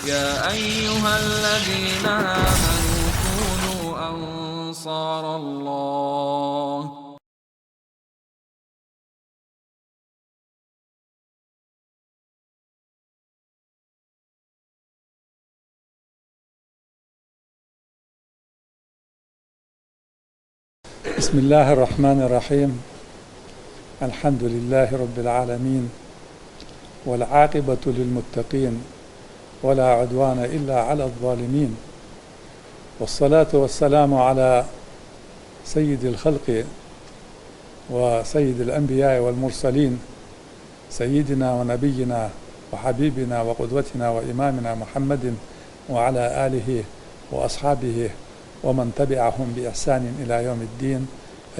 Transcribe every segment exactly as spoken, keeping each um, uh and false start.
يا أيها الذين آمنوا كونوا أنصار الله. بسم الله الرحمن الرحيم. الحمد لله رب العالمين، والعاقبة للمتقين، ولا عدوان إلا على الظالمين، والصلاة والسلام على سيد الخلق وسيد الأنبياء والمرسلين، سيدنا ونبينا وحبيبنا وقدوتنا وإمامنا محمد وعلى آله وأصحابه ومن تبعهم بإحسان إلى يوم الدين.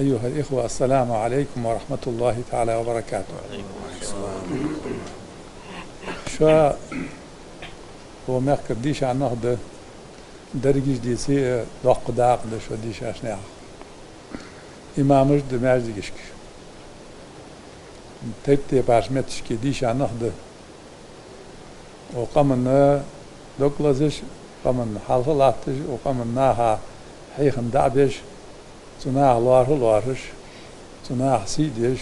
أيها الإخوة، السلام عليكم ورحمة الله تعالى وبركاته. Шо укх мехкара дийша нах да, дерригаш дийцача, доккха дакъа да шо дийшача наьха. Имамаш да маьждигашка. Тайп-тайпарча метташка дийша нах да. Укх къаманна дог лазаш, къаманна хьалха латташ, укх къаман наха хьехам дӀа а беш, цу наха лоархӀа а лоархӀаш, цу наха сий а деш,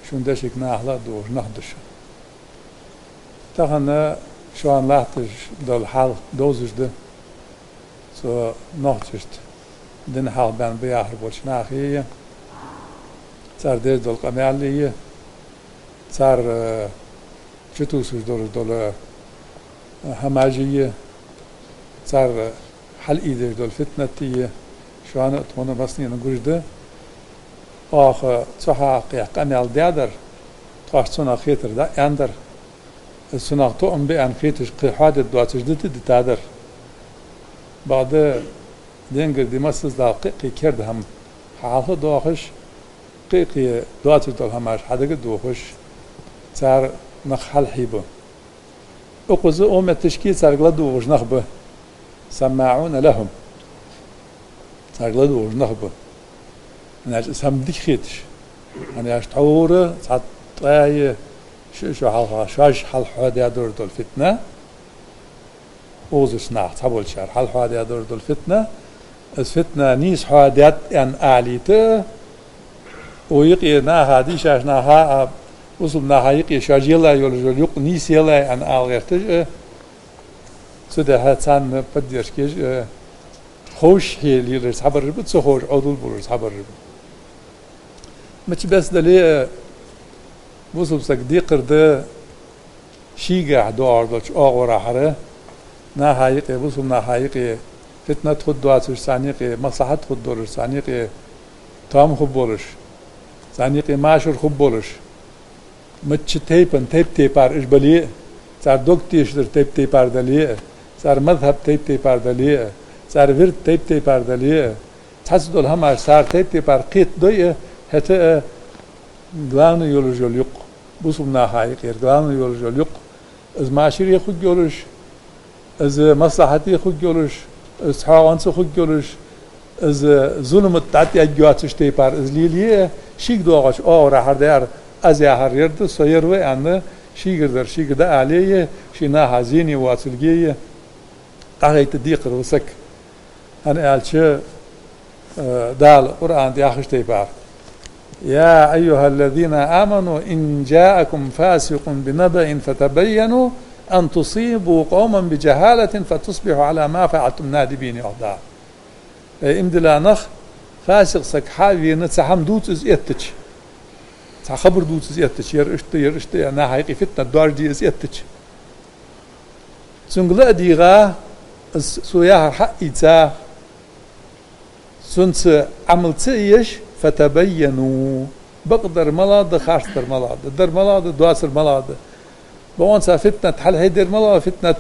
шун дешага наха ла а дувгӀаш нах да шо. Тахан шоана латташ дола хьал довзаш да цу нохчашта дина хьалха баьнна ба яхар болча нахеи, цар деш дола къамаьли, цар, э, чутувсаш долаш дола, э, хӀамаши, цар хьалъайдеш дола фитнати, шоана а тхона массанена гуш да. Оаха цу хьакъехьа къамаьл даьдар, тхоашта цунах хетар дӀааьннадар. Из цунах тоам ба аьнна хеташ кхы хьоадергдоацаш дита а дитадар. Бакъда денгара ди массаза Дала кхы а кхы керда хӀама хьалха а доахаш, кхы а кхы доацаш дола хӀамаш хьадага а дохаш, цар нах хьалхьийба. Укхаза укх метташка царга ладувгӀаш нах ба. سماعون لهم. Царга ладувгӀаш нах ба. ХӀана аьлча из хӀама дика хеташ. ХӀана аьлча тхьовра цхьа ткъаь ши шу хьалха шоаш хьалхьоадаь долаш дола фитна, укхазарча наха цхьаболчар хьалхьоадаь долаш дола фитна, из фитна нийса хьоадаьд аьнна алийта, укх юкъе наха, дийшача наха а, бусалба наха юкъе шоаш елла йолаш йола юкъ нийса елла аьнна ала гӀерташ а, цудухьа царна поддержка еш а, ховш хье лелаш цхьабараш ба, ца ховш Ӏовдал болаш цхьабараш ба. Мичча беса дале а, бусалба сага декхар да шийгахьа доагӀаш долча оагӀорахьара, наха юкъе, бусалба наха юкъе фитнат хургдоацаш, царна юкъе маслахьат хургдолаш, царна юкъе тоам хургболаш, царна юкъе машар хургболаш. Мичча тайпан тайп-тайпара уж бале а, цар дог тешадар тайп-тайпара дале а, цар мазхӀаб тайп-тайпара дале а, цар вирд тайп-тайпара дале а, цхьацца дола хӀамаш цар тайп-тайпара кхетадой а, хӀаьта а главный йолаш йола юкъ, бусалба наха юкъера главный йолаш йола юкъ, из машаре хургйолаш, из маслахьате хургйолаш, из цхьоагӀонца хургйолаш, из зуламат дӀатӀаергйоацаш тайпара из лелае а, шийга доагӀача оагӀорахьара дар, аз яхар ер да, со ер ва аьнна, шийгара дар шийга дӀаале а, ший наха зене воацилга а къахайта декхар ва саг. ХӀана аьлча, э, Дала Къуръан тӀа яхача тайпара: يا أيها الذين آمنوا إن جاءكم فاسق بنبإ فتبينوا أن تصيبوا قوما بجهالة فتصبحوا على ما فعلتم نادمين, йоах Дала. Эй, иман дилла нах, фасикъ саг хьа а вена, цхьа хӀама дувца из эттача, цхьа хабар дувца из эттача, ер иштта, ер иштта, ер наха юкъе фитнат доаржаде из эттача, цунга ла а дийгӀа, из цо яхар хьа а ийца, цунца Ӏамал ца еш, فتبينوا. Бакъдар малагӀа да, харцдар малагӀа да, дар малагӀа да, доацар малагӀа да. Бокъонца фитнат хьалхьедар малагӀа, фитнат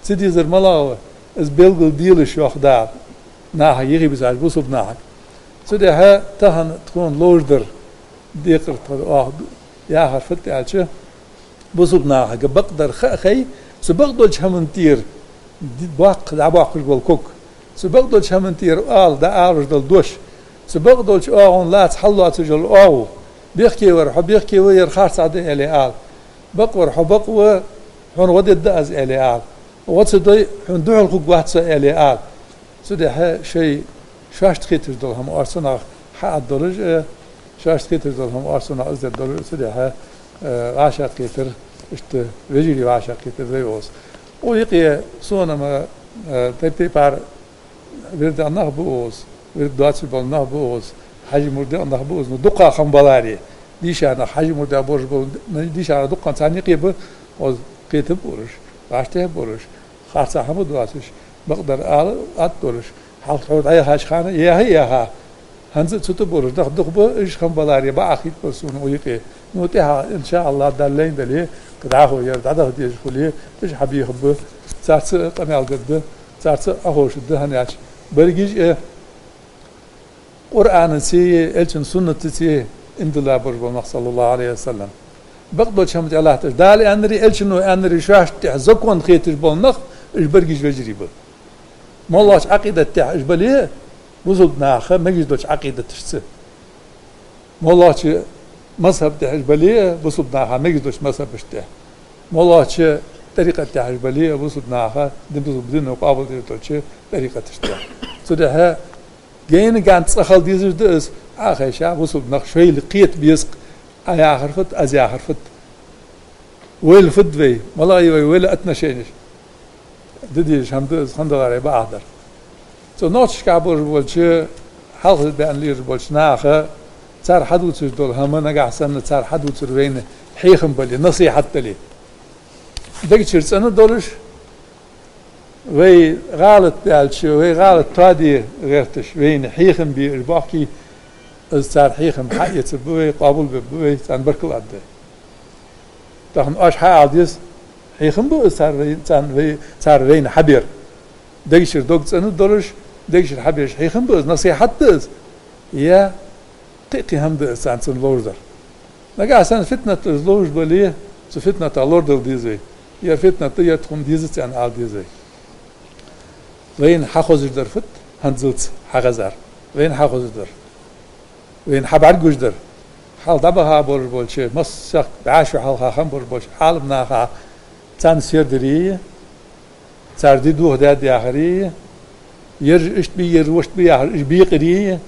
ца дезар малагӀа, из белгалделаш, йоах Дала, наха, юхебисача бусалба нахага. Цудухьа тахан тхона ловш дар, декхар тха оаха яхар фуд аьлча, бусалба нахага бакъдар ха а хай, цу бакъдолча хӀаман тӀера ди-, боккха, дӀабоаккхаш бола ког, цу бакъдолча хӀаман тӀера ала, дӀаалаш дола дош, цу бакъдолча оагӀон лаца хьаллоацаш йола оагӀув, бехке вар хьо, бехке ва, ер харцахьа да, аьле ала, бакъ вар хьо, бакъ ва, хьона гӀо дергда аз, аьле ала. Ва цу дай хьона духьал хургвац со, аьле, ала. Цудухьа шоай шоашта хеташ дола хӀама орцанах хьааддолаш, э, шоашта хеташ дола хӀама орцанах из дергдолаш, цудухьа, э, вӀашагӀкхетар, иштта вежарий вӀашагӀкхетар да укхаза. Укх юкъе сона-м, э, тайп-тайпара вирда нах ба укхаза, вирд доацаш бола нах ба укхаза, хьажий мурдий нах ба укхаза, ну, дукха хӀама баларе. Дийша нах, хьажий мурдий болаш бола, ну, дийша нах дукха царна юкъе ба, укхаза кхетаб уж, вӀаштӀехьа болаш, харцахьа хӀама доацаш, бакъдар ала атта долаш, хьалха хьо дӀаяхача хана яха а яьха, хӀанз а цу тӀа болаш нах дукха ба, уж хӀама баларе бакъахьа хет ба сона укх юкъе. Ну, тӀехьа, иншааллахӀ, Дала лайна дале, кхы дӀахо ер дӀадаха дезаш хуле, уж хьабехаргба, царца а къамаьл дергда, царца а Ӏоховшаргда, хӀана аьлча берригаш а Къуръанацеи Элчан суннатацеи иман дилла болаш бола нах, саллаллахӀу Ӏалайхи ва саллам. Бакъдолча хӀаман тӀа латташ, Дала аьннари, Элчано аьннари шоашта тӀехьа закон хеташ бола нах, уж берригаш вежарий ба. МоллагӀча Ӏакъидата тӀа уж бале а, бусалба наха мегаш долча Ӏакъидаташца. МоллагӀча мазхӀаба тӀа уж бале а, бусалба наха мегаш долча мазхӀабашта тӀа. МоллагӀча тӀарикъата тӀа уж бале а, бусалба наха, ди-, бусалба дино къоабалдеш долча тӀарикъаташта тӀа. Цудухьа гайна-гайна цкъа хила дезаш да из, Ӏа а хайша, бусалба нах шоайла кхета беза-кх, Ӏа яхар фуд, аз яхар фуд. Вайла фуд вай, малагӀа я вай, вайла отношенеш. Де дезаш хӀама да из, хӀана аьлча бакъахьа дар. Цу нохчашка болаш болча, хьалха баьнна лелаш болча наха, цар хьадувцаш дола хӀама, нагахьа санна цар хьадувцар вайна хьехам бале, насихьат дале, дег чура цӀена долаш, вай гӀалат даьлча, вай гӀалат тоаде гӀерташ, вайна хьехам бе уж боахке, из цар хьехам хьаэцаргба вай, къоабалбергба вай, царна баркал аргда. Тахан оаш хьаала деза, хьехам ба из цар вай-, царна вай-, цар вайна хьабер. Дег чура дог цӀена долаш, дег чура хьабеш хьехам ба из, насихьат да из. Е кхы-кхы хӀама да из царна цунна ловш дар. Нагахьа санна фитнат из ловш бале, цу фитнатах лорадала деза вай. Ер фитнат да, ер тхона дезац аьнна ала деза вай. Вайна хьахозаш дар фуд, хӀанзалца хьахезар. Вайна хьахозаш дар. Вайна хьабӀаргагуш дар. Хьалха дӀабаха болаш болча, массехк бӀаь шу хьалха хинна болаш болча Ӏаламнаха, царна сердарий, цар ди дохадаьд яхарий, ераш иштта ба, ераш вешта ба яхар, уж бекъарий,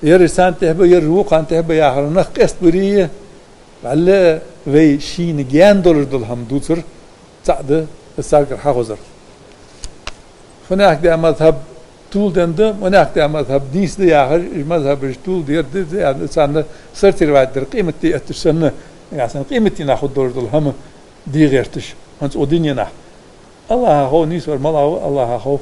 ераш царна тӀехьа ба, ераш вокхарна тӀехьа ба яхар, нах къоастабарий, вӀалла вай шийна гаьна долаш дола хӀама дувцар цаӀ да, из царгара хьахозар. Фуннахьа да мазхӀаб толаденна да, муннахьа да мазхӀаб нийса да яхаш, уж мазхӀабаш толадер да, да, царна сортировать дар, къематди этташ санна, нагахьа санна къематдийнахьа хургдолаш дола хӀама де гӀерташ, хӀанз укх дуненахьа. АллахӀа хов, нийсвар малагӀа ва, АллахӀа хов.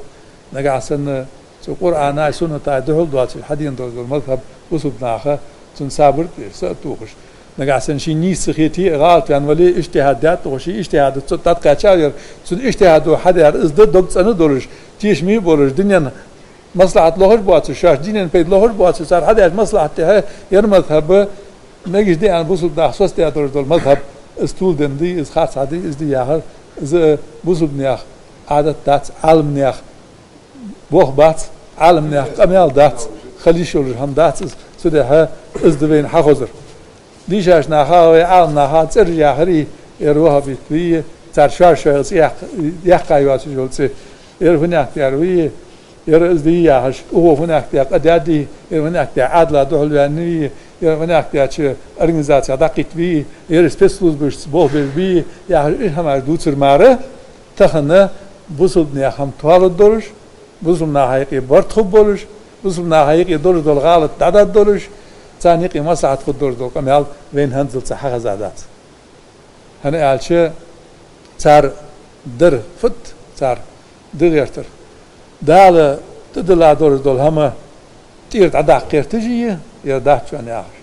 Нагахьа санна цу Къуръанаи Суннатаи духьал доацаш хьадена долаш дола мазхӀаб бусалба наха цунна сабар тӀа са а тохаш. Нагахьа санна шийна нийса ца хете а, гӀалат ваьнна вале а, иджтихӀад даьд тхо, ший иджтихӀадо цу тӀа дӀакхаьчав ер, цун иджтихӀадо хьадаьр из да, дог цӀена долаш, тешаме а болаш, дунен маслахьат лохаш а боацаш, шоашта дунен пайда лохаш а боацаш, цар хьадаьча маслахьата тӀехьа ер мазхӀаб мегаш да аьнна бусалба наха соцадаь долаш дола мазхӀаб, из толаденна дий, из харцахьа дий, из дий яхар, из бусалба наьха Ӏадат дац, Ӏаламнаьха болх бац, Ӏаламнаьха къамаьл дац, хила йиш йолаш хӀама дац из, цудухьа из да вайна хьахозар. Дийшача наха, вай Ӏаламнаха цӀераш яхарий, ер ваххабит вий, цар шоаш шоайла цӀи яккха-, яккха йоацаш йола цӀи, ер фуннахьа да ер вий, ер из дий яхаш, укхо фуннахьа да къа даьдий, ер фуннахьа да Ӏаьдала духьал ваьннавий, ер фуннахьа даьча организацех дӀакхийттавий, ер спецслужбашца болх беш бий, яхаш, уж хӀамаш дувцар мара, тахан бусалба наьха хӀама тоалургдолаш, бусалба наха юкъе барт хургболаш, бусалба наха юкъе долаш дола гӀалат дӀадаргдолаш, царна юкъе маслахьат хургдолаш дола къамаьл вайна хӀанзалца хьахеза дац. ХӀана аьлча, цар дар фуд, цар де гӀертар. Дала тӀадилла долаш дола хӀама тӀера дӀадаккха гӀерташ я, е дац шоана яхаш.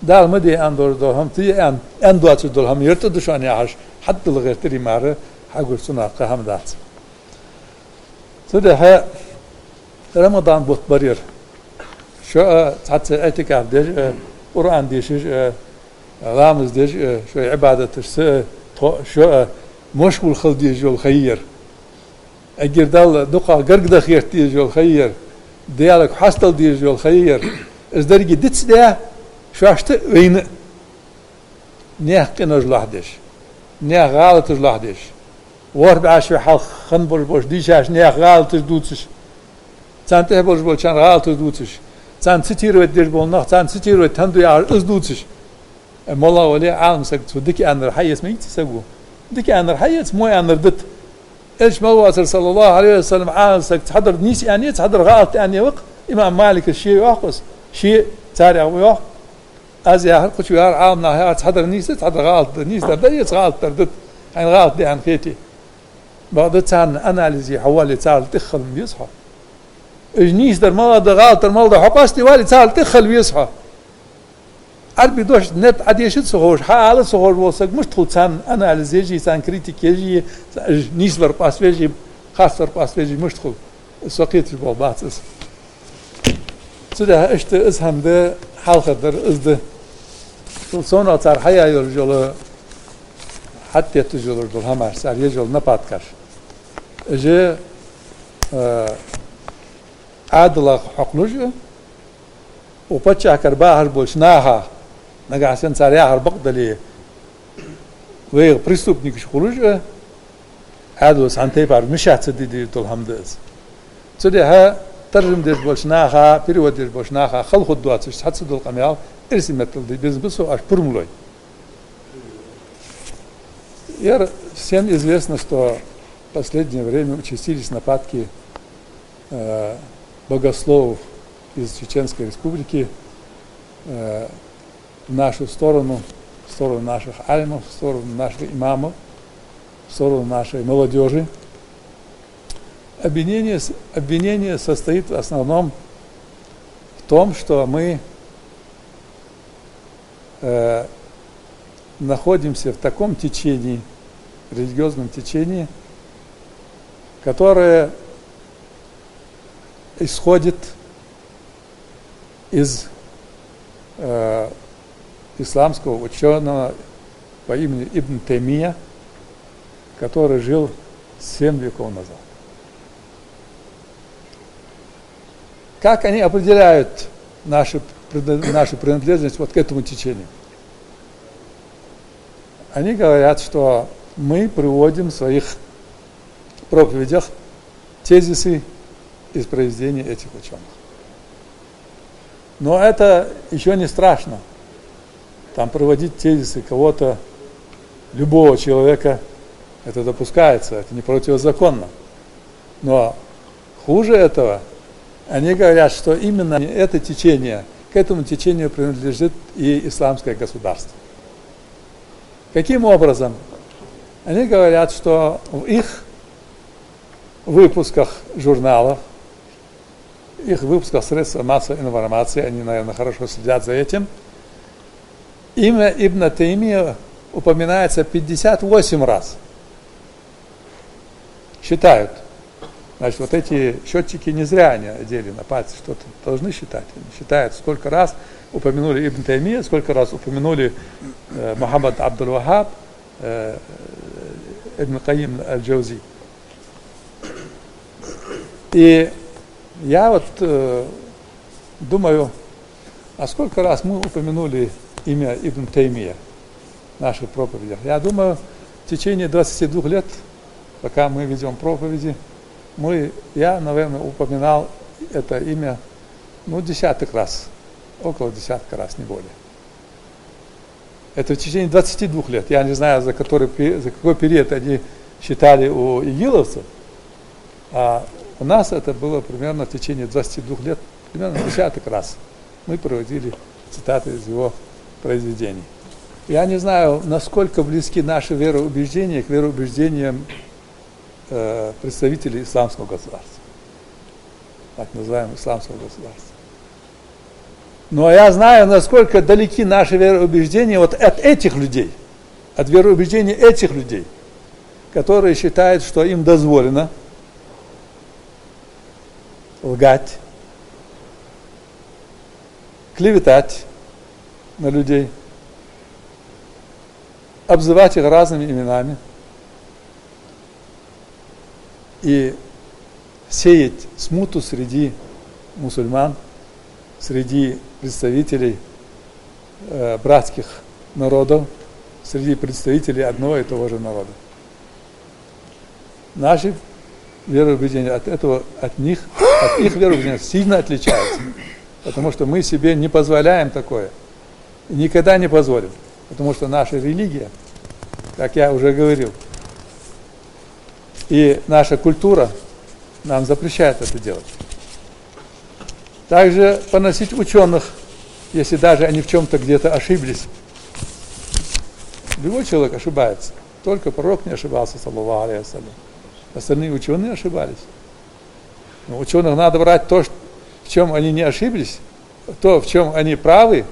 Дала ма де аьнна долаш дола хӀама, тӀа аьнна, аьнна доацаш дола хӀама, ер тӀа да шоана яхаш, хьадилла гӀертарий мара, хьагуш цунах кхы хӀама дац. Цудухьа Рамадан бутт бар ер. Шо а цхьацца иӀтикаф деш а, Къуръан дешаш а, ламаз деш а, шоай Ӏибадаташца а, тхо а, шо а машгӀул хила дезаш йола ха я ер. Эггара Далла дукхагӀа гаргадахаргдолаш йола ха я ер. Даьлага хьастадала дезаш йола ха я ер. Из деррига дицдаь, шоашта а, вайна а. Наьха къинош лохьдеш, наьха гӀалаташ лохьдеш, ВорхӀ бӀаь шу хьалха хинна болаш бола дийшача наьха гӀалаташ дувцаш, царна тӀехьа болаш болчарна гӀалаташ дувцаш, царна цитировать деш бола нах, царна цитировать хӀана ду яхаш, из дувцаш. Э, моллагӀа вале а, Ӏалам саг цо дика аьннар хьаэца ма йийций саго. Дика аьннар хьаэца, во аьннар дита. Элча мел воацар, саллаллахӀу Ӏалайхи ва саллам, Ӏалам саг цхьадар нийса аьннай, цхьадар гӀалат аьннай ва-кх. Имам Малика ше йоах-кх из, ше царех ва йоах. Аз яхар, кхычо яхар, Ӏаламнаха яхар, цхьадар нийса да, цхьадар гӀалат да, нийсадар да, эца гӀалатдар да, хьайна гӀалат да аьнна хете. Бакъда царна анализе хьо вале, царел тӀеххала веза хьо. Уж нийсадар малагӀа да, гӀалатдар малагӀа да хьо къоастаде вале, царел тӀеххала веза хьо. Ӏарбий дош нет Ӏодеша ца ховш, хьаала ца ховш вола саг мишта хул царна анализ еш а, царна критика еш а, уж нийсвар къоаставеш а, харцвар къоаставеш а мишта хул? Со кхеташ болх бац из. Цудухьа иштта из хӀама да, хьалхардар из да. Цул совнагӀа цар хьаяь йолаш йола, хьатӀатетташ йолаш дола хӀамаш, цар еш йола нападкаш. Уж, э, Ӏаьдалах хьокхалуш а, укх паччахьалкхера бахаш болча наха, нагахьа санна цар яхар бакъ дале, вайга преступникаш хулаш а, Ӏаьдало цхьан тайпара мешать ца де дезаш дола хӀама да из. Цудухьа таржам деш болча наха, перевод деш болча наха хала хургдоацаш цхьа ца дола къамаьл эрсий меттала де безам ба со оаш пурам лой. Яр, всем известно, что в последнее время участились нападки, э, богословов из Чеченской Республики, э, в нашу сторону, в сторону наших алимов, в сторону наших имамов, в сторону нашей молодёжи. Обвинение с-, обвинение состоит в основном в том, что мы, э, находимся в таком течении, религиозном течении, которое исходит из, э, исламского учёного по имени Ибн Таймия, который жил семь веков назад. Как они определяют нашу пред-, нашу принадлежность вот к этому течению? Они говорят, что мы приводим в своих проповедях тезисы из произведений этих учёных. Но это ещё не страшно. Там приводить тезисы кого-то, любого человека, это допускается, это не противозаконно. Но хуже этого, они говорят, что именно это течение, к этому течению принадлежит и исламское государство. Каким образом? Они говорят, что в их выпусках журналов, их выпусках средств массовой информации, они, наверное, хорошо следят за этим, имя Ибн Таймия упоминается пятьдесят восемь раз. Считают. Значит, вот эти счётчики не зря они одели на пальцы, что-то должны считать. Они считают, сколько раз упомянули Ибн Таймия, сколько раз упомянули, э, Мухаммад Абдул-Ваххаб, э, Ибн Кайим аль-Джаузи. И я вот, э, думаю, а сколько раз мы упомянули имя Ибн Таймия в наших проповедях? Я думаю, в течение двадцати двух лет, пока мы ведём проповеди, мы, я, наверное, упоминал это имя, ну, десяток раз, около десятка раз, не более. Это в течение двадцати двух лет. Я не знаю, за который пе-, за какой период они считали у игиловцев, а у нас это было примерно в течение двадцати двух лет, примерно десяток раз мы приводили цитаты из его произведений. Я не знаю, насколько близки наши вероубеждения к вероубеждениям, э, представителей исламского государства, так называемого исламского государства. Но я знаю, насколько далеки наши вероубеждения вот от этих людей, от вероубеждений этих людей, которые считают, что им дозволено лгать, клеветать на людей, обзывать их разными именами и сеять смуту среди мусульман, среди представителей, э, братских народов, среди представителей одного и того же народа. Наши вероубеждения от этого, от них, от их вероубеждений сильно отличаются, потому что мы себе не позволяем такое и никогда не позволим, потому что наша религия, как я уже говорил, и наша культура нам запрещает это делать. Также поносить учёных, если даже они в чём-то где-то ошиблись. Любой человек ошибается. Только пророк не ошибался, саллаллаху алейхи ва саллям. Остальные учёные ошибались. Но учёных надо брать то, ш-, в чём они не ошиблись, то, в чём они правы,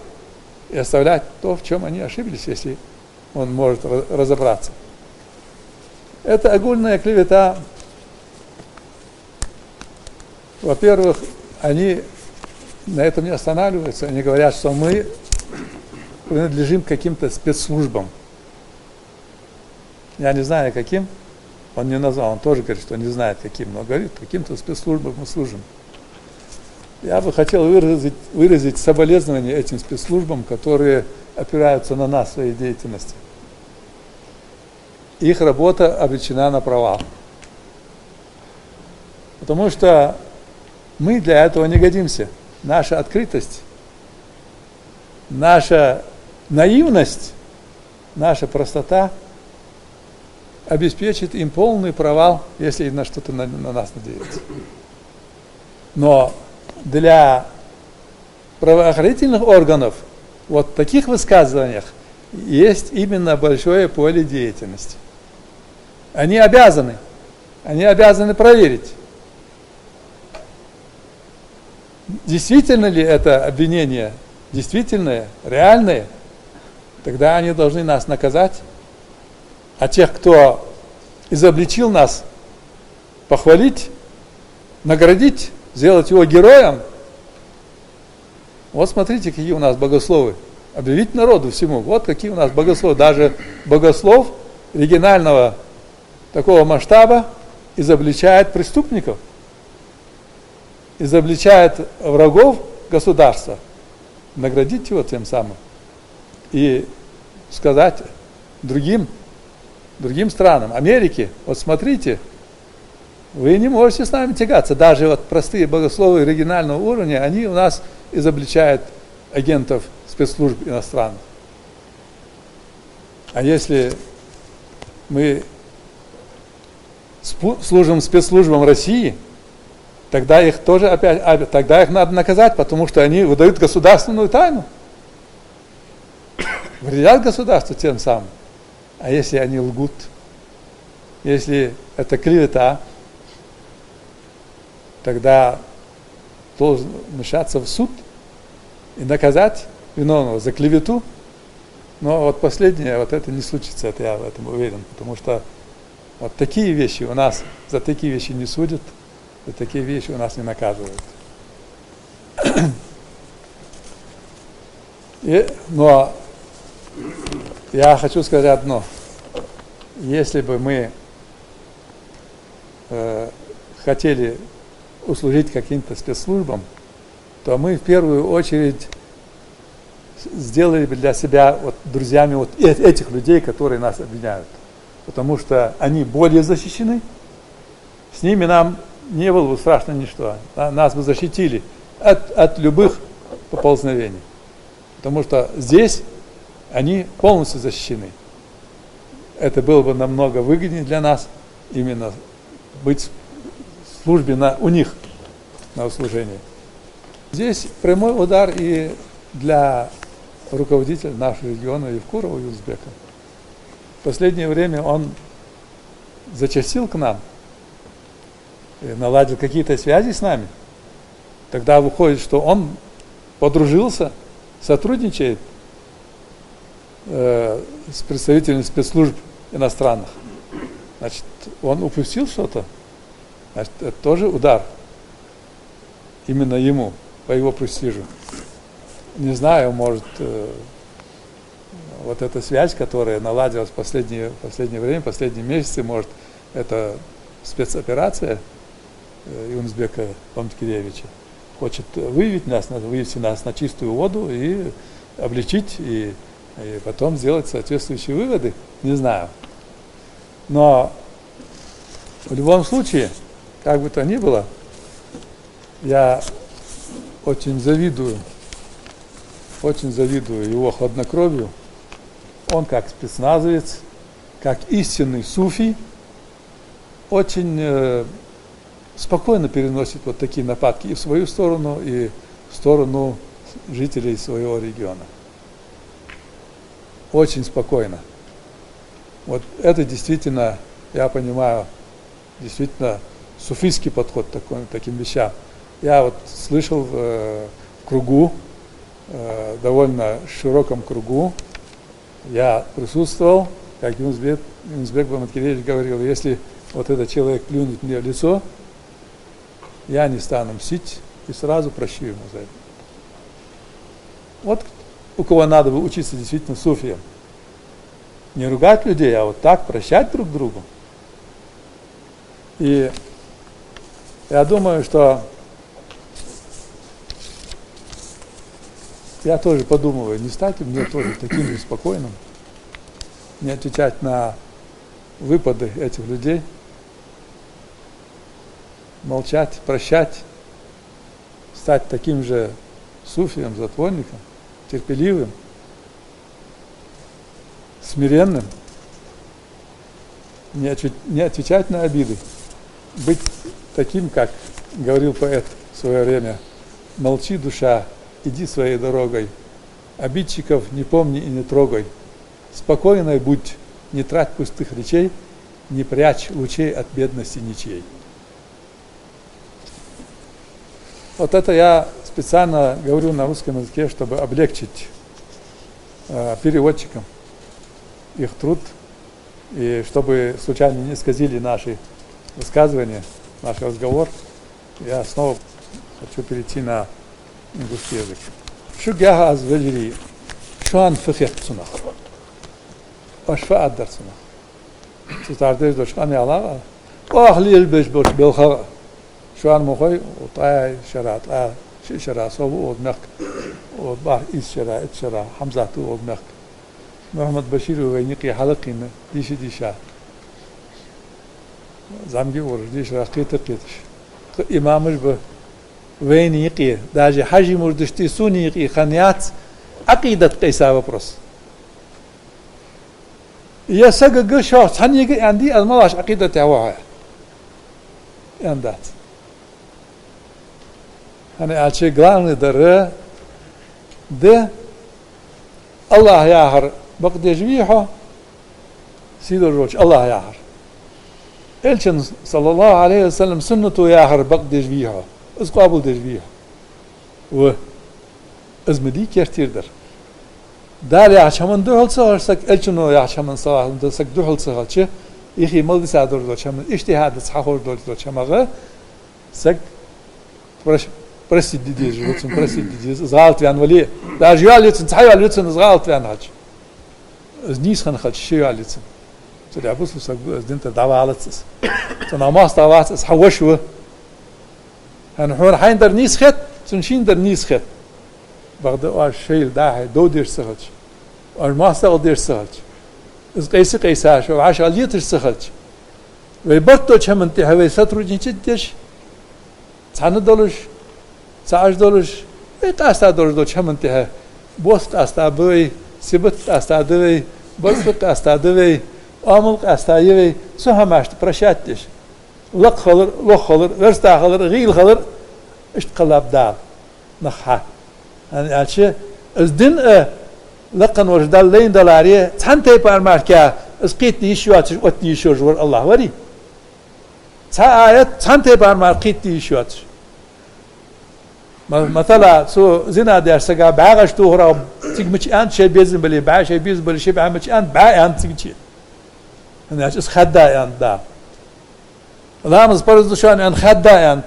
и оставлять то, в чём они ошиблись, если он может ра-, разобраться. Это огульная клевета. Во-первых, они на этом не останавливаются. Они говорят, что мы принадлежим к каким-то спецслужбам. Я не знаю, каким. Он не назвал, он тоже говорит, что не знает, каким, но говорит, каким-то спецслужбам мы служим. Я бы хотел выразить, выразить соболезнования этим спецслужбам, которые опираются на нас в своей деятельности. Их работа обречена на провал. Потому что мы для этого не годимся. Наша открытость, наша наивность, наша простота обеспечит им полный провал, если на что-то на, на нас надеяться. Но для правоохранительных органов вот в таких высказываниях есть именно большое поле деятельности. Они обязаны, они обязаны проверить, действительно ли это обвинение, действительное, реальное, тогда они должны нас наказать. А тех, кто изобличил нас, похвалить, наградить, сделать его героем. Вот смотрите, какие у нас богословы. Объявить народу всему, вот какие у нас богословы. Даже богослов регионального такого масштаба изобличает преступников, изобличает врагов государства. Наградить его тем самым. И сказать другим, другим странам, Америке: «Вот смотрите, вы не можете с нами тягаться». Даже вот простые богословы регионального уровня, они у нас изобличают агентов спецслужб иностранных. А если мы спу-, служим спецслужбам России, тогда их тоже опять, а, тогда их надо наказать, потому что они выдают государственную тайну, вредят государству тем самым. А если они лгут, если это клевета, тогда должен вмешаться в суд и наказать виновного за клевету. Но вот последнее, вот это не случится, это я в этом уверен, потому что вот такие вещи у нас, за такие вещи не судят, за такие вещи у нас не наказывают. И, но я хочу сказать одно. Если бы мы э, хотели услужить каким-то спецслужбам, то мы в первую очередь с-, сделали бы для себя вот друзьями вот э-, этих людей, которые нас обвиняют. Потому что они более защищены, с ними нам не было бы страшно ничто. На-, нас бы защитили от, от любых поползновений. Потому что здесь они полностью защищены. Это было бы намного выгоднее для нас именно быть в службе на, у них, на услужении. Здесь прямой удар и для руководителя нашего региона Евкурова Юнус-Бека. В последнее время он зачастил к нам, э, наладил какие-то связи с нами. Тогда выходит, что он подружился, сотрудничает, э, с представителями спецслужб иностранных. Значит, он упустил что-то. Значит, это тоже удар именно ему, по его престижу. Не знаю, может, э, вот эта связь, которая наладилась в последнее, в последнее время, последние месяцы, может, это спецоперация, э, Юнус-Бека Баматкеляевича. Хочет выявить нас, на-, вывести нас на чистую воду и обличить, и, и потом сделать соответствующие выводы. Не знаю. Но В любом случае, как бы то ни было, я очень завидую, очень завидую его хладнокровию. Он как спецназовец, как истинный суфий, очень э, спокойно переносит вот такие нападки и в свою сторону, и в сторону жителей своего региона. Очень спокойно. Вот это действительно, я понимаю, действительно суфийский подход такой, таким вещам. Я вот слышал э, в кругу, э, довольно широком кругу, я присутствовал, как Юнус-бек, Юнус-бек Баматкереевич говорил: «Если вот этот человек плюнет мне в лицо, я не стану мстить и сразу прощу ему за это». Вот у кого надо бы учиться действительно суфиям. Не ругать людей, а вот так прощать друг другу. И я думаю, что я тоже подумываю, не стать ли мне тоже таким же спокойным, не отвечать на выпады этих людей, молчать, прощать, стать таким же суфием, затворником, терпеливым, смиренным, не отве- не отвечать на обиды, быть таким, как говорил поэт в свое время: «Молчи, душа, иди своей дорогой, обидчиков не помни и не трогай, спокойной будь, не трать пустых речей, не прячь лучей от бедности ничьей». Вот это я специально говорю на русском языке, чтобы облегчить э, переводчикам их труд, и чтобы случайно не исказили наши высказывания, наш разговор, я снова хочу перейти на ингушский язык. Шуга яха аз, вежарий, шоана фу хет цунах? Оаш фу аргдар цунах? Цу цар деш долча къамаьлах а, оаха лелабеш болча балхах а. Шоана ма хой, ткъаь шера, ткъаь ши шера со ва укхаза мехка, бархӀ ийс шера, итт шера Хьамзат ва укхаза мехка. Мухьаммад-Башир ва вайна юкъе хьалкхийна, дийша-дийша. ЗӀамига а волаш, дешарах кхета а кхеташ. Кхы имамаш ба вайна юкъе, даже Хьажий мурдашта, сона юкъе хиннаяц Ӏакъидат къийса вопрос. Е сагага, шоах цхьаннега аьннадий, аз малаш Ӏакъидатехь ва хьо, аьннадац. ХӀана аьлча главный дар да: АллахӀ яхар бакъдеш вий хьо, сийдолаш волча АллахӀ яхар. Элчан, саллаллахӀу Ӏалайхи ва саллам, суннато яхар бакъдеш вий хьо, из къоабалдеш вий хьо? Ва. Из ма дий керттера дар. Дала яхача хӀаман духьал ца хилча саг, Элчано яхача хӀаман, саллаллахӀу Ӏалайхи ва саллам, саг духьал ца хилча, юхе мел диса долаш долча хӀаман, иджтихӀадца хьахулаш долаш долча хӀамах саг прош-, простить де дезаш ва цунна, простить де деза, из гӀалат ваьнна вале а. Даже йоалае цунна, цхьа йоалае цунна из гӀалат ваьнна хилча. Из нийса хинна хилча, ши йоалае цунна. Цудухьа бусалба саг ва из, дина тӀара дӀавалац из. Цунах моастагӀа вац из, хьа воша ва. ХӀана, хьона хьайна дар нийса хет, цунна шийна дар нийса хет. Бакъда оаш шоайла дӀа-хьа дов деш ца хилча, оаш моастагӀал деш ца хилча, из къийса-къийса шо вӀашагӀ леташ ца хилча, вай барт долча хӀаман тӀехьа вай сотрудничать деш, цхьана долаш, цхьаъаш долаш, вай къаьста долаш долча хӀаман тӀехьа, бос къаьста ба вай, сибат къаьста да вай, барзкъа къаьста да вай, оамал къаьста я вай, цу хӀамашта прощать деш. Лакха хилар, лох хилар, верста хилар, гӀийла хилар, иштта кхеллаб Дала нах хьа. ХӀана аьлча, из дин а лакха волча Далла лайна даларе, цхьан тайпара мара из кхетаде йиш йоацаш, оттаде йиш йолаш вар АллахӀ варий? Цхьа аят цхьан тайпара мара кхетаде йиш йоацаш. Ма-, масала, цу зина деш сага бӀаьгӀаш тохарах цига мича аьннад, шоай безам бале бӀаь, шоай безам бале ши бӀаь мича аьннад, бӀаь аьннад цига чу. ХӀана аьлча из хаьдда аьннад Дала. Ламаз парз да шоана аьнна, хаьдда аьннад.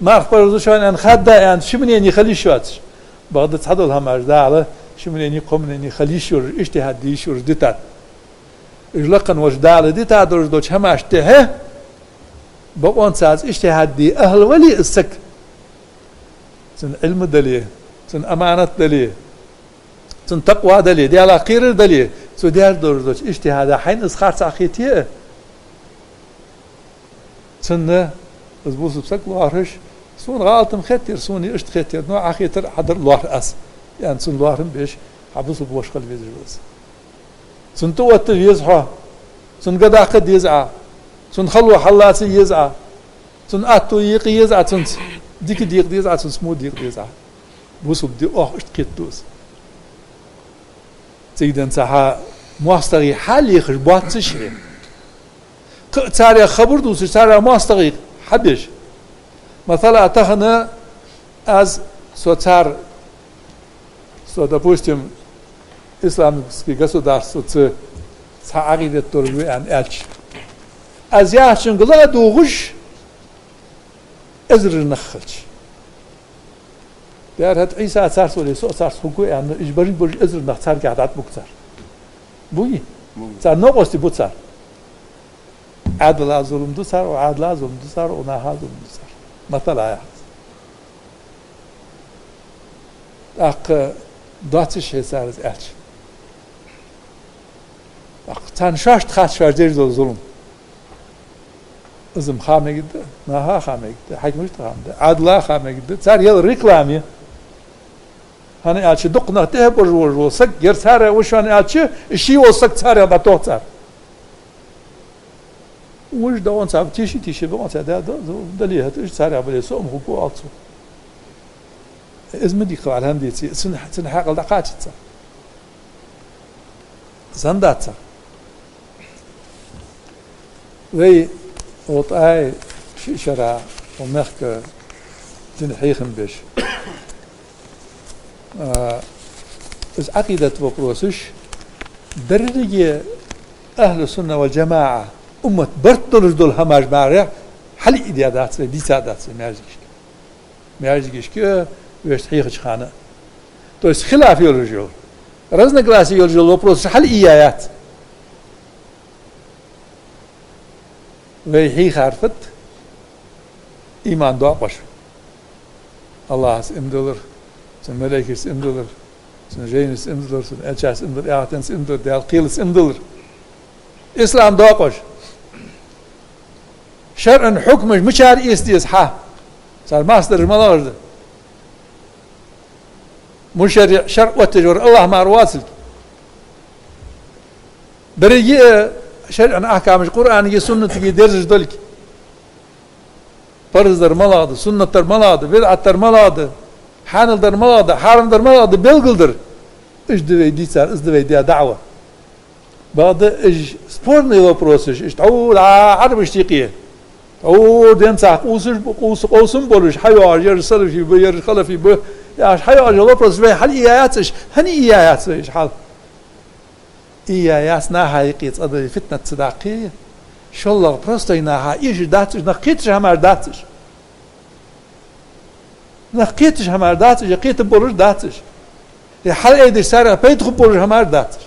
Марха парз да шоана аьнна, хаьдда аьннад, ши мнени хила йиш йоацаш. Бакъда цхьадола хӀамаш Дала ши мнени, кхо мнени хила йиш йолаш, иджтихӀад де йиш йолаш дитад. Уж лакха волча Дала дита долаш долча хӀамашта тӀехьа бокъонца из иджтихӀад де ахӀл вале из саг, цун Ӏилма дале, цун аманат дале, цун такъва дале, Даьлах кхерар дале, цо деш долаш долча иджтихӀада хьайна из харцахьа хете а, Цунна из бусалба саг лоархӀаш, сона гӀалат-м хетар, сона иштта хетар, но Ӏа хетар хьадар лоархӀ аз, аьнна, цунна лоархӀам беш, хьа бусалба воша хила везаш ва из. Цунна тӀаотта веза хьо, цунна гӀо даккха деза Ӏа, цунна хало хьаллаца еза Ӏа, цунна аьттув екъа еза Ӏа цунца, дика декъа деза Ӏа цунца, во декъа деза Ӏа. Бусалба ди оаха иштта кхетаду из. Цига денз цхьа хьа моастагӀий хьалехаш боаццаш хье. Кхы а царех хабар дувцаш, царех моастагӀий хьабеш. Масала, тахан аз, со цар, со, допустим, исламский государствоца цхьа Ӏакъидат долаш ва аьнна аьлча, аз яхачунга ладувгӀаш эзараш нах хилча. Дера, хӀаьта Ӏийса царца вале, со а царца хургва аьнна, уж берригаш эзар нах царгахьа дӀатӀабуг цар. Буи? Буи. Цар новкъостий бу цар. Ӏаьдала зулам ду цар, укх Ӏаьдала зулам ду цар, укх наха зулам ду цар. Масала яхац. ТӀаккха доаццаш хье цар из аьлча. ТӀаккха царна шоашта хатта шоаш деш дола зулам. Из-м ха мегаргда, наха ха мегаргда, хьакимашта ха мегаргда, Ӏаьдала ха мегаргда. Цар яла реклама я. ХӀана аьлча дукха нах тӀехьа божа вожа вола саг, ер царех ва шоана аьлча, из ший вола саг царех дӀатох цар. Уж догӀан цхьа тише-тише бокъонца да, да, да, дале хӀаьта, уж царех бале, со-м хургва оал цо. Из ма дийхка ваьлла хӀама деце, цун, цун хьаькъал дӀакхачац цар. Зан дац цар. Вай, вот ай, ши шера, укх мехка дина хьехам беш. А, из Ӏакъидат вопросаш, деррига ахӀлу сунна вал джамаӀа, уммат барт долаш дола хӀамаш мара хьалъайдаь дац вай, дийца дац вай маьждигашка. Маьждигашка вешта хьехача хана. То есть хилаф йолаш йола, разногласие йолаш йола вопросаш хьалъайяь яц. Вай хьийхар фуд? Иман доакъош. АллахӀаца иман диллар, цун малайкашца иман диллар, цун жайнашца иман диллар, цун элчашца иман диллар, ахӀатанца иман диллар, Даьла кхелаца иман диллар. Ислам доакъош. ШарӀан хьукмаш мичара эца деза хьа? Цар массадараш малагӀаш да? МушарриӀ, шарӀ оттадеш вар АллахӀ мара воацилга. Беррига а шарӀан ахькамаш Къуръанагеи суннатагеи дерзаш долга. Парз дар малагӀа да, суннат дар малагӀа да, бидӀат дар малагӀа да, хьанал дар малагӀа да, хьарам дар малагӀа да белгалдар. Уж да вай дийцар, из да вай даь даӀва. Бакъда уж спорный вопросаш, уж тхьовра Ӏарбашта юкъе, тхьовра денз цхьа къувсаш ба, къувса-, къовсам болаш, хьайоагӀаш, ераш салафий ба, ераш халафий ба яхаш, хьайоагӀаш йола вопросаш вай хьалъайяь яц уж, хӀана айяь яц вай уж хьал? Айяь яц, наха юкъе цкъа а фитнат ца даккхе. ШоллагӀа, простой наха эшаш дац уж, нах кхеташ хӀамаш дац уж. Нах кхеташ хӀамаш дац уж, е кхетаргболаш дац уж. Е хьалъайдеш царех пайда хургболаш хӀамаш дац уж.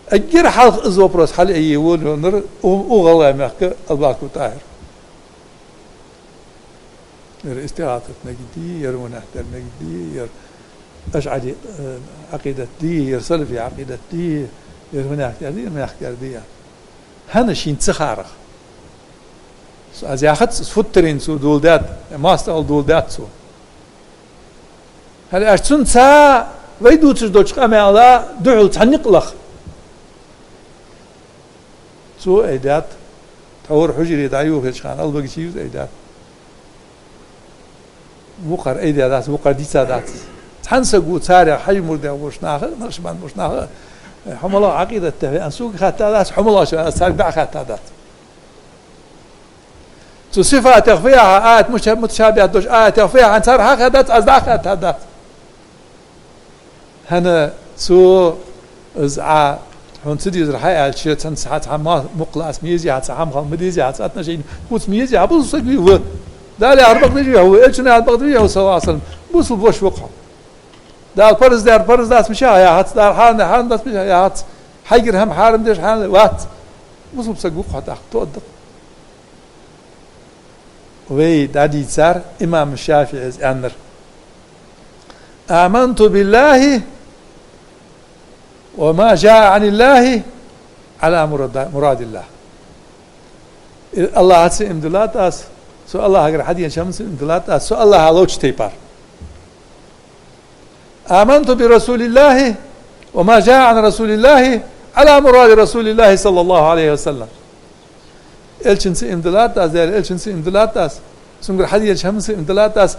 Эггара хьалха из вопрос хьалъайе волавеннар у-, укх ГӀалгӀай мехка Албаков ТӀахӀир. Ер истигӀасат мегаргдий, ер ванах дар мегаргдий, ер ашӀари, э, Ӏакъидат дий, ер салафий Ӏакъидат дий, ер ванах дар дий, ер ванах дар дий. ХӀана шийна ца хаарах? Аз яхац, из футтарийна цо доладаьд, моастагӀал доладаьд цо. ХӀара аьлча цунца вай дувцаш долча къамаьла духьал цхьа никъ лаха. Цо айдаьд, тхьовра хьужаре дӀайохаеча хана Албагачи юз айдаьд. Вокхар айдаьдац, вокхар дийцадац. Цхьан саго царех, Хьажа мурдех болча наха, Накъшбан болча наха, хьо малагӀа Ӏакъидат тӀа ве аьнна, сога хаьттадац, хьо малагӀа ва аьнна, царга дӀахаьттадац. Цу сифатех фу яхар, аят мута-, муташабихӀат долча аятех фу яхар цар хьахаьттадац, аз дӀахаьттадац. ХӀана цо из Ӏа хьона ца дезар хьааьлча, цхьан цхьа, цхьа ма-, мукъа лаца ма езий хьа, цхьа хӀама хила ма дезий хьа, цхьа отношени хувца ма езий хьа, бусалба саг вий ва. Дала яхар бакъдеш вий хьо, Элчано яхар бакъдеш вий хьо, саллаллахӀу Ӏалайхи ва саллам, бусалба воша ва хьо. Дала парз даьр парз дац мичахьа яхац, Дала хьарам даьр хьарам дац мичахьа яхац, хьайгара хӀама хьарам деш хьарам вац. Бусалба саг ва хьо тӀаккха, тоъаргда-кх. Вай дӀадийцар имам ШафиӀийс аьннар: آمنت بالله وما جاء عن الله على مراد-، مراد الله. АллахӀаца иман диллад аз, цу АллахӀагара хьаденача хӀамаца иман диллад аз, цу АллахӀа ловча тайпара. آمنت برسول الله وما جاء عن رسول الله على مراد رسول الله صلى الله عليه وسلم. Элчанца иман диллад аз, Даьла Элчанца иман диллад аз, цунгара хьаденача хӀамаца иман диллад аз,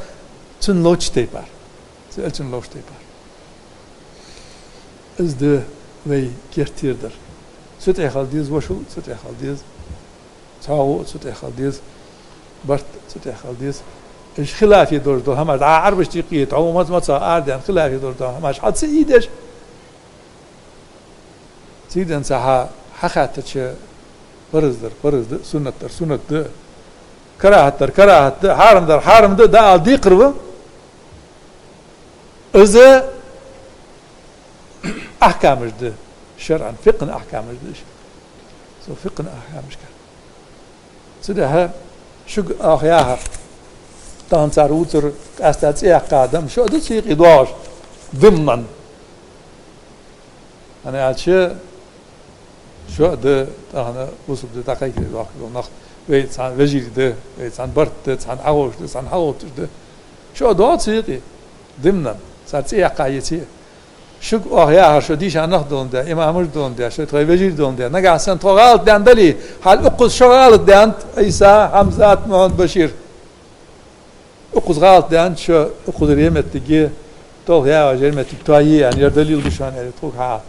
цун ловча тайпара. Цу Элчан ловча тайпара. Из да вай керттера дар. Цу тӀехьа хила деза вошал, цу тӀехьа хила деза цхьоагӀо, цу тӀехьа хила деза барт, цу тӀехьа хила деза. Уж хилафе долаш дола хӀамаш, дӀа Ӏарбашта юкъе, тхьо маца-маца арадаьнна хилафе долаш дола хӀамаш хьа ца ийдеш, цига денз хьа, хьахаьттача, парз дар парз да, суннат дар суннат да, карахӀат дар карахӀат да, хьарам дар хьарам да, дӀаала декхар ва. Из ахькамаш да, шарӀан, фикъхӀан ахькамаш да уж. Цу фикъхӀан ахькамашка. Цудухьа шуга оаха яхар, тахан цар вувцар, къаьстта цӀи яьккха да-м, шо а да цу юкъе доагӀаш, ضمناً. ХӀана аьлча, шо а да тахан бусалба дин дӀакхайкаде доахкаш бола нах, вай цхьан вежарий да, вай цхьан барт да, цхьан хьагӀовш да, цхьан хьагӀовтташ да. Шо а доагӀа цу юкъе, ضمناً, цар цӀи яьккха еце а. Шуга оаха яхар, шо дийша нах доландаь, имамаш доландаь, шо тхоай вежарий доландаь, нагахьа санна тхо гӀалат даьнна дале, хьал укхаза шо гӀалат даьннад, Ӏийса, Хьамзат, Мухьаммад-Башир. Укхаза гӀалат даьннад шо, укхазара ер моттиг, толхаягӀаш ер моттиг тоае аьнна, ер далил да шоана, аьле, тхога хьа.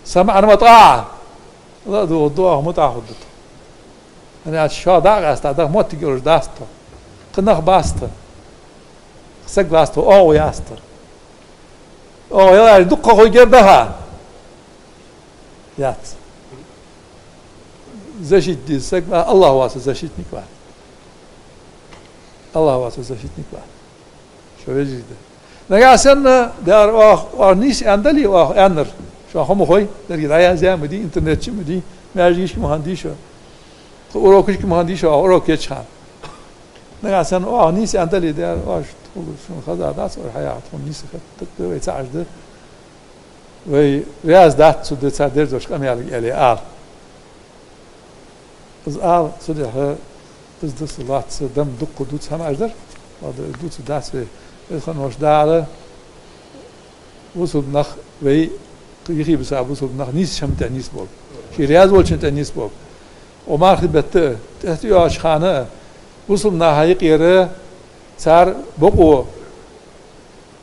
سمعاً وطاعة. ЛадувгӀаргда оаха, мутӀахь хургда тхо. ХӀана аьлча шо дӀа а къаьста, даха моттиг йолаш дац тхо. Кхы нах бац тха. Кхы саг вац тхо, оагӀув яц тха. ОагӀув ялараш дукха хургьяр даха? Яц. Защитить де саг ва, АллахӀ воацар защитник ва. АллахӀ воацар защитник ва. Шо вежарий да. Нагахьа санна, дера, оаха, оаха нийса аьнна дале, оаха аьннар, шоана хӀама хой, деррига дӀаяздаь ма дий, интернет чу ма дий, маьждигашка ма хиннадий шо. Кхы урокашка ма хиннадий шо, оаха урок еча хана. Нагахьа санна оаха нийса аьнна дале, дера, оаш тхога шун хаза дац, оаш хьаяхар тхона нийса хет, тӀаккха вай ца Ӏаш да. Вай раьза дац цу децар дерзош къамаьлага аьле ала. Из ала, цудухьа из дусалаца дам дукха дувца хӀамаш дар, хӀаьта дувца дац вай. Из хинна волча Дала бусалба нах вай, юхебиса бусалба нах нийсача хӀаман тӀа нийсболба. Ше раьза волчун тӀа нийсболба. Укх мархий бетта а, тӀехьа тӀайоагӀача хана а бусалба наха юкъера цар бокъо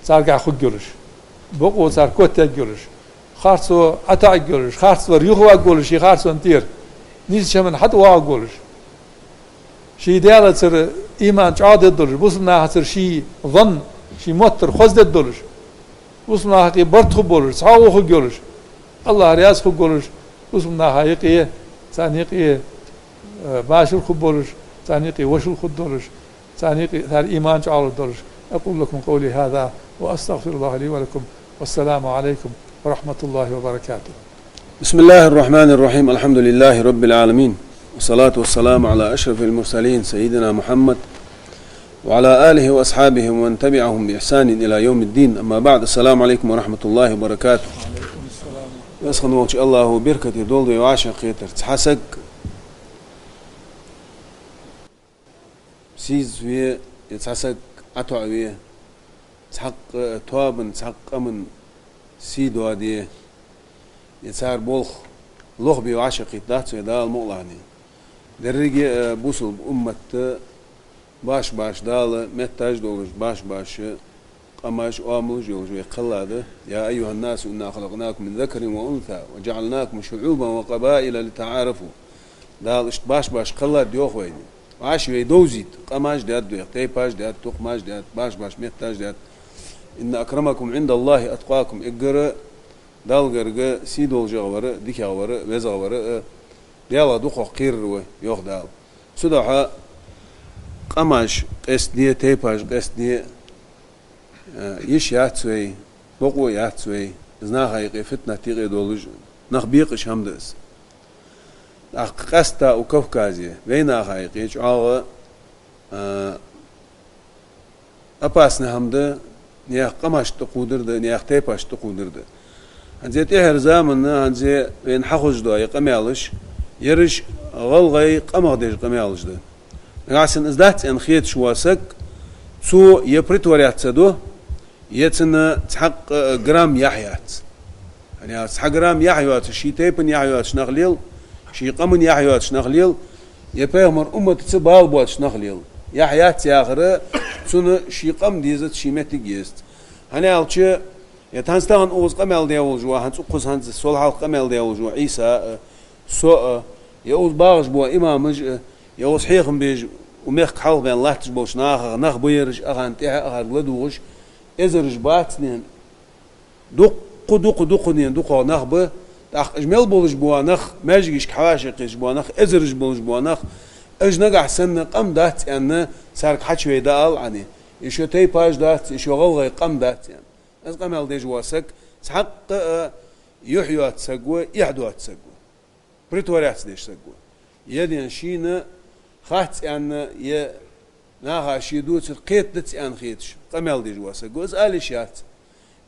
царгахьа хургйолаш, бокъо цар котдаьргйолаш, харцо ӀотаӀаргйолаш, харцвар юхаваргволаш ший харцон тӀера, нийсача хӀаман хьатӀавоагӀаргволаш, ший Даьлацара иман чӀоагӀдергдолаш, бусалба нахацара ший зон, ший моттар хоздергдолаш, бусалба наха юкъе барт хургболаш, цхьоагӀо хургйолаш, АллахӀ раьза хургволаш, бусалба наха юкъе, царна юкъе, э, машар хургболаш, царна юкъе вошал хургдолаш, царна юкъе цар иман чӀоагӀлургдолаш. أقول لكم قولي هذا وأستغفر الله لي ولكم. والسلام عليكم ورحمة الله وبركاته. بسم الله الرحمن الرحيم. الحمد لله رب العالمين. والصلاة والسلام على أشرف المرسلين سيدنا محمد وعلى آله وأصحابه ومن تبعهم بإحسان إلى يوم الدين. أما بعد. السلام عليكم ورحمة الله وبركاته. Веза хинна волча АллахӀа беркате долда вай вӀашагӀкхетар. Цхьа саг сийсаз ве, е цхьа саг ӀотоӀаве, цхьаккха тоабан, цхьаккха къаман сий доаде, е цар болх лохбе вӀашагӀкхийтта дац вай, Дала мукъалахь. Деррига а бусалба уммат баш-баш Дала метташ долаш, баш-баш къамаш, оамалаш йолаш вай кхелла да. يا أيها الناس إنا خلقناكم من ذكر وأنثى وجعلناكم شعوبا وقبائل لتعارفوا. Дала иштта баш-баш кхелла да йоах вайна. ВӀаший вай довзийта, къамаш даьд вайх, тайпаш даьд, тукхамаш даьд, баш-баш метташ даьд. إن أكرمكم عند الله أتقاكم. Эггара Далла гарга сий долашагӀа вар, дикагӀа вар, везагӀа вар, э, Даьлах дукхагӀа кхерар ва, йоах Дала. Цудухьа къамаш къестаде, тайпаш къестаде, э, йиш яц вай, бокъо яц вай, из наха юкъе фитнат юкъе долаш, нах бекъаш хӀама да из. ТӀаккха къаьстта укх Кавказе, вай наха юкъе чӀоагӀа, э, опасный хӀама да, наьха къамашта тӀакхувдар да, наьха тайпашта тӀакхувдар да. ХӀанз тӀехьара заман, хӀанз вайна хьахозаш дола е къамаьлаш, Ераш гӀалгӀай къамах деш къамаьлаш да. Нагахьа санна из дац аьнна хеташ вола саг, цо е притворяться ду, е цунна цхьаккха грамм яхь яц. ХӀана аьлча цхьа грамм яхь йоацаш, ший тайпан яхь йоацаш нах лел, ший къаман яхь йоацаш нах лел, е пайхамара умматаца бала боацаш нах лел. Яхь яц яхар, цунна ший къам дезац, ший моттиг езац. ХӀана аьлча, е хӀанз тахан укхаза къамаьл деш волаш ва, хӀанз укхаза хӀанз сол хьалха къамаьл деш волаш ва Ӏийса а, со а, е укхаза багӀаш бола имамаш а, е укхаза хьехам беш, укх мехка хьалха баьнна латташ болча нахах нах ба ераш, ахарна тӀехьа, ахарга ладувгӀаш, эзараш бац ден, дукха, дукха, дукха ден, дукхагӀа нах ба, тӀаккха уж мел болаш бола нах, маьждигашка хьавӀашагӀкхеташ бола нах, эзараш болаш бола нах, уж нагахьа санна къам дац аьнна, царга хьачуве дӀаала Ӏа, е шо тайпаш дац, е шо гӀалгӀай къам дац аьнна. Из къамаьл деш вола саг цхьаккха а юхь йоаца саг ва, эхь доаца саг ва. Притворяться деш саг ва. Е ден шийна хац аьнна, е наха ше дувцар кхетадац аьнна хеташ, къамаьл деш вола саг ва. Из ала йиш яц.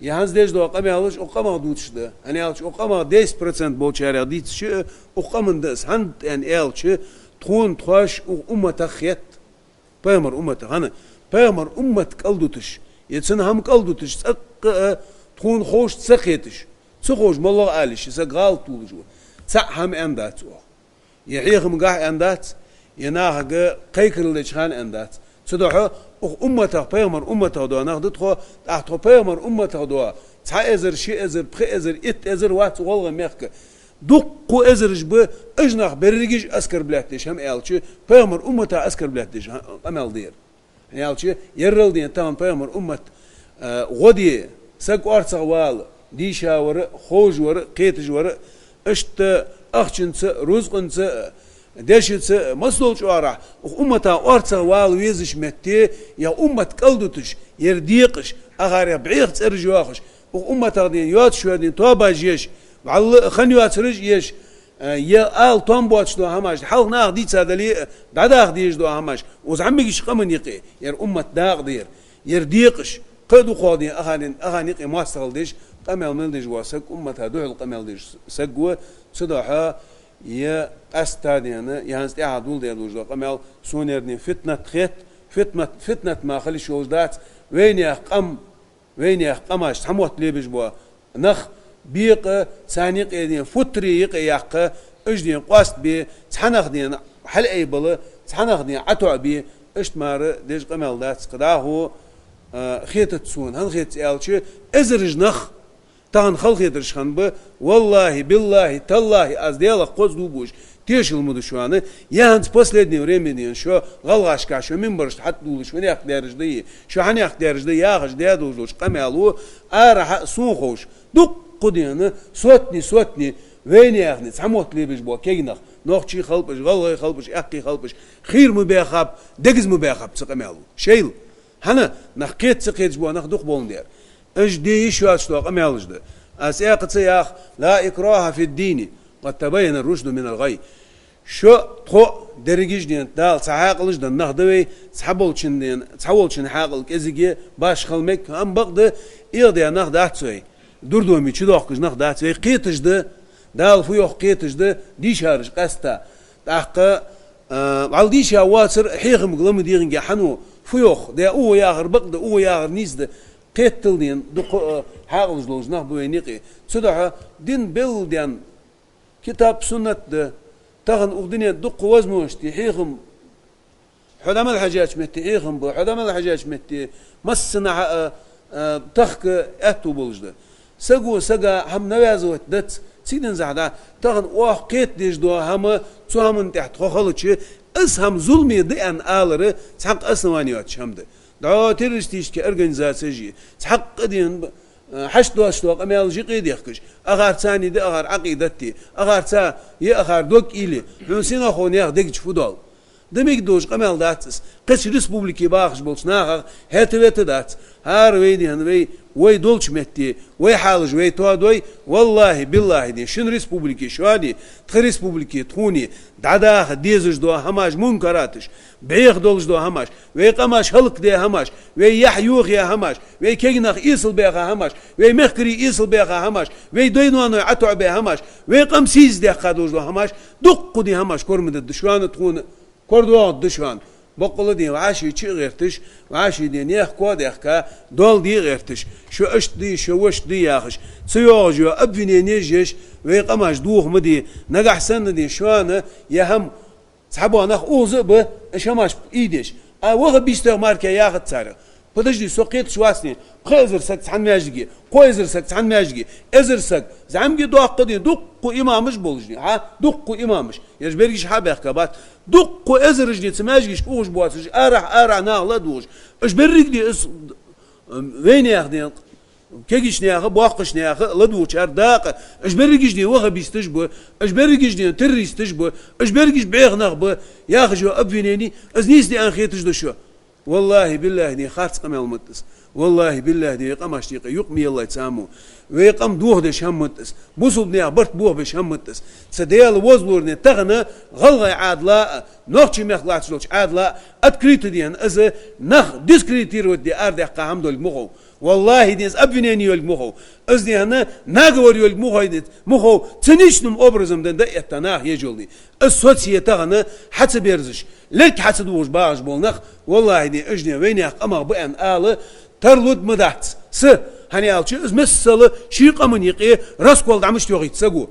Е хӀанз деш дола къамаьлаш укх къамах дувцаш да. ХӀана аьлча укх къамах десять процент болчарех дийцача, укх къаман да из. ХӀана аьнна аьлча, тхона тхоаш укх умматах хет. Пайхамара умматах. ХӀана? Пайхамара уммат кӀалдуташ, е цун хӀама кӀалдуташ, цӀаккха а тхона ховш ца кхеташ. Ца ховш моллагӀа ала йиш я, саг гӀалат волаш ва. ЦаӀ хӀама аьнна дац оаха. Е хьехамгахьа аьнна дац, е нахага кхайкарал деча хана аьнна дац. Цудухьа укх умматах, пайхамара умматах дола нах да тхо, тӀаккха тхо пайхамара умматах дола, цхьа эзар, ши эзар, пхи эзар, итт эзар вац гӀалгӀай мехка. Дукха эзараш ба, уж нах берригаш оскорблять деш хӀама аьлча, пайхамара умматах оскорблять деш хӀа-, къамаьл да ер. ХӀана аьлча, еррал ден тахан пайхамара уммат, а, гӀо де, саг орцагӀвала, дийша вар а, ховш вар а, кхеташ вар а, иштта ахчанца а, рузкъанца а, дешаца а, массадолча оагӀорахьа, укх умматах орцагӀвала везача метте, е уммат кӀалдуташ, ер декъаш, ахарех бӀеха цӀераш йоахаш, укх умматах ден йоацаш вар ден тоабаш еш, вӀалла а хан йоацараш еш, э, е ала тоам боацаш дола хӀамаш, хьалха наха дийца дале а, дӀадаха дезаш дола хӀамаш, укх зӀамигача къаман юкъе, ер уммат дакъа да ер, ер декъаш, кхы а дукхагӀа ден ахарен, ахарен юкъе моастагӀал деш, къамаьл мел деш вола саг, уммата духьал къамаьл деш саг ва, цудухьа е къаьстта дена, е хӀанз тӀехьа доладаь долаш дола къамаьл, сона ер ден фитнат хет, фитнат, фитнат мара хила йиш йолаш дац, вайнаьха къам, вайнаьха къамаш, цхьа мотт лебеш бола нах бекъа, царна юкъе ден футтарий юкъе яккха, уж ден къоастабе, цхьа нах ден хьалъайбала, цхьа нах ден ӀотоӀабе, иштта мара деш къамаьл дац. Кхы дӀахо, а, хетац сона, хӀана хетац аьлча, эзараш нах тахан халахетараш хинна ба, валлахӀи, биллахӀи, таллахӀи, аз Даьлах кхозза дув буаш, тешал ма ду шоана, е хӀанз последнее время ден шо гӀалгӀашка шо минбарашта хьатӀадувлаш, хӀанех даьраш да е, шо хьанех даьраш да яхаш, даь долаш долча къамаьло арахьа а сона ховш, дукха дена, сотни, сотни, вайнаьхеи цхьа мотт лебеш бола кегий нах, нохчий халкъаш, гӀалгӀай халкъаш, аьккхий халкъаш, хийра ма баьхаб, дегаза ма баьхаб цу къамаьло. Шоайла. ХӀана? Нах кхета ца кхеташ бола нах дукха боландаь. Уж де йиш йоацаш дола къамаьлаш да. Аз цкъа ца йоах: «لا إكراه في الدين، قد تبين الرشد من الغي». Шо, тхо, дерригаш ден, Дала цхьа хьаькъалаш денна нах да вай, цхьа болчун ден, цхьа волчун хьаькъал кӀезига я, башха хила мег, амма бакъда, эгӀадаь нах дац вай. Дурдоме чудоахкаш нах дац вай, кхеташ да, Дала фу йоах кхеташ да, дийшараш къаьстта. ТӀаккха, а, вӀалла дийша воацар хьехамга ла ма дегӀинге хьан ва, фу йоах, де укхо яхар бакъда, укхо яхар нийса да, кхетадала ден, дукха, а, хьаькъалаш долаш нах ба вайна юкъе. Цудухьа дин белгала ден китаб, суннат да, тахан укх дунен дукха возможности, хьехам, хьо дӀа мел хьежача метте хьехам ба, хьо дӀа мел хьежача метте массанахьа а, а, тахка аьттув болаш да. Саго сага хӀама навязывать дац, цига денз хьа да, тахан оаха кхетадеш дола хӀама, цу хӀаман тӀехьа тхо хилча, из хӀама зуламе да аьнна алар цхьаккха основани йоацаш хӀама да. ДӀо террористически организацеш я, цхьаккха ден, а, хьашт доацаш дола къамаьлаш юкъе дехкаш, акхар царна да акхар Ӏакъидат, акхар царна я акхар дог уйла, хьона синагӀа хов наьха дега чу фу доал. Да мегаргдолаш къамаьл дац из. Кхыча республике бахаш болча нахах хӀета-вета дац. ХӀара вай ден, вай Вай долча метте, вай хьалаш вай тоадой, валлахӀи, биллахӀи, дий, шун республике шоана, тха республике тхона, дӀадаха дезаш дола хӀамаш, мункараташ, бӀеха долаш дола хӀамаш, вай къамаш хӀалакдаь хӀамаш, вай яхь йохаяь хӀамаш, вай кегий нах эсалбаьха хӀамаш, вай мехкарий эсалбаьха хӀамаш, вай дай-ноаной ӀотоӀабаь хӀамаш, вай къам сийсаздаьккха долаш дола хӀамаш, дуккха, дий, хӀамаш кормадергда шоана тхона. КорадоагӀаргда шоана. Боккъала, дий, вӀаши чу а гӀерташ, вӀаши, дий, наьха коа а даьхка, доал де а гӀерташ, шо иштта дий, шо вешта дий яхаш, ца йоагӀаш йола обвиненеш еш, вай къамаш доха ма де. Нагахьа санна, дий, шоана е хӀама цхьабола нах укхаза а ба, уж хӀамаш ийдеш. А ваххабистех мара яхац царех. Подожди, со кхеташ вац, дий, пхи эзар саг цхьан маьждиге, кхо эзар саг цхьан маьждиге, эзар саг, зӀамига, доккха, дий, дуккха имамаш болаш, дий, хӀа, дуккха имамаш. Ераш берригаш хьабаьхка бац. Дуккха эзараш, дий, цу маьждигашка ухаш боацаш, арахьа, арахьа нах ладувгӀаш. Уж беррига, дий, из, м, вайнаьха, дий, кегийча наьха, боккхийча наьха ладувгӀачар дакъа. Уж берригаш, дий, ваххабисташ ба, уж берригаш, дий, террористаш ба, уж берригаш бӀеха нах ба, яхаш йола обвинени, из нийса дий аьнна хеташ да шо? ВаллахӀи, биллахӀи, дий, харц къамаьл ма да из. ВаллахӀи, биллахӀи, дий, вай къамашта юкъе юкъ ма еллай цхьаммо. Вай къам дохадеш хӀама ма да из. Бусалба наьха барт бохабеш хӀама ма да из. Цу Даьла возалора, дий, тахан гӀалгӀай Ӏаьдала а, нохчий мехка латташ долча Ӏаьдала а открыто, дий, из нах дискредитировать де арадаьккха хӀама долга ма хов. ВаллахӀи, дий, из обвинени йолга ма хов. Из, дий, наговор йолга ма хов, дий, ма хов. Циничным образом, дий, дӀаэтта наха еш йола, дий. Из соцае тахан хьа ца берзаш, лерг хьа ца дугӀаш багӀаш бола нах, валлахӀи, дий, уж, дий, вайнаьха къамах ба аьнна ала тарлургда ма дац са, хӀана аьлча из миссел ший къаман юкъе раскол дӀа мишта йохийт саго.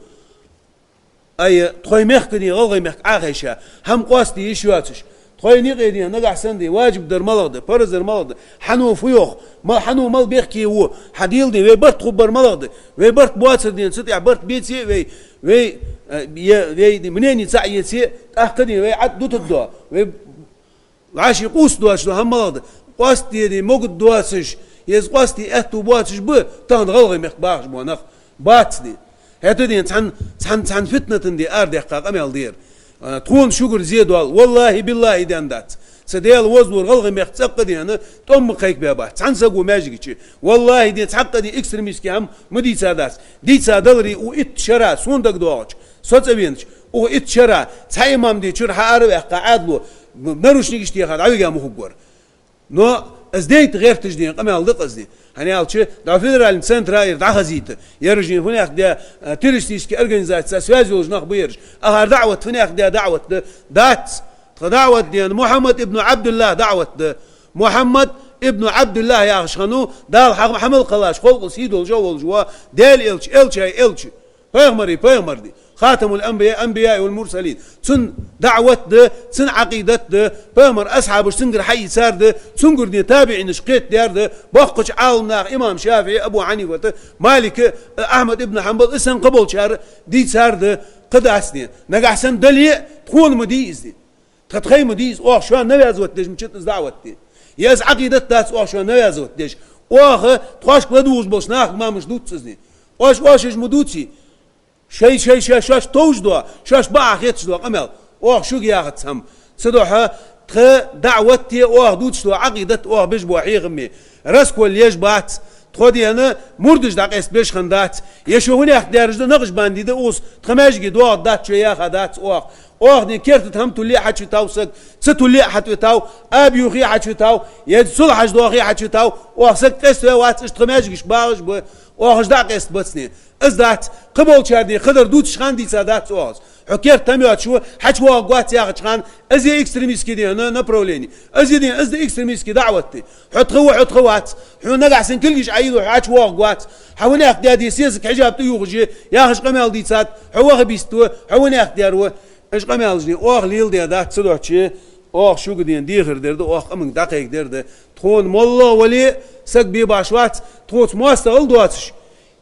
Ай, тхоай мехка, дий, гӀалгӀай мехка Ӏохайша, хӀама къоастаде йиш йоацаш, тхоай юкъе, дий, нагахьа санна, дий, важиб дар малагӀа да, параз дар малагӀа да, хьан фу йоах, ма-, хьан мел бехке ва, хьадийла, дий, вай барт хургбар малагӀа да, вай барт боацар, дий, цу тӀа барт беце а вай, вай, э, е, вай, дий, мнени цаӀ еце а, тӀаккха, дий, вай Ӏад дутаргда, вай вӀаши къоастадоацаш дола хӀама малагӀа да. Къоастаде, дий, могадоацаш, е къоастаде аьттув боацаш ба тахан гӀалгӀай мехка бахаш бола нах. Бац, дий. ХӀаьта, дий, цхьан, цхьан, цхьан фитнатах, дий, арадаьккха къамаьл да ер. А, тхона шугара зе доал, валлахӀи, биллахӀи, дий, дац. Цу Даьла возалора гӀалгӀай мехка цӀаккха, дий, тӀом ма кхайкабаь бац цхьан саго маьждига чу. ВаллахӀи, дий, цхьаккха, дий, экстремистски хӀама ма дийца дац. Дийца даларе, укх итт шера, сона дагадоагӀача, со цӀавенача, укх итт шера цхьа имам, дий, чура хьаараваьккха Ӏаьдало, наручникаш теха дӀавига ма хургвар. Но из дайта гӀерташ, дий, къамаьл да-кх из, дий. ХӀана аьлча, дӀа федеральни центра ер дӀахазийта, ераш, дий, фуннахьа да, э, террористически организацеца связь йолаш нах ба ераш. Акхар даӀват фуннахьа да, даӀват да, дац. Тха даӀват, дий, Мухьаммад ибн Ӏабдуллахь даӀват да. Мухьаммад ибн Ӏабдуллахь яхаш хиннав, Дала хьа-, хьа мел кхеллача халкъал сий долаш волаш вола Даьла элча, элчай элча. Пайхамарий пайхамар, дий. Хатамул анбия-, анбияи вал мурсалин. Цун даӀват да, цун Ӏакъидат да, пайхамара асхьабаш цунгара хьаийцар да, цунгара, дий, табиӀинаш кхетадаьр да, боккхача Ӏаламнаха, имам ШафиӀи, Абу Хьанифата, Малика, Ахьмад ибн Хьанбал, из санна кхыболчар дийцар да, кхы дац, дий. Нагахьа санна дале а, тхона ма дий из, дий. Тха тхоай ма дий из, оаха шоана навязывать деш ма дац из даӀват, дий. Е из Ӏакъидат дац оаха шоана навязывать деш. Оаха тхоашка ладувгӀаш болча нахага мара дувц из, дий. Оаш, оаш уж ма дувций. Шоай, шоай, шоай, шоаш товш дола, шоаш бакъахьа хеташ дола къамаьл. Оаха шуга яхац хӀама. Цудухьа тха даӀват а, оаха дувцаш дола Ӏакъидат а, оаха беш бола хьехам а раскол еш бац. Тхо, дий, мурдаш дӀакъаьстабеш хиннадац. Е шо фуннахьа даьраш да, накъшбанди да, укхаза тха маьждиге доагӀаргдац шо яхадац оаха. Оаха, дий, керта тӀа хӀама тулле а хьачувитав саг, ца тулле а хьатӀавитав, аба юхе а хьачувитав, е цул хьажа доахе а хьачувитав, оаха саг къаьставаь вац, иштта тха маьждигашка багӀаш ба, оаха уж дӀакъаьстабац, дий. Из дац, кхыболчар, дий, кхыдар дувцача хана дийца дац оаха из. Хьо керта тӀа хӀама йоацаш ва, хьачувоагӀаргвац яхача хана, из я экстремистски, дий, на-, направлени. Из я, дий, из да экстремистски даӀват, дий. Хьо тха ва, хьо тха вац. Хьона нагахьа санна кулгаш Ӏоиле, хьо хьачувоагӀаргвац. Хьо фуннахьа даьд, дий, сесаг хьижаб тӀаювхаш я яхаш къамаьл дийцад, хьо ваххабист ва, хьо фуннахьа даьр ва. Уж къамаьлаш, дий, оаха леладаь дац, цудухьа оаха шуга, дий, дехар дер да, оаха къаманга дӀакхайкадер да. Тхона моллагӀа вале а саг бе баш вац, тхоца моастагӀал доацаш.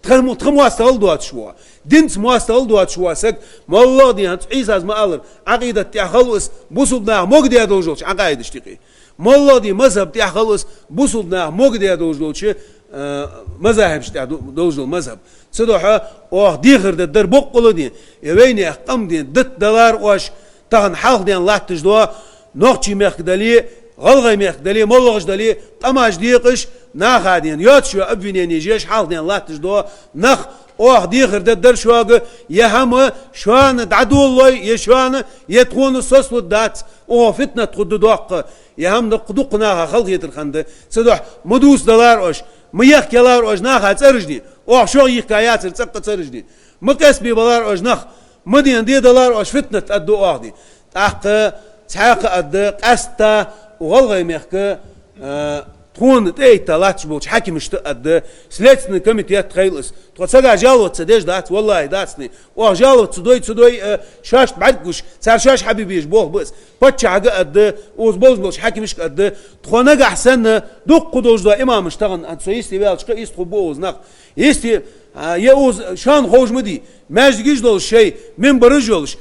Тха мо-, тха моастагӀал доацаш вола, динца моастагӀал доацаш вола саг, моллагӀа, дий, хӀанз Ӏийсас ма аллара, Ӏакъидат тӀехьа хилва из, бусалба наха могадаь долаш долча Ӏакъаидашта юкъе. МоллагӀа, дий, мазхӀаб тӀехьа хилва из, бусалба наха могадаь долаш долча, э, мазахӀибашта тӀехьа ду-, долаш дола мазхӀаб. Цудухьа оаха дехар дергдар боккъала, дий, е вайнаьха къам, дий, дита далар оаш, тахан хьалхадена латташ дола, нохчий мехка дале, ГӀалгӀай мехка дале, моллагӀаш дале, къамаш декъаш, наха ден йоацаш йола обвинени еш, хьалха ден латташ дола нах, оаха дехар дергдар шуга, е хӀама шоана дӀадолалой, е шоана, е тхона соцалургдац, оаха фитнат хургда доккха, е хӀама дукха, дукха наха халахетар хиннад. Цудухьа ма дувцадалара оаш, ма ехкаялара оаш наха цӀераш дий, оаха шуга йийхка яцар цӀаккха цӀераш дий. Ма къоастабе балара оаш нах, ма ден де далара оаш фитнат, аргда оаха дий. ТӀаккха цхьаькха аргда, къаьстта гӀалгӀай мехка, а, тхона тӀаэтта латташ болча хьакимашта аргда, Следственный комитет хийла из. Тхо цхьаккха жаловаться деш дац, валлахӀи, дац ни. Оаха жаловаться дой, ца дой, а, шоашта бӀаргагуш, цар шоаш хьабе безаш болх ба из. Паччахьага аргда, укхаза болаш болча хьакимашка аргда, тхо нагахьа санна, дукха долаш дола имамаш тахан, а, со йисте ваьлча, кхы йист хургба укхаза нах. Йисте, а, е укхаза шоана ховш ма дий, маьждигаш долаш шоай, минбараш йолаш,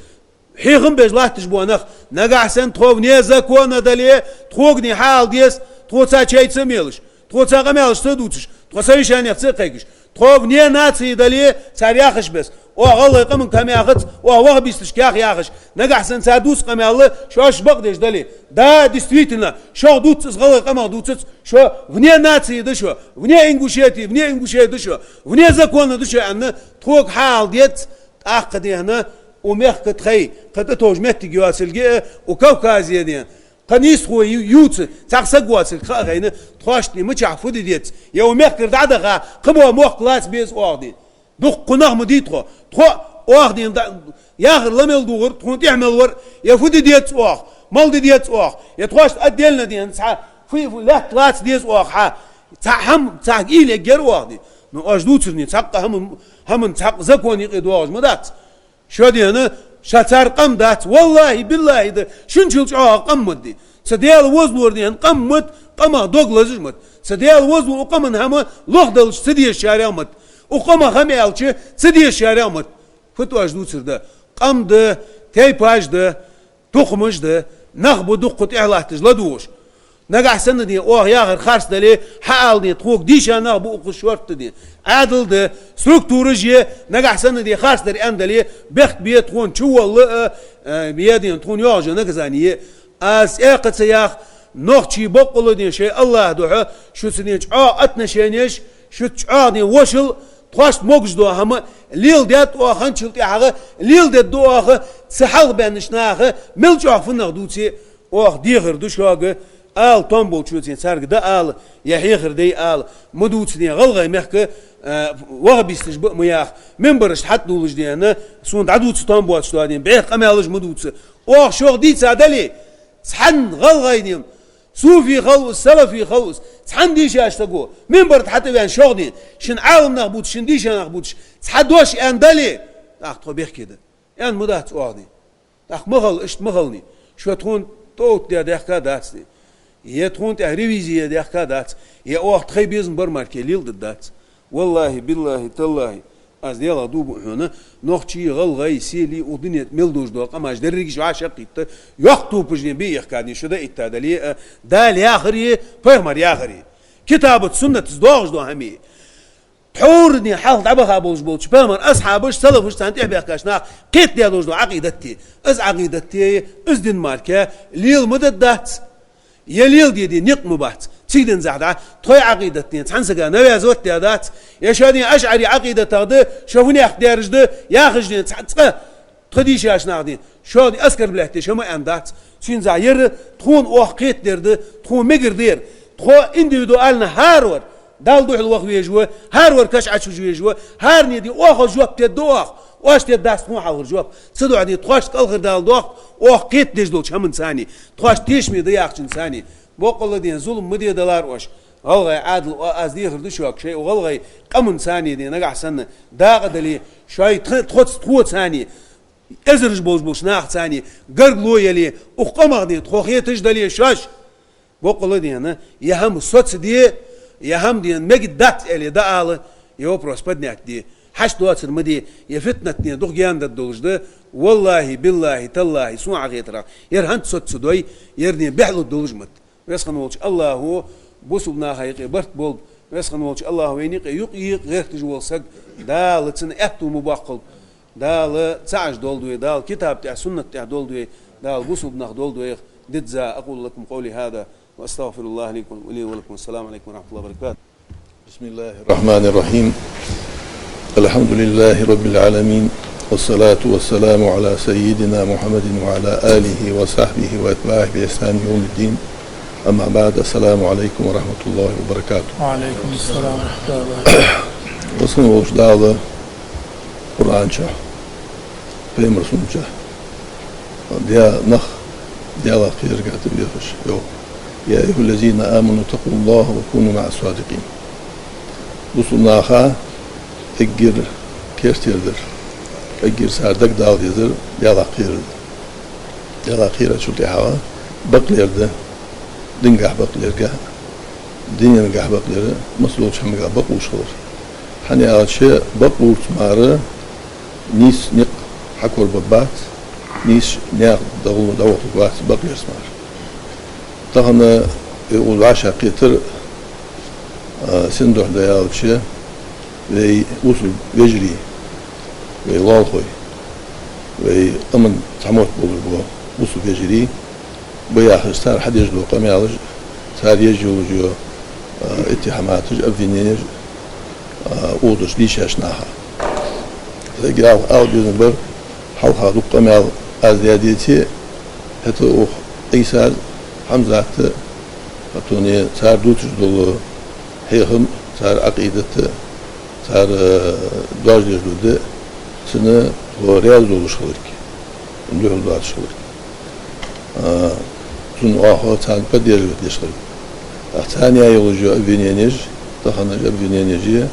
хьехам беш латташ бола нах, нагахьа санна тхо вне закона дале, тхогара хьаала деза, тхоца чай ца мелаш, тхоца къамаьлаш ца дувцаш, тхо совещанех ца кхайкаш, тхо вне нации дале, цар яхаш бес, оаха гӀалгӀай къаман кам яхац, оаха вахабисташка ях яхаш, нагахьа санна цар дувца къамаьл шоаш бакъдеш дале. Да, действительно, шуга дувц из, гӀалгӀай къамах дувцац, шо вне нации да шо, вне Ингушетии, вне Ингушетии да шо, вне закона да шо аьнна, тхога хьаала деза, тӀаккха дехьа, укх мехка тхоай, кхы тӀатовжа моттиг йоацилга, укх Кавказе ден, кхы нийсхо ю-, ювца, цхьаккха саг воацилга ха а хайна, тхоашта мичахьа фу де деза, е укх мехкара дӀадаха, кхы бола мохк лаца беза оаха дий. Дукха нах ма дий тхо. Тхо оаха дий да-, яхар ла мел дугӀар, тхона тӀехьа мел вар, е фу де деза оаха, мала де деза оаха, е тхоашта отдельно ден, цхьа фу, фу лаьтта лаца деза оаха, хьа, цхьа хӀама, цхьа уйла ергьяр оаха дий. Но оаш дувцар дий, цхьаккха хӀама, хӀаман цхьаккха закон юкъе доагӀаш ма дац. Шо дена, ша цар къам дац, валлахӀи, биллахӀи да, шуначул чӀоагӀа къам ма дий. Цу Даьла возалора дена къам ма да, къамах дог лазаш ма да. Цу Даьла возалора укх къаман хӀама лохадалча ца дезачарех ма да. Укх къамах хӀама аьлча ца дезачарех ма да. Фу да оаш дувцар да? Къам да, тайпаш да, тукхамаш да, нах ба дукха тӀехьа латташ ладувгӀаш. Нагахьа санна ден оаха яхар харц дале, хьаала ден, тхога дийша нах ба укхаза шортта ден. Ӏаьдал да, структураш я, нагахьа санна ден харцдар аьнна дале, бехк бе тхона чувалла а, а, е ден тхона йоагӀаш йола наказани я. Аз цӀаькха ца ях, нохчий боккъала ден шоай АллахӀа духьа, шуца ден чӀоагӀа отношенеш, шуца чӀоагӀа ден вошал, тхоашта могаш дола хӀама леладаьд оаха ханчул тӀехьагӀа, леладергда оаха, цу хьалха баьннача наха мел чӀоагӀа фуннагӀа дувце, оаха дехар ду шуга, ала товш болчоа царга дӀаала, е хьехар де ала, ма дувца ден гӀалгӀай мехка, а, вахабисташ ба а ма яха, минбарашта хьатӀадувлаш дена, сона дӀадувца товш боацаш дола ден, бӀеха къамаьлаш ма дувца. Оаха шуга дийца дале, цхьан гӀалгӀай ден, суфи хилва из, салафи хилва из, цхьан дийшача саго, минбар тӀа хьатӀавена шуга ден, шун Ӏаламнах бувцаш, шун дийша нах бувцаш, цхьа дош аьнна дале, тӀаккха тхо бехке да. Аьнна ма дац оаха ден. ТӀаккха ма хала, иштта ма хала ни. Шо тхона тӀаоттадаь даьхка дац ни. Е тхона тӀа ревизи яь даьхка дац. Е оаха тхоай безам бар мара кхы леладергдац. ВаллахӀи, биллахӀи, таллахӀи, аз Даьлах дув буъ хьона, нохчий, гӀалгӀай, селий, укх дунен тӀа мел долаш дола къамаш деррига а вӀашагӀкхийтта, йоккха топаш ден бе яхка ден шо дӀаэтта дале а, Дала яхари, пайхамара яхари, китабаца, суннатаца доагӀаш дола хӀамеи, тхьовра ден хьалха дӀабаха болаш болча пайхамара асхьабаша, салафаша, царна тӀехьа баьхкача наха кхетадаь долаш дола Ӏакъидати, из Ӏакъидати, из дин мара кхы лела ма дергдац. Е леладе ден никъ ма бац. Цига денз хьа да, тхоай Ӏакъидат ден цхьан сага навязывать даь дац. Е шо ден ашӀари Ӏакъидатах да, шо фуннагӀа дераш да, яхаш ден цхьа цкъа тха дийшача наха ден шо оскорблять деш хӀама аьнна дац. Цундела ер тхона оаха кхетадер да, тхона мегар да ер. Тхо индивидуально хӀаравар Далла духьал ваха везаш ва, хӀаравар каша Ӏочувужа везаш ва, хӀаране ден оаха жоп дергда оаха, оаш дергдац тхона хьалхара жоп. Цудухьа ден тхоашта кӀалхардала доахк оаха кхетадеш долча хӀаман цани, тхоашта тешаме да яхачун цани. Боккъала ден зулам ма де далара оаш. ГӀалгӀай Ӏаьдал, о, аз дехар ду шуга, шоай гӀалгӀай къаман цани ден нагахьа санна дакъа дале, шоай тх-, тхоц-, тхоцани, эзараш болаш болча нахацани гаргало яле, укх къамах ден тхо хеташ дале шоаш. Боккъала ден, е хӀама соцаде, е хӀама ден мегаргдац аьле дӀаала, е вопрос поднять де. Хьашт доацар ма де, е фитнат ден дукха гаьна дергдолаш да, валлахӀи, биллахӀи, таллахӀи, сона Ӏохетарах, ер хӀанз соца ца дой, ер ден бехлургдолаш ма да. Веза хинна волча АллахӀо бусалба наха юкъе барт болба. Веза хинна волча АллахӀо вайна юкъе юкъ-юкъе гӀерташ вола саг, Дала цун аьттув ма боаккхалба. Дала цаӀ Ӏаш долда вай, Дала китаба тӀа, сунната тӀа долда вай, Дала бусалба нах долда вайх дизза. أقول لكم قولي هذا وأستغفر الله لي ولكم. السلام عليكم ورحمة الله وبركاته. بسم الله الرحمن الرحيم. الحمد لله رب العالمين. والصلاة والسلام على سيدنا محمد وعلى آله وصحبه وأتباعه بإحسان يوم الدين. أما بعد، السلام عليكم ورحمة الله وبركاته. وعليكم السلام ورحمة الله وبركاته. Везан волча Дала Къуръан чу, Пайхамара суннат чу, даь нах Даьлах кхераргахьа тӀабехаш йоах: «يا أيها الذين آمنوا اتقوا الله وكونوا مع الصادقين». Бусалба наха эггара керттера дар, эггара цар дагадала дезар Даьлах кхерар да. Даьлах кхерачул тӀехьагӀа бакълер да, дингахьа бакълергахьа, дуненгахьа бакълера, массадолча хӀамангахьа бакълувш хилар. ХӀана аьлча, бакълуврца мара нийса никъ хьакорабергбац, нийса наькъа дӀагӀо-, дӀагӀоттаргвац бакълерца мара. Тахан из вӀашагӀкхетар, а, сен духьа да аьлча, вай бусалба вежарий, вай лоалахой, вай къаман цхьа мотт болаш бола бусалба вежарий ба яхаш, цар хьадеш дола къамаьлаш, цар еш йолаш йола, а, иттихьаматаш, обвиненеш, а, укхаза дийшача наха. Эггара ала безам бар, хьалха дукха къамаьл аз даь деце, хӀаьта укх Ӏийсас, Хьамзата, хӀаьта цар дувцаш дола хьехам, цар Ӏакъидат, цар, э, дош деш дола ди, цунна тхо раьза долаш хиларг, цунна духьал доацаш хиларг. А, цунна оаха царна поддерживать деш хиларг. ТӀаккха царна яь йолаш йола обвиненеш, таханарча обвиненеша,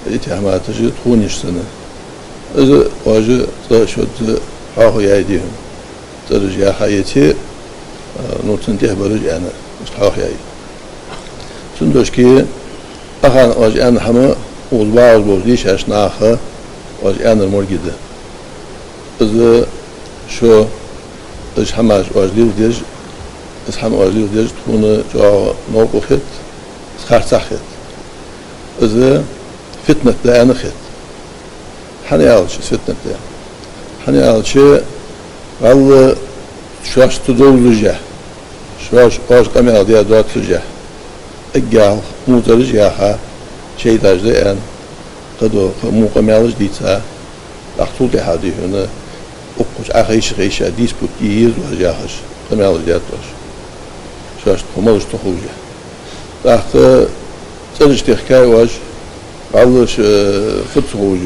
иттихьаматаша тхона йиш санна. Из оаш цкъа-шозза хьоахаяьй, дий хьона. ЦӀераш яьха еце, а, ну, цунна тӀехьа бараш аьнна, иштта хьоахаяьй. Цудухьа, тахан оаш аьнна хӀама, укхаза вагӀаш болча дийшача наха оаш аьннар моргӀа да. Из шо, из хӀамаш оаш леладеш, из хӀама оаш леладеш тхона чӀоагӀа новкъа хет, из харцахьа хет. Из фитнат да аьнна хет. ХӀана аьлча из фитнат да? ХӀана аьлча, валлахӀи, шоашца довзаш, шоаш, оаш къамаьл даь доацаш, эггара хьалха муцараш яьха, шайтӀаш да аьнна, кхыдола, кхы во къамаьлаш дийца, тӀаккха цул тӀехьагӀа, дий хьона, укхаза Ӏохайша-хайша, диспут е еза оаш яхаш, къамаьлаш даьд оаш. Шоашта тхо малаш ца ховш. ТӀаккха цӀераш техкай оаш, валлахӀи, э, фу ца ховш,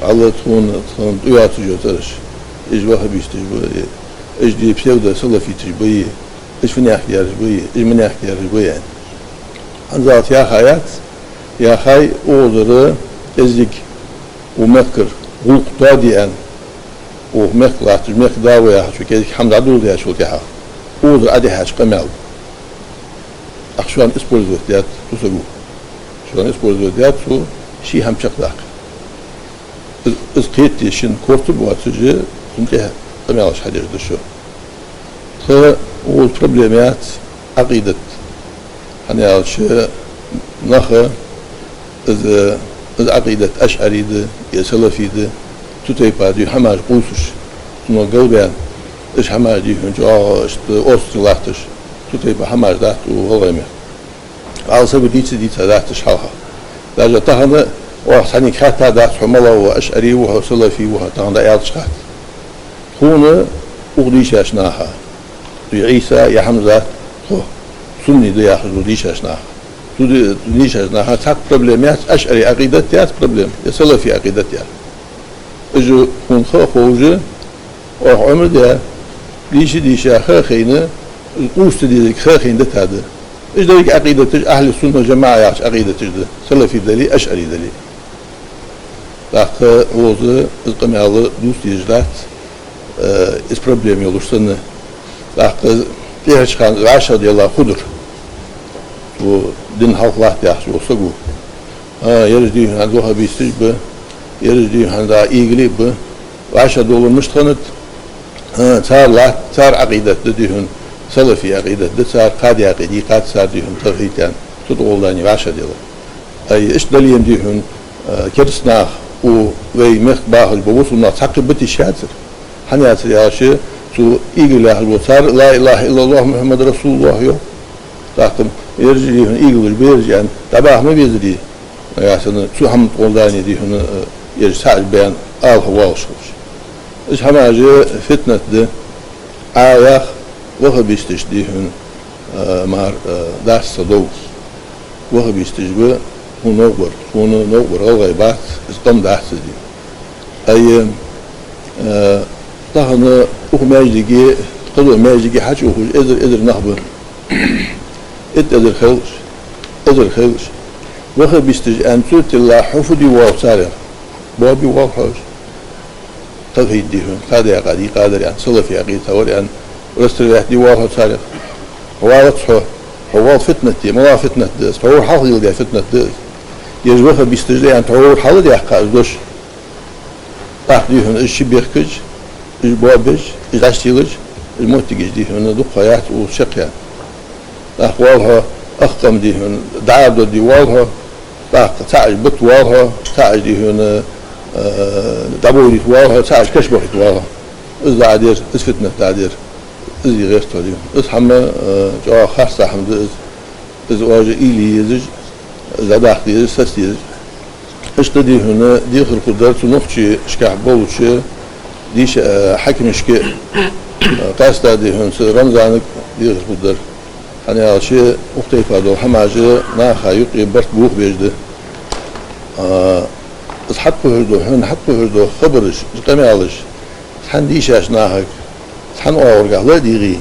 валлахӀи, тхона, тхона тӀайоацаш цӀераш. Уж ваххабисташ ба, уж, дий, псевдосалафиташ ба, уж фу наьха гераш ба, уж ма наьха гераш ба аьнна. ХӀанзалца яьха яц, яьхай укхазара кӀезига укх мехкара гӀулакх тоаде аьнна, укх мехка латташ, мехка дӀаваха яхачо кӀезига хӀама дӀадоладаьчул тӀехьагӀа, укхазара Ӏодихьача къамаьл. ТӀаккха шоана использовать даьд цу саго. Шоана использовать даьд цо ший хӀама чакхдаккха. Из, из кхетаде шийна корта боацаш, цунна тӀехьа къамаьлаш хьадеш да шо. Тха укхаза проблема яц Ӏакъидат. ХӀана аьлча, наха из, из Ӏакъидат ашӀари да е салафи да, цу тайпара, дий хьона, хӀамаш кхувсаш, цунах галбаьнна, уж хӀамаш, дий хьона, чӀоагӀа иштта остагӀа латташ, цу тайпара хӀамаш дац укх ГӀалгӀай мехка. Ала саго дийца, дийца дац уж хьалха. Даже тахан оаха цхьаннега хаьттадац, хьо малав, ашӀари вий хьо, салафи вий хьо, тахан дӀааьлча хац. Тхона укх дийшача наха, е Ӏийса, е Хьамзат, тхо, сунни да яхаш дола дийшача наха. Цу ди-, дийшача наха цхьаккха проблема яц, ашӀари Ӏакъидат яц проблема, е салафи Ӏакъидат яц. Уж тхона ха а ховш, оаха Ӏомадаь, дийша-дийша ха а хайна, кхувса ца дезарг ха а хайна дита да. Уж деррига Ӏакъидаташ, ахьлу сунна вал-жамаӀа яхача Ӏакъидаташ да, салафи дале, ашӀари дале. ТӀаккха укхаза из къамаьл дувца дезаш дац, э, из проблема йолаш санна. ТӀаккха тӀехьарча хана вӀашагӀделла хургдар цу дина хьалха латта яхача саго. А, ераш, дий хьона, ваххабисташ ба, ераш, дий хьона, дӀа эгли ба. ВӀашагӀдовлар мишта хиннад? А, цар латт, цар Ӏакъидат да, дий хьона, салафи Ӏакъидат да, цар кхади Ӏакъида, кхади цар, дий хьона, тавхьид аьнна, цу тӀагӀолла вӀашагӀделар. Ай, иштта дале-м, дий хьона, а, кераста нах, укх вай мехка бахаш бола бусалба нах цхьаккха бита йиш яцар. ХӀана яцар аьлча, цу эгли яхаш бола цар «Ла илахӀа иллаллахӀ, Мухьаммад расулуллахӀ» йоах. ТӀаккха ераш дий хьона, игалаш бераш аьнна, дӀабаха ма безарий. Нагахьа санна цу хӀаман тӀа гӀолла дани дий хьона, э, ераш цхьаь баьнна, ала хьо воаллаш хилча. Уж хӀамаш фитнат да, Ӏа яхар ваххабисташ дий хьона, э, мара, э, дац са дов. Ваххабисташ ба хьона новкъа бар, хьона новкъа бар гӀалгӀай бац, из къам дац из дий. Ай, э, тахан укх маьждиге, кхыдолча маьждиге хьачуухаш эзар-эзар нах ба. Итт эзар хилча, эзар хилча. Ваххабисташ аьнна цу тӀа тилла хьо фу де воалл царех? Боабе воалл хьо уж? Тавхьид дий хьона, кхаь-кхаь дий, кхаь дар аьнна, салафий Ӏакъида тӀа вар аьнна, растравлять де воалл хьо царех? Хьо валац хьо, хьо воалл фитнат де, мала фитнат да из, тхьовра хьалха леладаь фитнат да из. Ераш ваххабисташ да аьнна, тхьовра хьалдаьккха из дош. ТӀаккха дий хьона уж чубехкаш, уж боабеш, уж дӀачутиллаш, уж моттигаш дий хьона дукха яц укхаза чакхъяьнна. ТӀаккха воалл хьо, ах къам дий хьона дӀаара додде воалл хьо, тӀаккха цхьаь уж бита воалл хьо, цхьаь уж дий хьона, э, дӀабовлийта воалл хьо, цхьаь уж кашбахийта воалл хьо. Из дӀа а дер, из фитнат дӀа а дер, из гӀерт хьо дий хьона. Из хӀама, э, чӀоагӀа харц хӀама да из. Из оаш уйла е езаш, из дӀадаккха дезаш, саца дезаш. Иштта дий хьона дехар хургдар цу нохчашкахь болча дийша, э, хьакимашка, э, къаьстта дий хьона цу Рамзанага дехар хургдар. ХӀана аьлча укх тайпара дола хӀамаш наха юкъе барт бохабеш да. А, из хьатӀакхухьаш дола, хьона хьатӀакхухьаш дола хабараш, из къамаьлаш, цхьан дийшача нахага, цхьан оагӀорахьа ла а дийгӀе,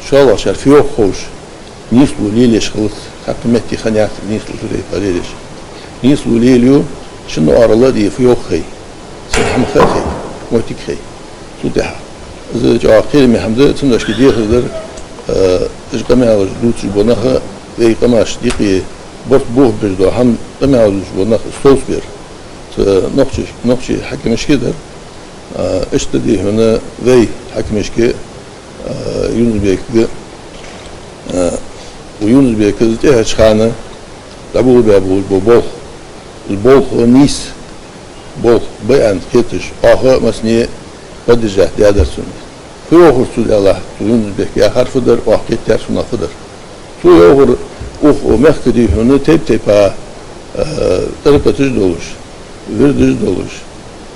шоллагӀчар фу йоах ховш, нийсло лелаеш хилац, цхьаккха метте хиннаяц нийсло цу тайпара лелаеш. Нийсло лелаю, шин оагӀорахьа ла а дийгӀе, фу йоах хой, цун хӀама ха а хой, моттиг а хой. Цул тӀехьа. Из чӀоагӀа кхераме хӀама да, цудухьа дехар дар, э, уж къамаьлаш дувцаш бола нах а, вай къамашта юкъе барт бохабеш дола хӀама, къамаьлаш дувцаш бола нах а совцабер. Цу нохчий, нохчий хьакимашка а дар, э, иштта дий хьона вай хьакимашка, э, Юнус-Бекага, э, укх Юнус-Бека из тӀехьарча хана дӀаболабаь болаш бола болх. Из болх нийса болх ба аьнна кхеташ, оаха массане поддержать даьдар цунна. Фу йоахар цо, аьлча, цу Юнус-Бека яхар фу дар, оаха кхетаяьр цунах фу дар. Цо йоахар, укх мехка дий хьона тайп-тайпара, э, тӀарикъаташ долаш, вирдаш долаш,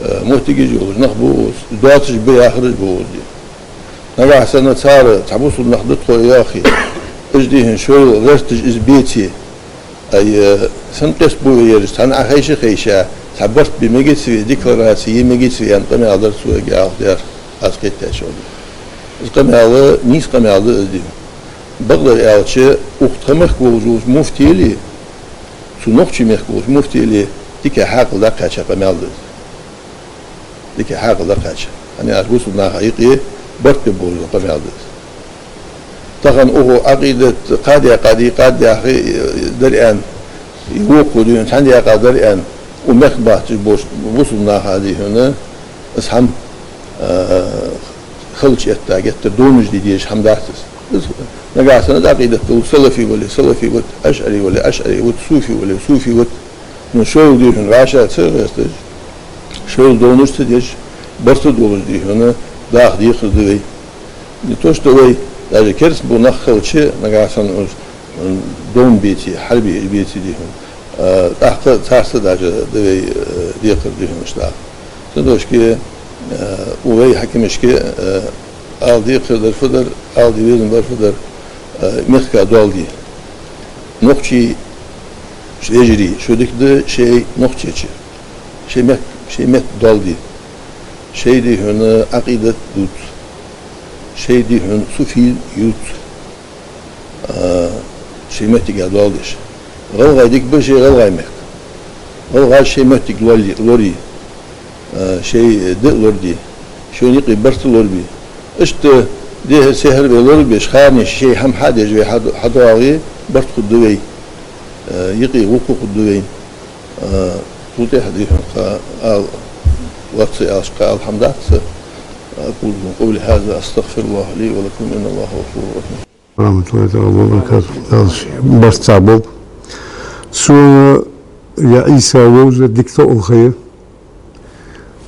э, моттигаш йолаш нах ба укхаза, доацаш ба яхараш ба укхаза. Нагахьа санна цар цхьа бусалба нах да тхо яхе, уж дий хьона шоайла гӀерташ из беце, ай, э, сенна къоастабу вай ераш, цхьанне а хайша-хайша, цхьа барт бе мегац вай, деклараци е мегац вай аьнна къамаьл дар цо, эггара хьалха даьр, аз кхетадаьчох. Из къамаьл нийса къамаьл да из дий хьона. Бакъдар аьлча, укх тха мехка волаш волча муфтийла, цу нохчий мехка волча муфтийла дика хьаькъал дӀакхаьча къамаьл да из. Дика хьаькъал дӀакхаьча. ХӀана аьлча бусалба наха юкъе барт бе болаш дола къамаьл да из. Тахан укхо Ӏакъидат кхаь даькъа дий, кхаь даькъа дар аьнна, е вокхо дий хьона цхьан даькъа дар аьнна, укх мехка бахача болча бусалба наха дий хьона из хӀама, э, халача этта геттара довнаш де дезаш хӀама дац из. Из нагахьа санна из Ӏакъидат долаш, салафи вале, салафи ва, ашӀари вале, ашӀари ва, суфи вале, суфи ва. Ну, шоайла дий хьона вӀашагӀ ца гӀерташ, шоайла довнаш ца деш, барт долаш дий хьона даха дехар да вай. Не то что вай, даже кераста бола нах хилча, нагахьа санна уж, м, довн беце, хьарбе уж беце дий хьона. А, тӀаккха царца даже да вай, э, декхар дий хьона иштта. Цудухьа, э, укх вай хьакимашка, э, ала декхар дар фу дар, ала де везаш бар фу дар, э, мехка доал де. Нохчий, вежарий, шо дика да шоай нохчийча. Шоай мет-, шоай метта доал де. Шоай дий хьона Ӏакъидат дувца. Шоай дий хьона суфизм ювца. А, шоай моттиге доал деш. ГӀалгӀай дика ба шоай гӀалгӀай мехка. ГӀалгӀаша шоай моттиг лорае, лорае. А, шоай ди а лораде. Шоай юкъе барт а лорабе. Иштта дехьара-сехьара вай лорабеш, харне шоай хӀама хьадеш вай хьад-, хьадоагӀе, барт хургда вай. А, юкъе гӀулакх хургда вайна. А, цул тӀехьа дий хьона кхы ала, лоацца аьлча кхы ала хӀама дац. أقول قولي هذا أستغفر الله لي ولكم إن الله غفور رحيم. ورحمة الله تعالى وبركاته. Дала ший барт цхьа болба. Сона я Ӏийса вовза дика товш хилар,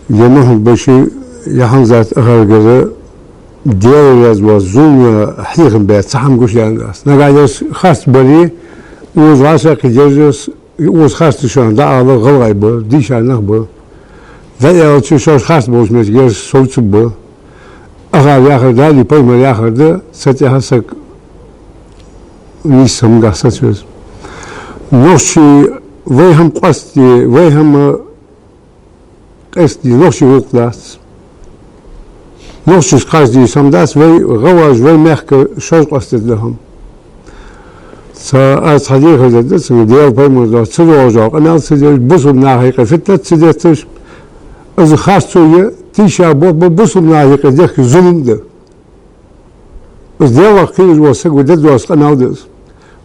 я Мухьмад-Башир, я Хьамзат ахаргара Даьла раьза вола зулам хьехам баь цхьа хӀама гуш дац. Нагахь ер харц барий, укхаза вӀашагӀкхийттараш, укхаза харц да шоана дӀаала гӀалгӀай ба, дийша нах ба. ДӀааьлча, шоаш харц болча меттигаш совцаргба. Ахар яхар, Даьлеи пайхамареи яхар да, цу тӀехьа саг нийса хӀамангахьа сацавеза. Нохчий вай хӀама къоастаде, вай хӀама къестаде нохчий гӀулакх дац. Нохчашка харц де сам дац, вай гӀалгӀаша вай мехка шоаш къоастаде хӀама. Цхьа аз хьадийхар да, цхьа Даьла пайхамара дош ца доагӀаш, къамаьл ца деш, бусалба наха юкъе фитнат ца детташ, из харцо я, тийша бо-, бо-, бусалба наха юкъе дехка зулам да. Из Даьлах кхераш вола саг ва, дергдоацаш къамаьл да из.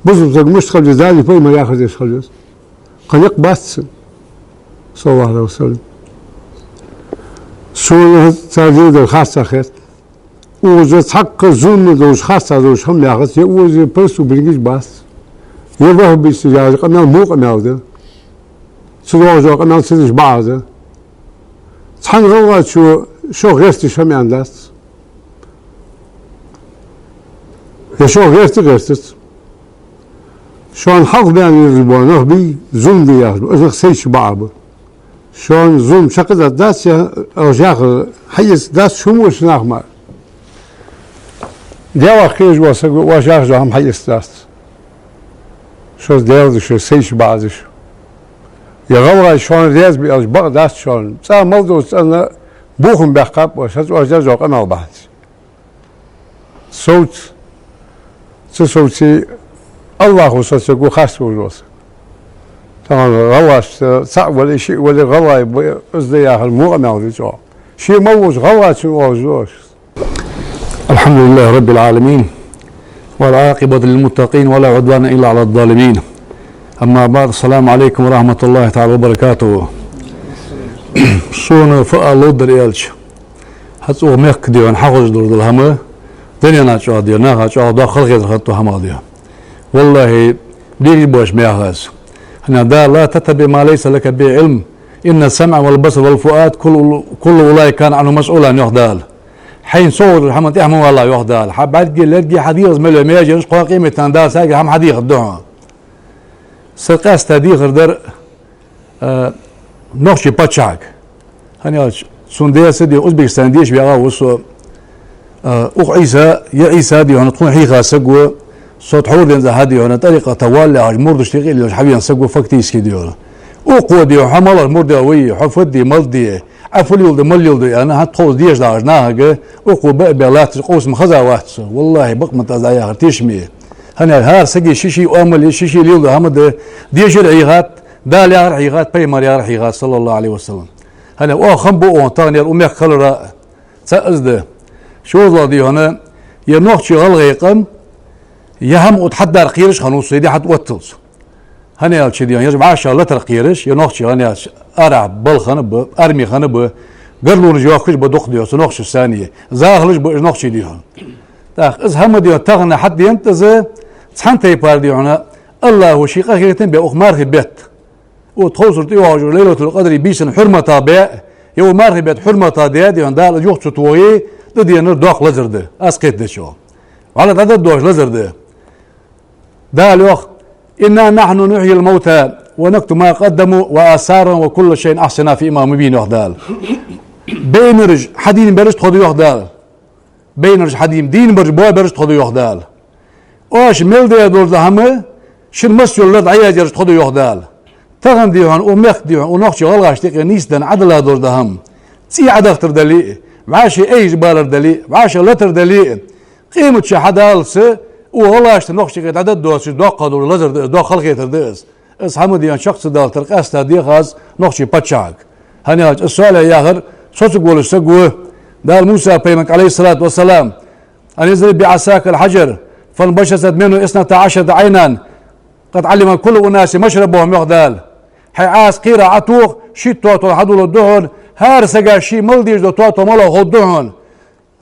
Бусалба саг мишта хила веза, Даьлеи пайхамареи яхар деш хила веза. Кхы никъ бац цун, саллаллахӀу Ӏалайхи ва саллам. Сона цар дилдар харцахьа хет. Укхаза цхьаккха зулам долаш, харцахьа долаш хӀама яхац, е укхаза преступникаш бац, е ваххабисташ яхаш къамаьл во къамаьл да. Ца доагӀаш дола къамаьл ца деш бакъахьа да. Цхьан гӀалгӀачо шох гӀерташ хӀама аьнна дац. Е шох гӀерта гӀертац. Шоана хьалха баьнна везаш бола нах бий, зулам бий яхаш ба, уж нах сайча бакъахьа ба. Шоана зулам чакхдаргдац, е оаш яхар хьаэцаргдац шун воча нах мара. Даьлах кхераш вола саг ва, оаш яхаш дола хӀама хьаэцаргдац. Шоаш Даьла да шо, сайча бакъахьа да шо. Е гӀалгӀай шоана раьза ба аьлча бакъ дац шоана. ЦӀа мел долча цӀенна бохам баьккхаб оаш, хӀанз оаш деш дола къамаьл бахьанца. Совц-, ца совций, АллахӀо соцавергва харц волаш вола саг. Тахан гӀалгӀашца цаӀ вале, шиъ вале, гӀалгӀай ба из да яхар во къамаьл да чӀоагӀа. Ше мел волча гӀалгӀачунна оалаш да оаш. الحمد لله رب العالمين، والعاقبة للمتقين، ولا عدوان إلا على الظالمين. أما بعد، السلام عليكم ورحمة الله تعالى وبركاته. Сона фу ала ловргдар аьлча, хӀанз укх мехка, дий хьона, хьахозаш долаш дола хӀама, дунен чу, дий хьона, наха чӀоагӀа доккха халахетар хиннад укх хӀамах, дий хьона. ВаллахӀи, дийша боацаш ма яхий аз. ХӀана аьлча Дала: «لا تتبع ما ليس لك به علم، إن السمع والبصر والفؤاد كل، كل أولئك كان عنه مسؤولا», йоах Дала. Хьайна ца ховш долча хӀаман тӀехьа ма вала, йоах Дала. Хьа бӀаргеи лерагеи, хьа дегӀаца мел йола меженаш, кхоакъ къематдийнахьа Дала царгара хӀама хьадехаргда хьона. Са къаьстта дехар дар, а, нохчий паччахьага. ХӀана аьлча, цун даь-са, дий хьона, Узбекистане деша ваьгӀа ва со. А, укх Ӏийса, ер Ӏийса, дий хьона, тхона хьийха саг ва, со тхьовра денз хьа, дий хьона, тӀарикъата валле яхаш, мурдашта юкъе лелаш хьавена саг ва фактически, дий хьона. Укхо, дий хьона, хьо малар мурдаш вий, хьо фу де, мала де, Ӏа фу леладу, мала леладу аьнна, хӀанз тховца деша дахача нахага, укхо баа-баа латташ къовсам хеза вац со. ВаллахӀи, бакъ ма да аз дӀаяхар, тешаме. ХӀана аьлча, хӀара сага ший-ший оамал я, ший-ший леладу хӀама да, дешар хьийхад, Дала яхар хьийхад, пайхамара яхар хьийхад, صلى الله عليه وسلم. ХӀана, оаха хам бу оаха тахан ер укх мехка хилара, цаӀ из да. ШозлагӀа, дий хьона, ер нохчий-гӀалгӀай къам, ер хӀама отта хьатӀадара кхераш хиннав со, ер ди хьатӀаотталца. ХӀана аьлча, дий хьона, ераш вӀашагӀ латара кхераш, ер нохчий, хӀана аьлча, арахьа балха хиннаб, арми хиннаб, гаргалонаш йоахкаш ба дукха, дий хьона, цу нохчашца санна. ЗахӀалаш ба уж нохчий, дий хьона. ТӀаккха из хӀама, дий хьона, тахан хьатӀаденад из, цхьан тайпара, дий хьона, АллахӀо ший къахетам баь укх мархий бетта. Укх тховсара тӀайоагӀача Лайлатуль-Къадри бийсан хьурмата баь, е укх мархий бетта хьурмата даь, дий хьона, Дала юха ца тохе, тӀаденар доккха лазар да, аз кхетадечох. ВӀалла дӀадоалаш лазар да. Дала йоах: «إنا نحن نحيي الموتى ونكتب ما قدموا وآثارهم وكل شيء أحصيناه في إمام مبين», йоах Дала. Байнараш хьадийна бераш тхо да, йоах Дала. Байнараш хьадийна, дийна бараш, боабераш тхо да, йоах Дала. Оаш мел даь долаш дола хӀама, шун масса йола лар дӀаяздеш тхо да, йоах Дала. Тахан, дий хьона, укх мехка, дий хьона, укх нохчий-гӀалгӀашта юкъе нийсденна Ӏадала долаш дола хӀама, цӀий Ӏадахийтар дале а, вӀаший айхьа балар дале а, вӀашагӀ латар дале а, къематди хьадаллалца, укх гӀалгӀашта нохчашта юкъе дӀадаргдоацаш доккха долаш лазар да из, доккха халахетар да из. Из хӀама, дий хьона, чакх ца далийтар къаьстта дех аз нохчий паччахьага. ХӀана аьлча, из Салихь яхар соцаволаш саг ва, Дала Муса-пайхамарга, عليه الصلاة والسلام: «أن اضرب بعصاك الحجر فانبجست منه اثنتا عشرة عينا قد علم كل أناس مشربهم», йоах Дала. Хьай Ӏаса кхера Ӏотоха, шийтта тотал хьадоладу хьона, хӀара сага ший мала дезаш дола тото мала ховргда хьона.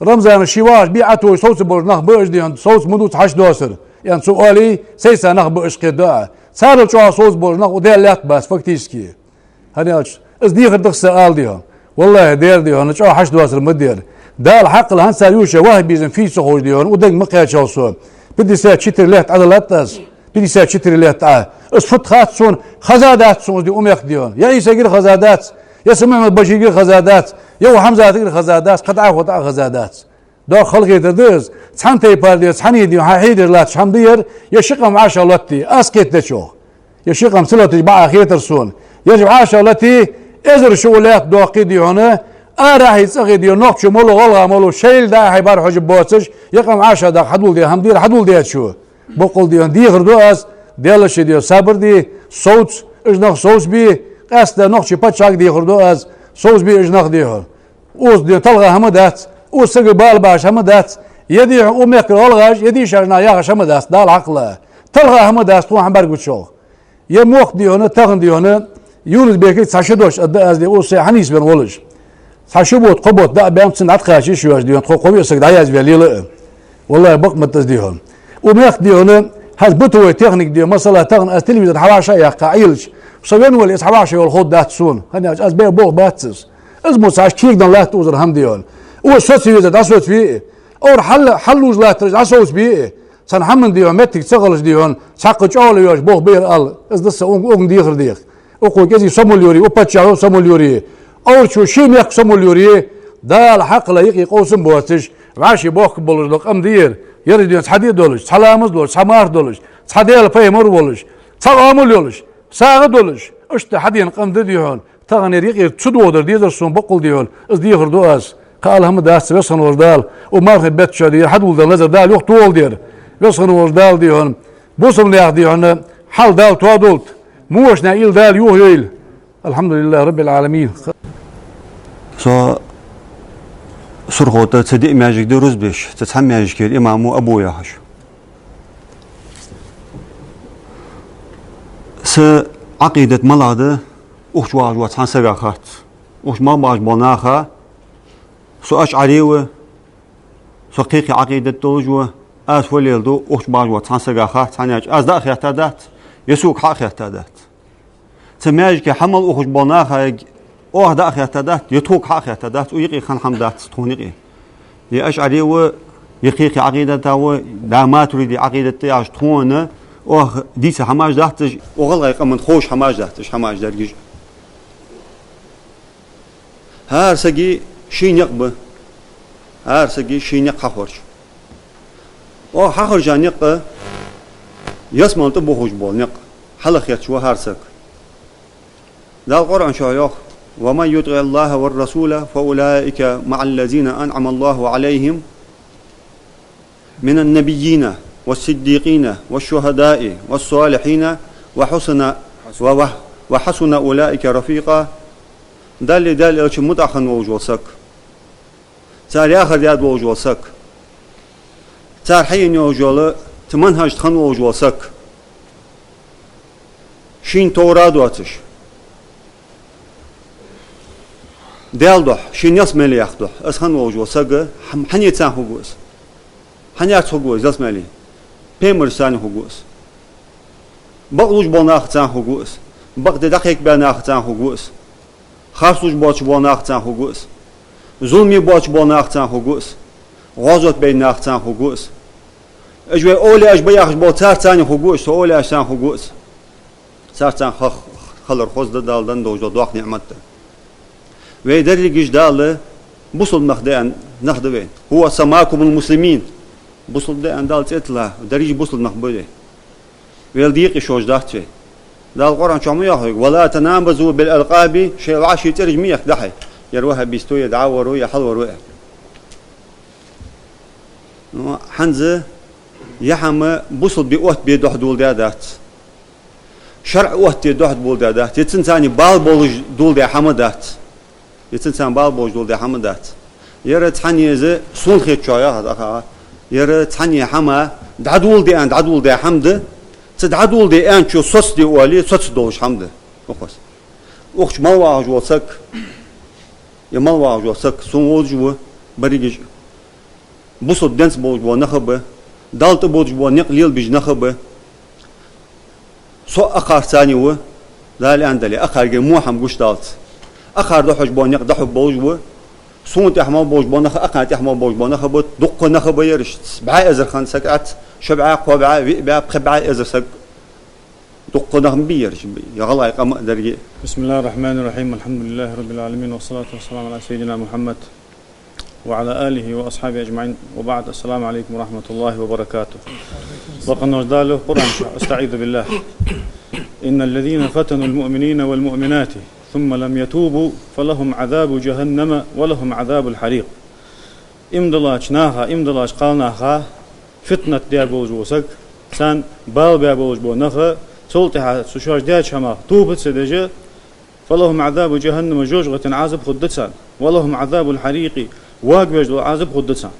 Рамзана ший вахаш бий Ӏотохаш совцабараш нах ба уж, дий хьона, совца ма дувца хьашт доацар. Е цо оалий, сайца нах ба уж, кхетадий Ӏа. Царел чӀоагӀа совцабараш нах укх Даьла лаьтта бац фактически. ХӀана аьлча, из дехар да-кх са ала, дий хьона. ВаллахӀи, дера, дий хьона, чӀоагӀа хьашт доацар ма дера. Дала хьакъал хӀанз цар юша ваххабизм фийца ховш, дий хьона, укх дега ма кхаьчав со. Пятьдесят четыре лет Ӏа далатт аз. Пятьдесят четыре лет Ӏа. Аз фуд хац сона, хезадац сона, дий, укх мехка, дий хьона. Я Ӏийсагара хезадац, я са Мухьаммад-Баширгара хезадац, я укх Хьамзатагара хезадац, кхы дӀахо дӀа а хезадац. Доккха халахетар да из. Цхьан тайпара, дий, цхьанне, дий, хьа хьийдеш латташ хӀама да ер, я ши къам вӀашагӀлотте, аз кхетадечох. Я ши къам ца лоташ бакъахьа хетар сона. Ераш вӀашагӀлотте, эзар шу лаьтта доккхий, дий хьона, арахьа, цӀагӀа, дий хьона, нохчо малав, гӀалгӀа малав, шоайла дӀа-хьа бӀарахьежа боацаш, я къам вӀашагӀдаккха хьадоладе хӀама да ер, хьадоладечо. Боккъал, дий хьона, дехар ду аз, Даьла ший, дий хьона, сабар де, совц, уж нах совц бе, къаьстта нохчий паччахьага дехар ду аз, совц бе уж нах, дий хьона. Укхаза, дий хьона, талха хӀама дац, укхаза сага бала беш хӀама дац, я, дий хьона, укх мехкара гӀалгӀаша, я дийша нах яхаш хӀама дац, Дала хьакъала. Талха хӀама дац тхона хьабӀаргагучох. Я мохк, дий хьона, тахан, дий хьона, Юнус-Бекага цхьа шу дош аргда аз, дий, укхаза сай хьанийсбенна волаш. Цхьа шу бутт, кхо бутт дӀа а баьннаб, цунна дӀатӀакхача йиш йоацаш, дий хьона, тхо кхо виъ саг дӀаязваь лела а. ВаллахӀи, бакъ ма да из, дий хьона. Укх мехка, дий хьона, хӀанз бытовой техника, дий хьона, масала, тахан аз телевизор хьавӀашагӀъяккха Ӏа йилча, со венна вале, из хьавӀашагӀйола ховргдац сона. ХӀана аьлча аз бе болх бац из. Из мо цхьа кегадан латта узар хӀама, дий хьона. Укхаза соцаве везар дӀасоцаве а, укхаза хьал-, хьаллуш латтараш дӀасовцабе а, цхьан хӀаман, дий хьона, моттиг ца хилча, дий хьона, цхьаккха чӀоагӀо йоацаш болх бе ала. Из да са укх-, укхун дехар дех. Укхо кӀезига сомал йоре, укх паччахьо сомал йоре, Ӏоврачо ший мехка сомал йоре, Дала хьакъала юкъе къовсам боацаш, вӀаший бохка болаш дола къам да ер, ераш, дий хьона, цхьа ди долаш, цхьа ламаз долаш, цхьа марха долаш, цхьа Даьла пайхамар волаш, цхьа Ӏамал йолаш, сагӀа долаш, иштта хьадена къам да, дий хьона, тахан ер юкъера ца дохадар дезар сона, боккъал, дий хьона, из дехар ду аз. Кхы ала хӀама дац, Веза хинна волча Дала, укх мархий бетта чу, дий хьона, хьадоладенна лазар Дала юхатохалда ер. Веза хинна волча Дала, дий хьона, бусалба наьха, дий хьона, хьал Дала тоадолда. Мошна ил Дала юхайойла. الحمد لله رب العالمين. Со Сурхо тӀа цу диъ маьждига да рузба еш, цу цхьан маьждигера имам ва Абу яхаш. Са Ӏакъидат малагӀа да, укх чу вагӀаш вола цхьан сага хац. Укх чу мел багӀаш болча наха, со ашӀари ва, со кхы-кхы Ӏакъидат долаш ва, аз фу леладу, укх чу багӀаш волча цхьан сага хац, хӀана аьлча аз дӀа а хетта дац, е сога хьа а хетта дац. Цу маьждиге хьа мел ухаш болча наха, оаха дӀа а хетта дац, е тхога хьа а хетта дац, укх юкъе хинна хӀама дац тхона юкъе. Е ашӀари ва, е кхы-кхы Ӏакъидата ва, е матуридий Ӏакъидата яхаш тхона, оаха дийца хӀамаш дац уж, укх гӀалгӀай къаман ховш хӀамаш дац уж, хӀамаш деррига а. ХӀара сага ший никъ ба. ХӀара сага ший никъ хьахорж. Оаха хьахоржа никъ, ялсмала тӀа бохаш бола никъ, хьалххеташ ва хӀара саг. Дала Къуръан чу йоах: ومن يطع الله والرسول فأولئك مع الذين أنعم الله عليهم من النبيين والصديقين والشهداء والصالحين وحسن، و-، و-، وحسن أولئك رفيقا. Даллеи Даьла Элчаннеи мутӀахьа хинна волаш вола саг. Цар яхар даьд волаш вола саг. Цар хьаена йолаш йола, цу манхӀажа тӀа хинна волаш вола саг. Шийна товра доацаш. Даьла духьа, шийна ялсмале яккха духьа, из хинна волаш вола саг, хьан-, хьанеца хургва из? Хьанеца хургва из ялсмале? Пайхамарашца хургва из. Бакълувш болча нахаца хургва из. Бакъ де дӀакхайкабаь нахаца хургва из. Харцлувш боацаш болча нахаца хургва из. Зуламе боацаш болча нахаца хургва из. ГӀазот баьча нахаца хургва из. Уж вай овлияаш ба яхаш бола, царца хургва из, цу овлияашца хургва из. Царца ха-, хилар хоза да, Дала денна долаш дола доккха ниӀмат да. Вай дерригаш Дала бусалба нах да аьнна, нах да вай. هو سماكم المسلمين. Бусалба да аьнна Дала цӀи тиллалехь, дерригаш бусалба нах ба вай. Вел декъе шоаш дац вай. Дала Къуръан чу ма йоах вайга: ولا تنابزوا بالألقاب, шоай вӀаший цӀераш ма яхка дӀа-хьа. Ер ваххабист ва, е дӀавар ва, е хьалвар ва. Ну, хӀанз ер хӀама бусалба оттабе духьа доладаь дац. ШарӀа оттаде духьа доладаь дац. Е цунца бала болаш доладаь хӀама дац. Е цунца бала болаш доладаь хӀама дац. Ер цхьанне из, сона хетачох яхар да-кх, ер цхьанне хӀама дӀадоладе аьнна дӀадоладаь хӀама да. Цу дӀадоладе аьнначо соцаде оале, соцадолаш хӀама да. Укхаза. Укх чу мел вагӀаш вола саг, е мел вагӀаш вола саг, сона вовзаш ва, берригаш бусалба динца болаш бола нах а ба, Далла тӀабоагӀаш бола никъ лелабеш нах а ба. Со а акхарца ва, Дала аьннадале, акхарга во хӀама гуш даллалца. Акхар дӀахьош бола никъ дӀахьоргболаш ва. Сона тӀехьа мел болаш бола нах а, укхарна тӀехьа мел болаш бола нах а ба, дукха нах а ба ераш. БӀаь эзар хинна саг яц, ши бӀаь, кхо бӀаь, виъ бӀаь, пхи бӀаь эзар саг. Дукха нах ба ераш, я гӀалгӀай къам а деррига. بسم الله الرحمن الرحيم. الحمد لله رب العالمين، والصلاة والسلام على سيدنا محمد وعلى آله وأصحابه أجمعين، وبعد. السلام عليكم ورحمة الله وبركاته. Лакха волча Дала йоах Къуръан чу: أستعيذ بالله. إن الذين فتنوا المؤمنين والمؤمنات ثم لم يتوبوا فلهم عذاب جهنم ولهم عذاب الحريق. Иман диллача наха, иман диллача кхалнаха фитнат даь болаш вола саг, царна бала баь болаш бола нах, цул тӀехьа цу шоаш даьча хӀамах тоба ца деш, فلهم عذاب جهنم, жожагӀатен Ӏазап хургда царна, ولهم عذاب الحريق, вагавеш дола Ӏазап хургда царна.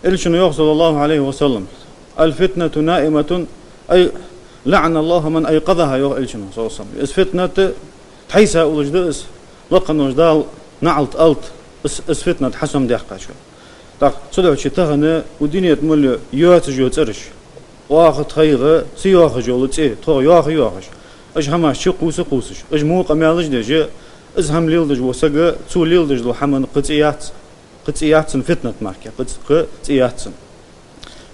Элчано йоах, صلى الله عليه وسلم: الفتنة نائمة، أي لعن الله من أيقظها, йоах Элчано, صلى الله عليه وسلم. Из фитнат тхьайса уллаш да из, Лакха волча Дала наӀалт алда из, из фитнат хьасомадаьккхачоа. ТӀаккха цудухьа тахан укх дунен тӀа мел йоацаш йола цӀераш, оаха тхайга ца йоахаш йола цӀи тхога йоаха йоахаш, уж хӀамаш чукхувса кхувсаш, уж во къамаьлаш деш, из хӀама леладеш вола саг, цо леладеш долча хӀаман кхы цӀи яц, кхы цӀи яц цун фитнат мара, кхы цӀи, кхы цӀи яц цун.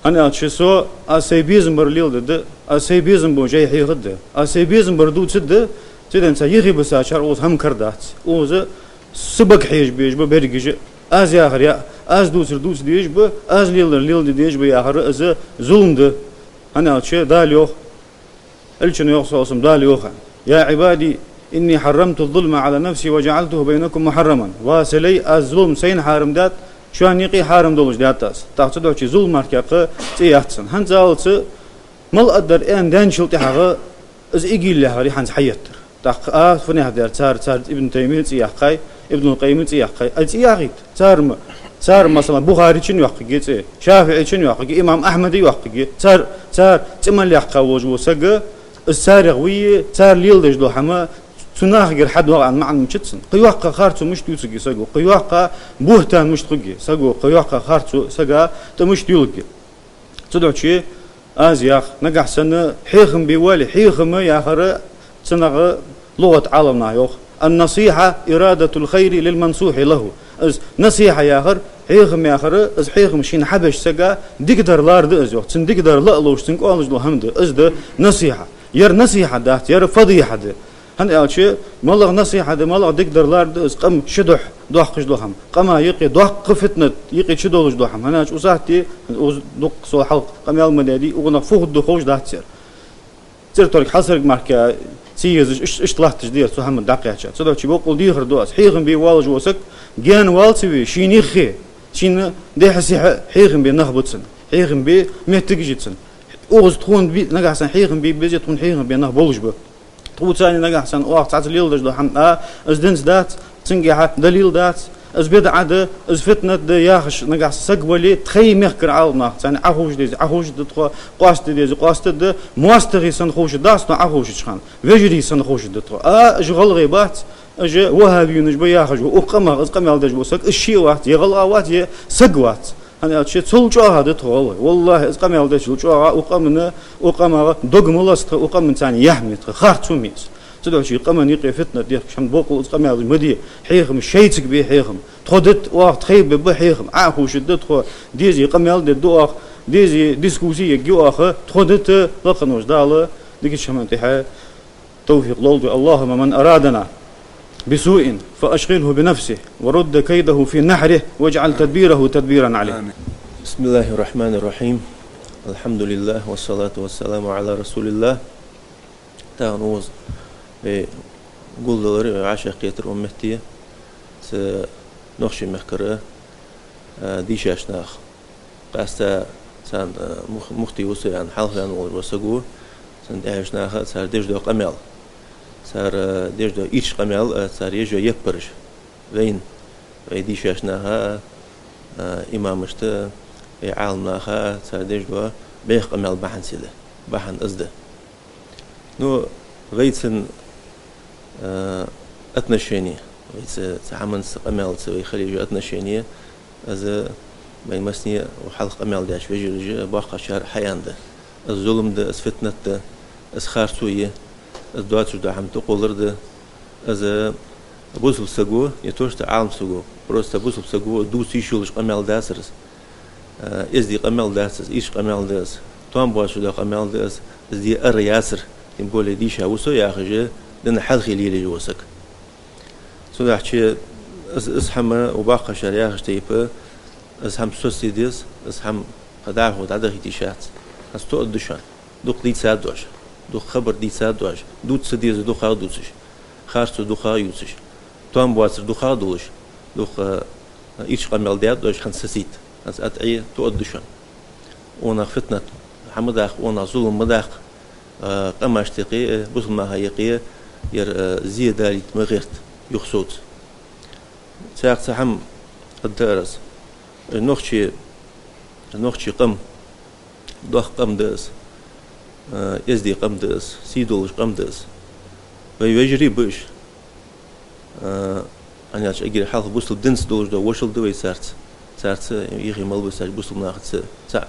ХӀана аьлча со, аз сай безам бар леладергда, аз сай безам бола жай хьехаргда, аз сай безам бар дувцаргда, цудухьа цу юхебисачар укхаза хӀама кара дац. Укхаза са бага хьежа безаш ба берригаш а, аз яхар яа, аз дувцар дувца дезаш ба, аз леладер леладе дезаш ба яхар, из зулам да. ХӀана аьлча Дала йоах, Элчано йоах, صلى الله عليه وسلم, Дала йоах: يا عبادي إني حرمت الظلم على نفسي وجعلته بينكم محرما. Ва са лай, аз зулам сайна хьарам даьд, шоана юкъе хьарам долаш даьд аз. ТӀаккха цудухьа зулам мара кхы цӀи яц цун. ХӀанз цу алца мел аргдар аьнна даьнначул тӀехьагӀа из игилла яхар я хӀанз хьаеттар. ТӀаккха а фуннагӀа дар цар, цар Ибн Таймия цӀи яьккхай, Ибнул Къаййима цӀи яьккхай, а цӀи яхийта. Цар ма-, цар, масала, Бухарийчун йоаккхаргья цӀи, ШафиӀийчун йоаккхаргья, имам Ахьмада йоаккхаргья. Цар, цар цӀи мел яьккха волаш вола саг, из царех вий, цар леладеш дола хӀама цу нахагара хьадоагӀа аьнна маӀан мичад цун. Кхы йоккха харцо мишта ювцаргья саго, кхы йоккха бухӀтан мишта хургья саго, кхы йоккха харцо сага тӀа мишта юлларгья. Цудухьа аз ях, нагахьа санна хьехам бе вале, хьехам яхар, цунах лугӀат Ӏаламнаха йоах: النصيحة إرادة الخير للمنصوح له. Из насихьа яхар, хьехам яхар, из хьехам шийна хьабеча сага дикадар лар да из, йоах. Цунна дикадар ла а луш, цунна кӀоалаш дола хӀама да. Из да насихьа. Ер насихьа дац, ер фадихьа да. ХӀана аьлча, малагӀа насихьа да, малагӀа дикадар лар да из, къам ший духьа доаккхаш дола хӀама, къама юкъе доккха фитнат юкъе чудолаш дола хӀама. ХӀана аьлча укх сахьате, укхаза дукха сол хьалха къамаьл ма даьдий, укханах фу хургда ховш дац ер. ЦӀерторг хьалсарг мара ца езаш, иш-, иштта латташ да ер цу хӀаман дӀакхаьча. Цудухьа боккъал дехар ду аз: хьехам бе воалаш вола саг гаьна вала ца везаш, шийна юххе, шийна дехьа-сехьа хьехам бе нах ба цун, хьехам бе моттигаш я цун. Укхаза тхона би-, нагахьа санна хьехам бе безе, тхона хьехам бе нах болаш ба. Тхоца цхьана нагахьа санна оаха цхьацца леладеш дола хӀама а, из динца дац, цунгахьа далил дац, из бидӀа да, из фитнат да яхаш нагахьа санна саг вале, тхай мехкара Ӏаламнаха цхьана Ӏоховша деза, Ӏоховшаргда тхо, къоастаде деза, къоастаргда, моастагӀий санна ховшаргдац тхо Ӏоховшача хана, вежарий санна ховшаргда тхо. А, уж гӀалгӀай бац, уж ваххабиюнаш ба яхаш ва укх къамах из къамаьл деш вола саг, из ше вац, е гӀалгӀа вац, е саг вац. ХӀана аьлча цул чӀоагӀа да тхо гӀалгӀай. ВаллахӀи, из къамаьл дечул чӀоагӀа укх къаман, укх къамах дог ма лац тха, укх къаман царна яхь ма я тха, харцо ма я из. Цудухьа къаман юкъе фитнат дехкаш хӀама, боккъал из къамаьл ма де. Хьехам шоайцига бе хьехам. Тхо дита оаха, тхай бе ба хьехам. Ӏоховшаргда тхо, дезий къамаьл дергда оаха, дезий дискусси ергья оаха, тхо дита, Лакха волча Дала дикача хӀаман тӀехьа тавфикъ лолда. اللهم من أرادنا بسوء فأشغله بنفسه ورد كيده في نحره واجعل تدبيره تدميرا عليه. آمين. بسم الله الرحمن الرحيم. الحمد لله والصلاة والسلام على رسول الله. Тахан укхаза вай гулдалар, вай вӀашагӀкхетар укх метте цу Нохчий мехкара, а, дийшача наха. Къаьстта царна, а, мух-, муфти ва со аьнна хьалха ваьнна волаш вола саг ва, цунна тӀехьарча наха, цар деш дола къамаьл, цар, а, деш дола ийрча къамаьл, а, цар еш йола яппараш вайна, вай дийшача наха а, а, имамашта а, вай Ӏаламнаха а, цар деш дола бӀеха къамаьл бахьанца да, бахьан из да. Ну, вайцига, э, отношени, вайцига цу хӀаманца, къамаьлаца вай хила езаш йола отношени, из вай массане а, укх хьалха къамаьл деш вежарий а, боккхагӀчар а хьааьннад. Из зулам да, из фитнат да, из харцо я, из доацаш дола хӀама тӀакхоллар да, из Бусалба саго, не то что Ӏалам саго, просто бусалба саго дувца йиш йолаш къамаьл дацар из. Э, эздий къамаьл дац из, ийрча къамаьл да из, тоам боацаш дола къамаьл да из, из де ара яцар, тем более дийша ва со яхаш, дина хьалхе лелаеш вола саг. Цудухьа из, из хӀама укх боккхийчар яхача тайпара, из хӀама соцаде деза, из хӀама кхы дӀахо дӀадахийта йиш яц. Аз тоъаргда шоана. Дукха дийцад оаш, дукха хабар дийцад оаш, дувца ца дезар дукхагӀа дувцаш, харцо дукхагӀа ювцаш, тоам боацар дукхагӀа долаш, дукха, э, ийрча къамаьл даьд оаш, хӀанз сацийта. Аз атӀе тоъаргда шоана. Укханах фитнат хӀама ма даккха, укханах зулам ма даккха, э, къамашта юкъе, э, бусалба наха юкъе, ер, э, зе далийта ма гӀерта юхасовца. Цхьаькха цхьа хӀама аргдар аз. Э, нохчий, нохчий къам, доккха къам да из, э, эздий къам да из, сий долаш къам да из. Вай вежарий ба уж. Э, хӀана аьлча эггара хьалха бусалба динца долаш дола вошал да вай царца. Царца юхе мел ба царца бусалба нахаца. ЦаӀ.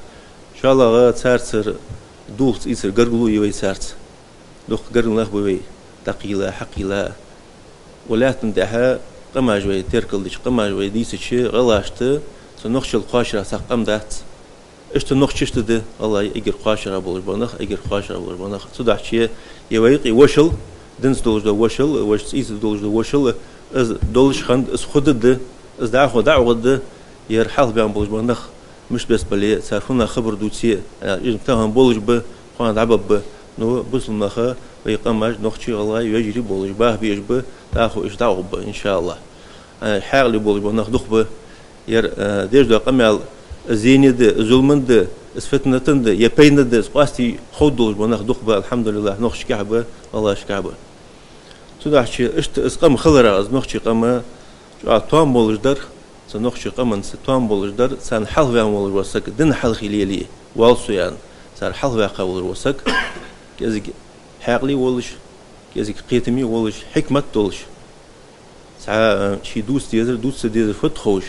ШоллагӀа, царцара дулх цӀийцара гаргало я вай царца. Дукха гаргара нах ба вай, дӀакхийла, хьакхийла. Укх лаьттан тӀа къамаш вай теркалдича, къамаш вай дийцача, гӀалгӀашта цу нохчал кхоачара цхьаккха къам дац. Иштта нохчашта да, валлахӀи, эггара кхоачара болаш бола нах, эггара кхоачара болаш бола нах. Цудухьа ер вай юкъе вошал, динца долаш дола вошал, вайца цӀийца долаш дола вошал, из долаш хиннад, из хургда, из дӀахо дӀаухаргда, ер хьалхабаьнна болаш бола нах, мишта беса бале, цар фуннагӀа хабар дувце, э, уж тахан болаш ба, кхоана дӀабаргба. Ну, бусалба нах, вай къамаш, нохчий, гӀалгӀай, вежарий болаш, баха безаш ба, дӀахо уж дӀаухаргба, иншааллахӀ. Э, хьаькъале болаш бола нах дукха ба. Ер, э, деш дола къамаьл зене да, зулама да, из фитната да, е пайдана да, из къоастаде ховргдолаш бола нах дукха ба, алхьамдулиллахӀ, нохчашкахьа ба, гӀалгӀашкахьа ба. Цудухьа иштта из къам хиларах, из нохчий къам чӀоагӀа тоам болаш дар, цу нохчий къаманца тоам болаш дар, царна хьалхаваьнна волаш вола саг, дина хьалхе лелае воал со аьнна, цар хьалхаваьккха волаш вола саг, кӀезига хьаькъале волаш, кӀезига кхетаме волаш, хьикмат долаш, цхьа, э, ше дувца дезар, дувца ца дезар фуд ховш,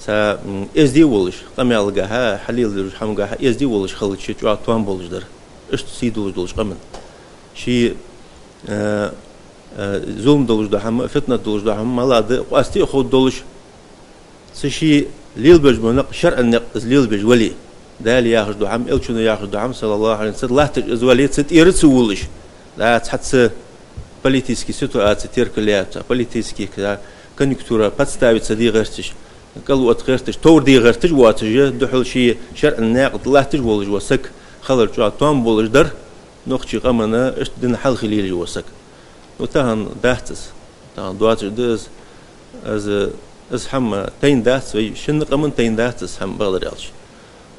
цхьа, м, эздий волаш, къамаьлагахьа, хьалеладеш хӀамагахьа эздий волаш хилча, чӀоагӀа тоам болаш дар. Иштта сий долаш долча къаман. Ше, э, э, зулам долаш дола хӀама, фитнат долаш дола хӀама малагӀа да къоастаде ховргдолаш, цу ше лелабеш бола никъ, шарӀан никъ из лелабеш вале, Дала яхаш дола хӀама, Элчано яхаш дола хӀама, саллаллахӀу Ӏалайхи ва саллам, латташ из вале, цу тӀера ца вувлаш, да, цхьацца политически ситуаци теркалъяь, цхьа политически, да, конъюнктура, подставиться де гӀерташ, кӀал отта гӀерташ, товр де гӀерташ воацаш, духхьал ший шарӀан наькъа тӀа латташ волаш вола саг хилар чӀоагӀа тоам болаш дар, нохчий къаманна иштта дина хьалхе лелаеш вола саг. Ну, тахан дац из. Тахан доацаш да из, из, из хӀама тайна дац, вай шин къаманна тайна дац из хӀама, бакъдар аьлча.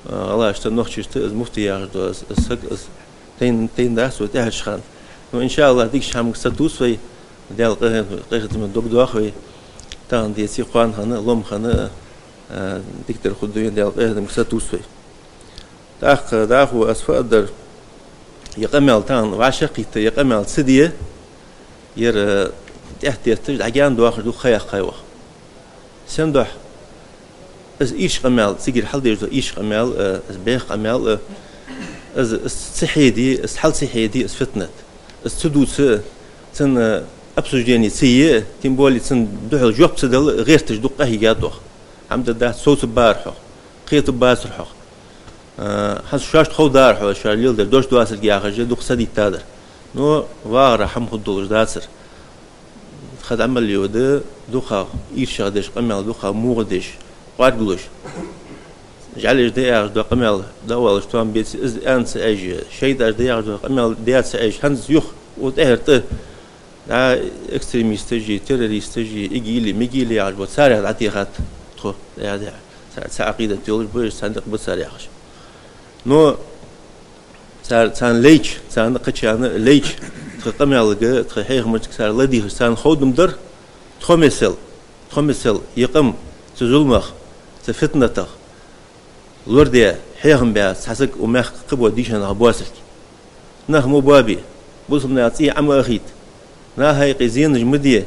А, гӀалгӀашта, нохчашта из муфти яхаш дола из, из саг, из тайна, тайна дац вай тӀехьарча хана. Ну, иншааллахӀ, дикача хӀамага сатувс вай, Даьла къахет-, къахетамца дог доах вай. Тахан деце кхоана хана, ломма хана, а, дикадар хургда вайна, Даьла къахетамца сатувс вай. ТӀаккха дӀахо аз фу аргдар, ер къамаьл тахан вӀашагӀкхийтта, ер къамаьл ца де, ер, э, тӀехьатетташ, дӀагаьна доахаш дукха ха яьккхай оаха. Сен духьа? Из ийрча къамаьл, цигара хьалдеш дола ийрча къамаьл, э, из бӀеха къамаьл, э, из, из ца хьеде, из хьал ца хьеде, из фитнат. Из ца дувца, цун, э, обсуждение ца е, тем более цунна духьал жоп ца дала гӀерташ дукха къахьийгад оаха. ХӀама дац, совцаргбар хьо, кхетаргбацар хьох. А, хӀанз шоашта ховргдар хьо, шоаш леладер дош доацилга яхаш, дукха садийттадар. Но вагӀара хӀама хургдолаш дацар. Ха дӀа мел йода, дукхагӀа ийрчагӀа деш къамаьл, дукхагӀа мугӀа деш, кӀоаргалуш. ЖӀалеш да яхаш дола къамаьл дӀаоалаш тоам беце, из аьнна ца Ӏеш, шайтӀаш да яхаш дола къамаьл даь ца Ӏеш, хӀанз юха, укх тӀехьара тӀа, дӀа экстремисташи, террористаши, игили, мигили яхаш бола, царех дӀатехад тхо, дӀа, дӀа, цхьа, цхьа Ӏакъидат йолаш ба уж, цхьа никъ ба цар яхаш. Но цар, царна лайча, царна кхычарна лайча, тха къамаьлага, тха хьехамашка цар ладийгӀача, царна ховргда-м дар, тхо мисал, тхо мисал, ер къам цу зуламах, цу фитнатах лорадаь, хьехам баь цхьа саг укх мехка кхыбола дийша нах боацилга. Нах ма боабе, бусалба наьха цӀий Ӏо ма ахийта, наха юкъе зенаш ма де,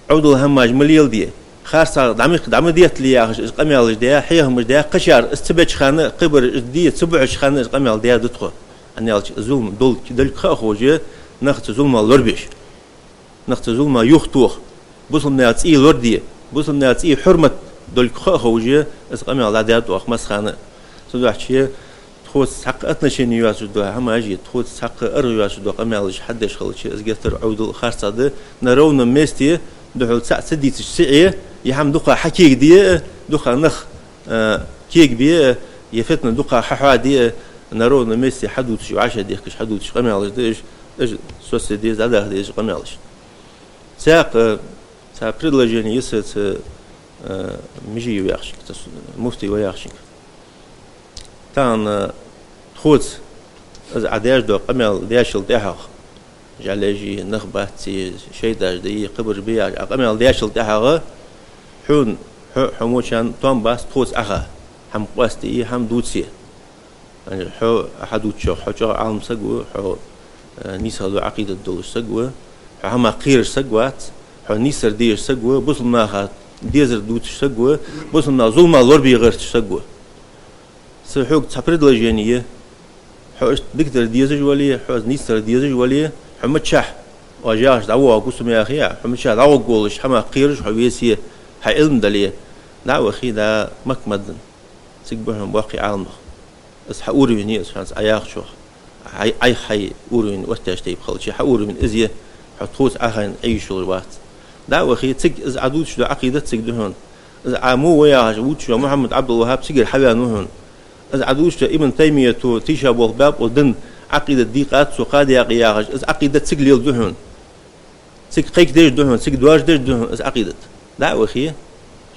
Ӏовдала хӀамаш ма леладе, харцахьа дӀа ма, дӀа ма деттале яхаш, из къамаьлаш даь, хьехамаш даь, кхычар из ца беча хана, кхыбар из де ца бухьача хана из къамаьл даь да тхо. ХӀана аьлча зулам долга, долга ха а ховш, нах цу зуламах лорабеш. Нах цу зулама юхатоха, бусалба наьха цӀий лораде, бусалба наьха цӀий хьурмат долга ха а ховш, из къамаьл дӀадаьд оаха массахана а. Цудухьа тхоца цхьаккха отношени йоацаш дола хӀамаш а, тхоца цхьаккха аргӀа йоацаш дола къамаьлаш хьадеш хилча, из геттара Ӏовдал а харцахьа да, на ровном месте духхьал цаӀ ца дийцача сиӀе, е хӀама дукха хьакегаде а, дукха нах, а, кегабе а, е фитна дукха хьахьоаде а, на ровном месте хьадувцаш, вӀашагӀдехкаш хьадувцаш къамаьлаш да уж, уж соцаде деза, дӀадаха деза къамаьлаш. Цхьаькха, цхьа предложени я са цу, э, Межиев яхачунга, цу с-, муфти ва яхачунга. Тахан, э, тхоца из Ӏа деш дола къамаьл дешал тӀехьагӀа, жӀалеш а, нах бац а, шайтӀаш да а, кхыбараш ба яхаш, Ӏа къамаьл дешал тӀехьагӀа, хьона, хьо, хьо мочан тоам бац тхоца Ӏаха, хӀама къоастаде а, хӀама дувце а. Хьо хьадувцачох, хьо чӀоагӀа Ӏалам саг ва, хьо, э, нийсагӀа дола Ӏакъидат долаш саг ва, хьо хӀамах кхераш саг вац, хьо нийсар дезаш саг ва, бусалба наха дезар дувцаш саг ва, бусалба наха зулама лорабе гӀерташ саг ва. Са хьога цхьа предложени я. Хьо иштта дикадар дезаш вале, хьо из нийсдар дезаш вале, хьо мичахьа, оаш яхаш, дӀавоагӀа гусам яхе а, хьо мичахьа дӀагӀоргволаш, хӀамах кхераш хьо веце, хьа Ӏилма дале, дӀа а вахе, дӀа Макка-Мадина. Цига ба хьона боккхий Ӏаламнах. Из хьа уровень я из хьона, Ӏа яхачох. Ӏай-, Ӏайха хьай уровень оттадаьча тайпара хилча, хьа уровень из я, хьо тхоца Ӏахайна Ӏе йиш йолаш вац. ДӀа а вахе, цига из Ӏа дувцаш дола Ӏакъидат цига да хьона. Из Ӏа мо ва яхаш вувцаш вола Мухьаммад Ӏабдул-ВахӀхӀаб цигара хьаваьнна ва хьона. Из Ӏа дувцаш дола Ибн Таймията тийшаболх баьб укх дина Ӏакъидат дийкъад цо, кхадаькъа яхаш, из Ӏакъидат цига леладу хьона. Цига кхайкадеш да хьона, цига доаржадеш да хьона из Ӏакъидат. ДӀа а вахе,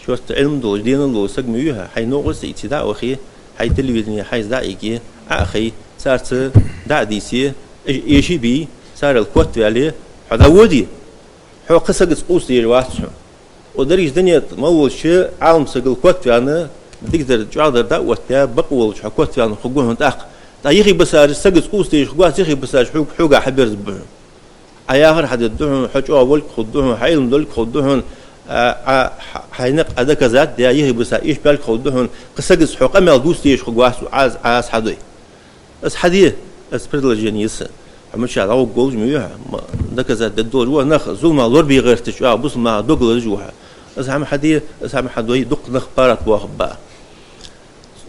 шортта Ӏилма долаш, денал долаш саг ма вий хьо, хьай новкъостий ца ийце дӀа а вахе, хьай телевидене хьайца дӀа а йиге, Ӏа а хай, царца дӀа а дийце, эш-, эший бий, царел котваьле, хьо дӀаводе. Хьо кхы сагаца къувса дезаш вац хьо. Укх деррига дунен тӀа мел волча Ӏаламсагал котваьнна, дикадар, чӀоагӀдар дӀа а оттадаь, бакъ волча хьо котваьнна хургва хьона тӀаккха. ТӀаккха юхебисараш сагаца къувса дезаш хургвац, юхебисараш хьога, хьога хьаберзаргба хьона. Ӏа яхар хьадергда хьона, хьо чӀоагӀа волга хургда хьона, хьа Ӏилма долга хургда хьона, а, а, хьа-, хьай никъ Ӏа доказать даь, юхебиса эшабаьлга хургда хьона, кхы сагаца хьо къамаьл дувца дезаш хургвац, Ӏа из, Ӏа из хьадой. Из хьаде, из предложени я са. Хьо мичахьа дӀагӀоргволаш ма вий хьо, ма доказать дергдолаш ва, нах зулама лорабе гӀерташ, чӀоагӀа бусалба наха дог лазаш ва хьо. Из хӀама хьаде, из хӀама хьадой, дукха нах паргӀатбоахаргба.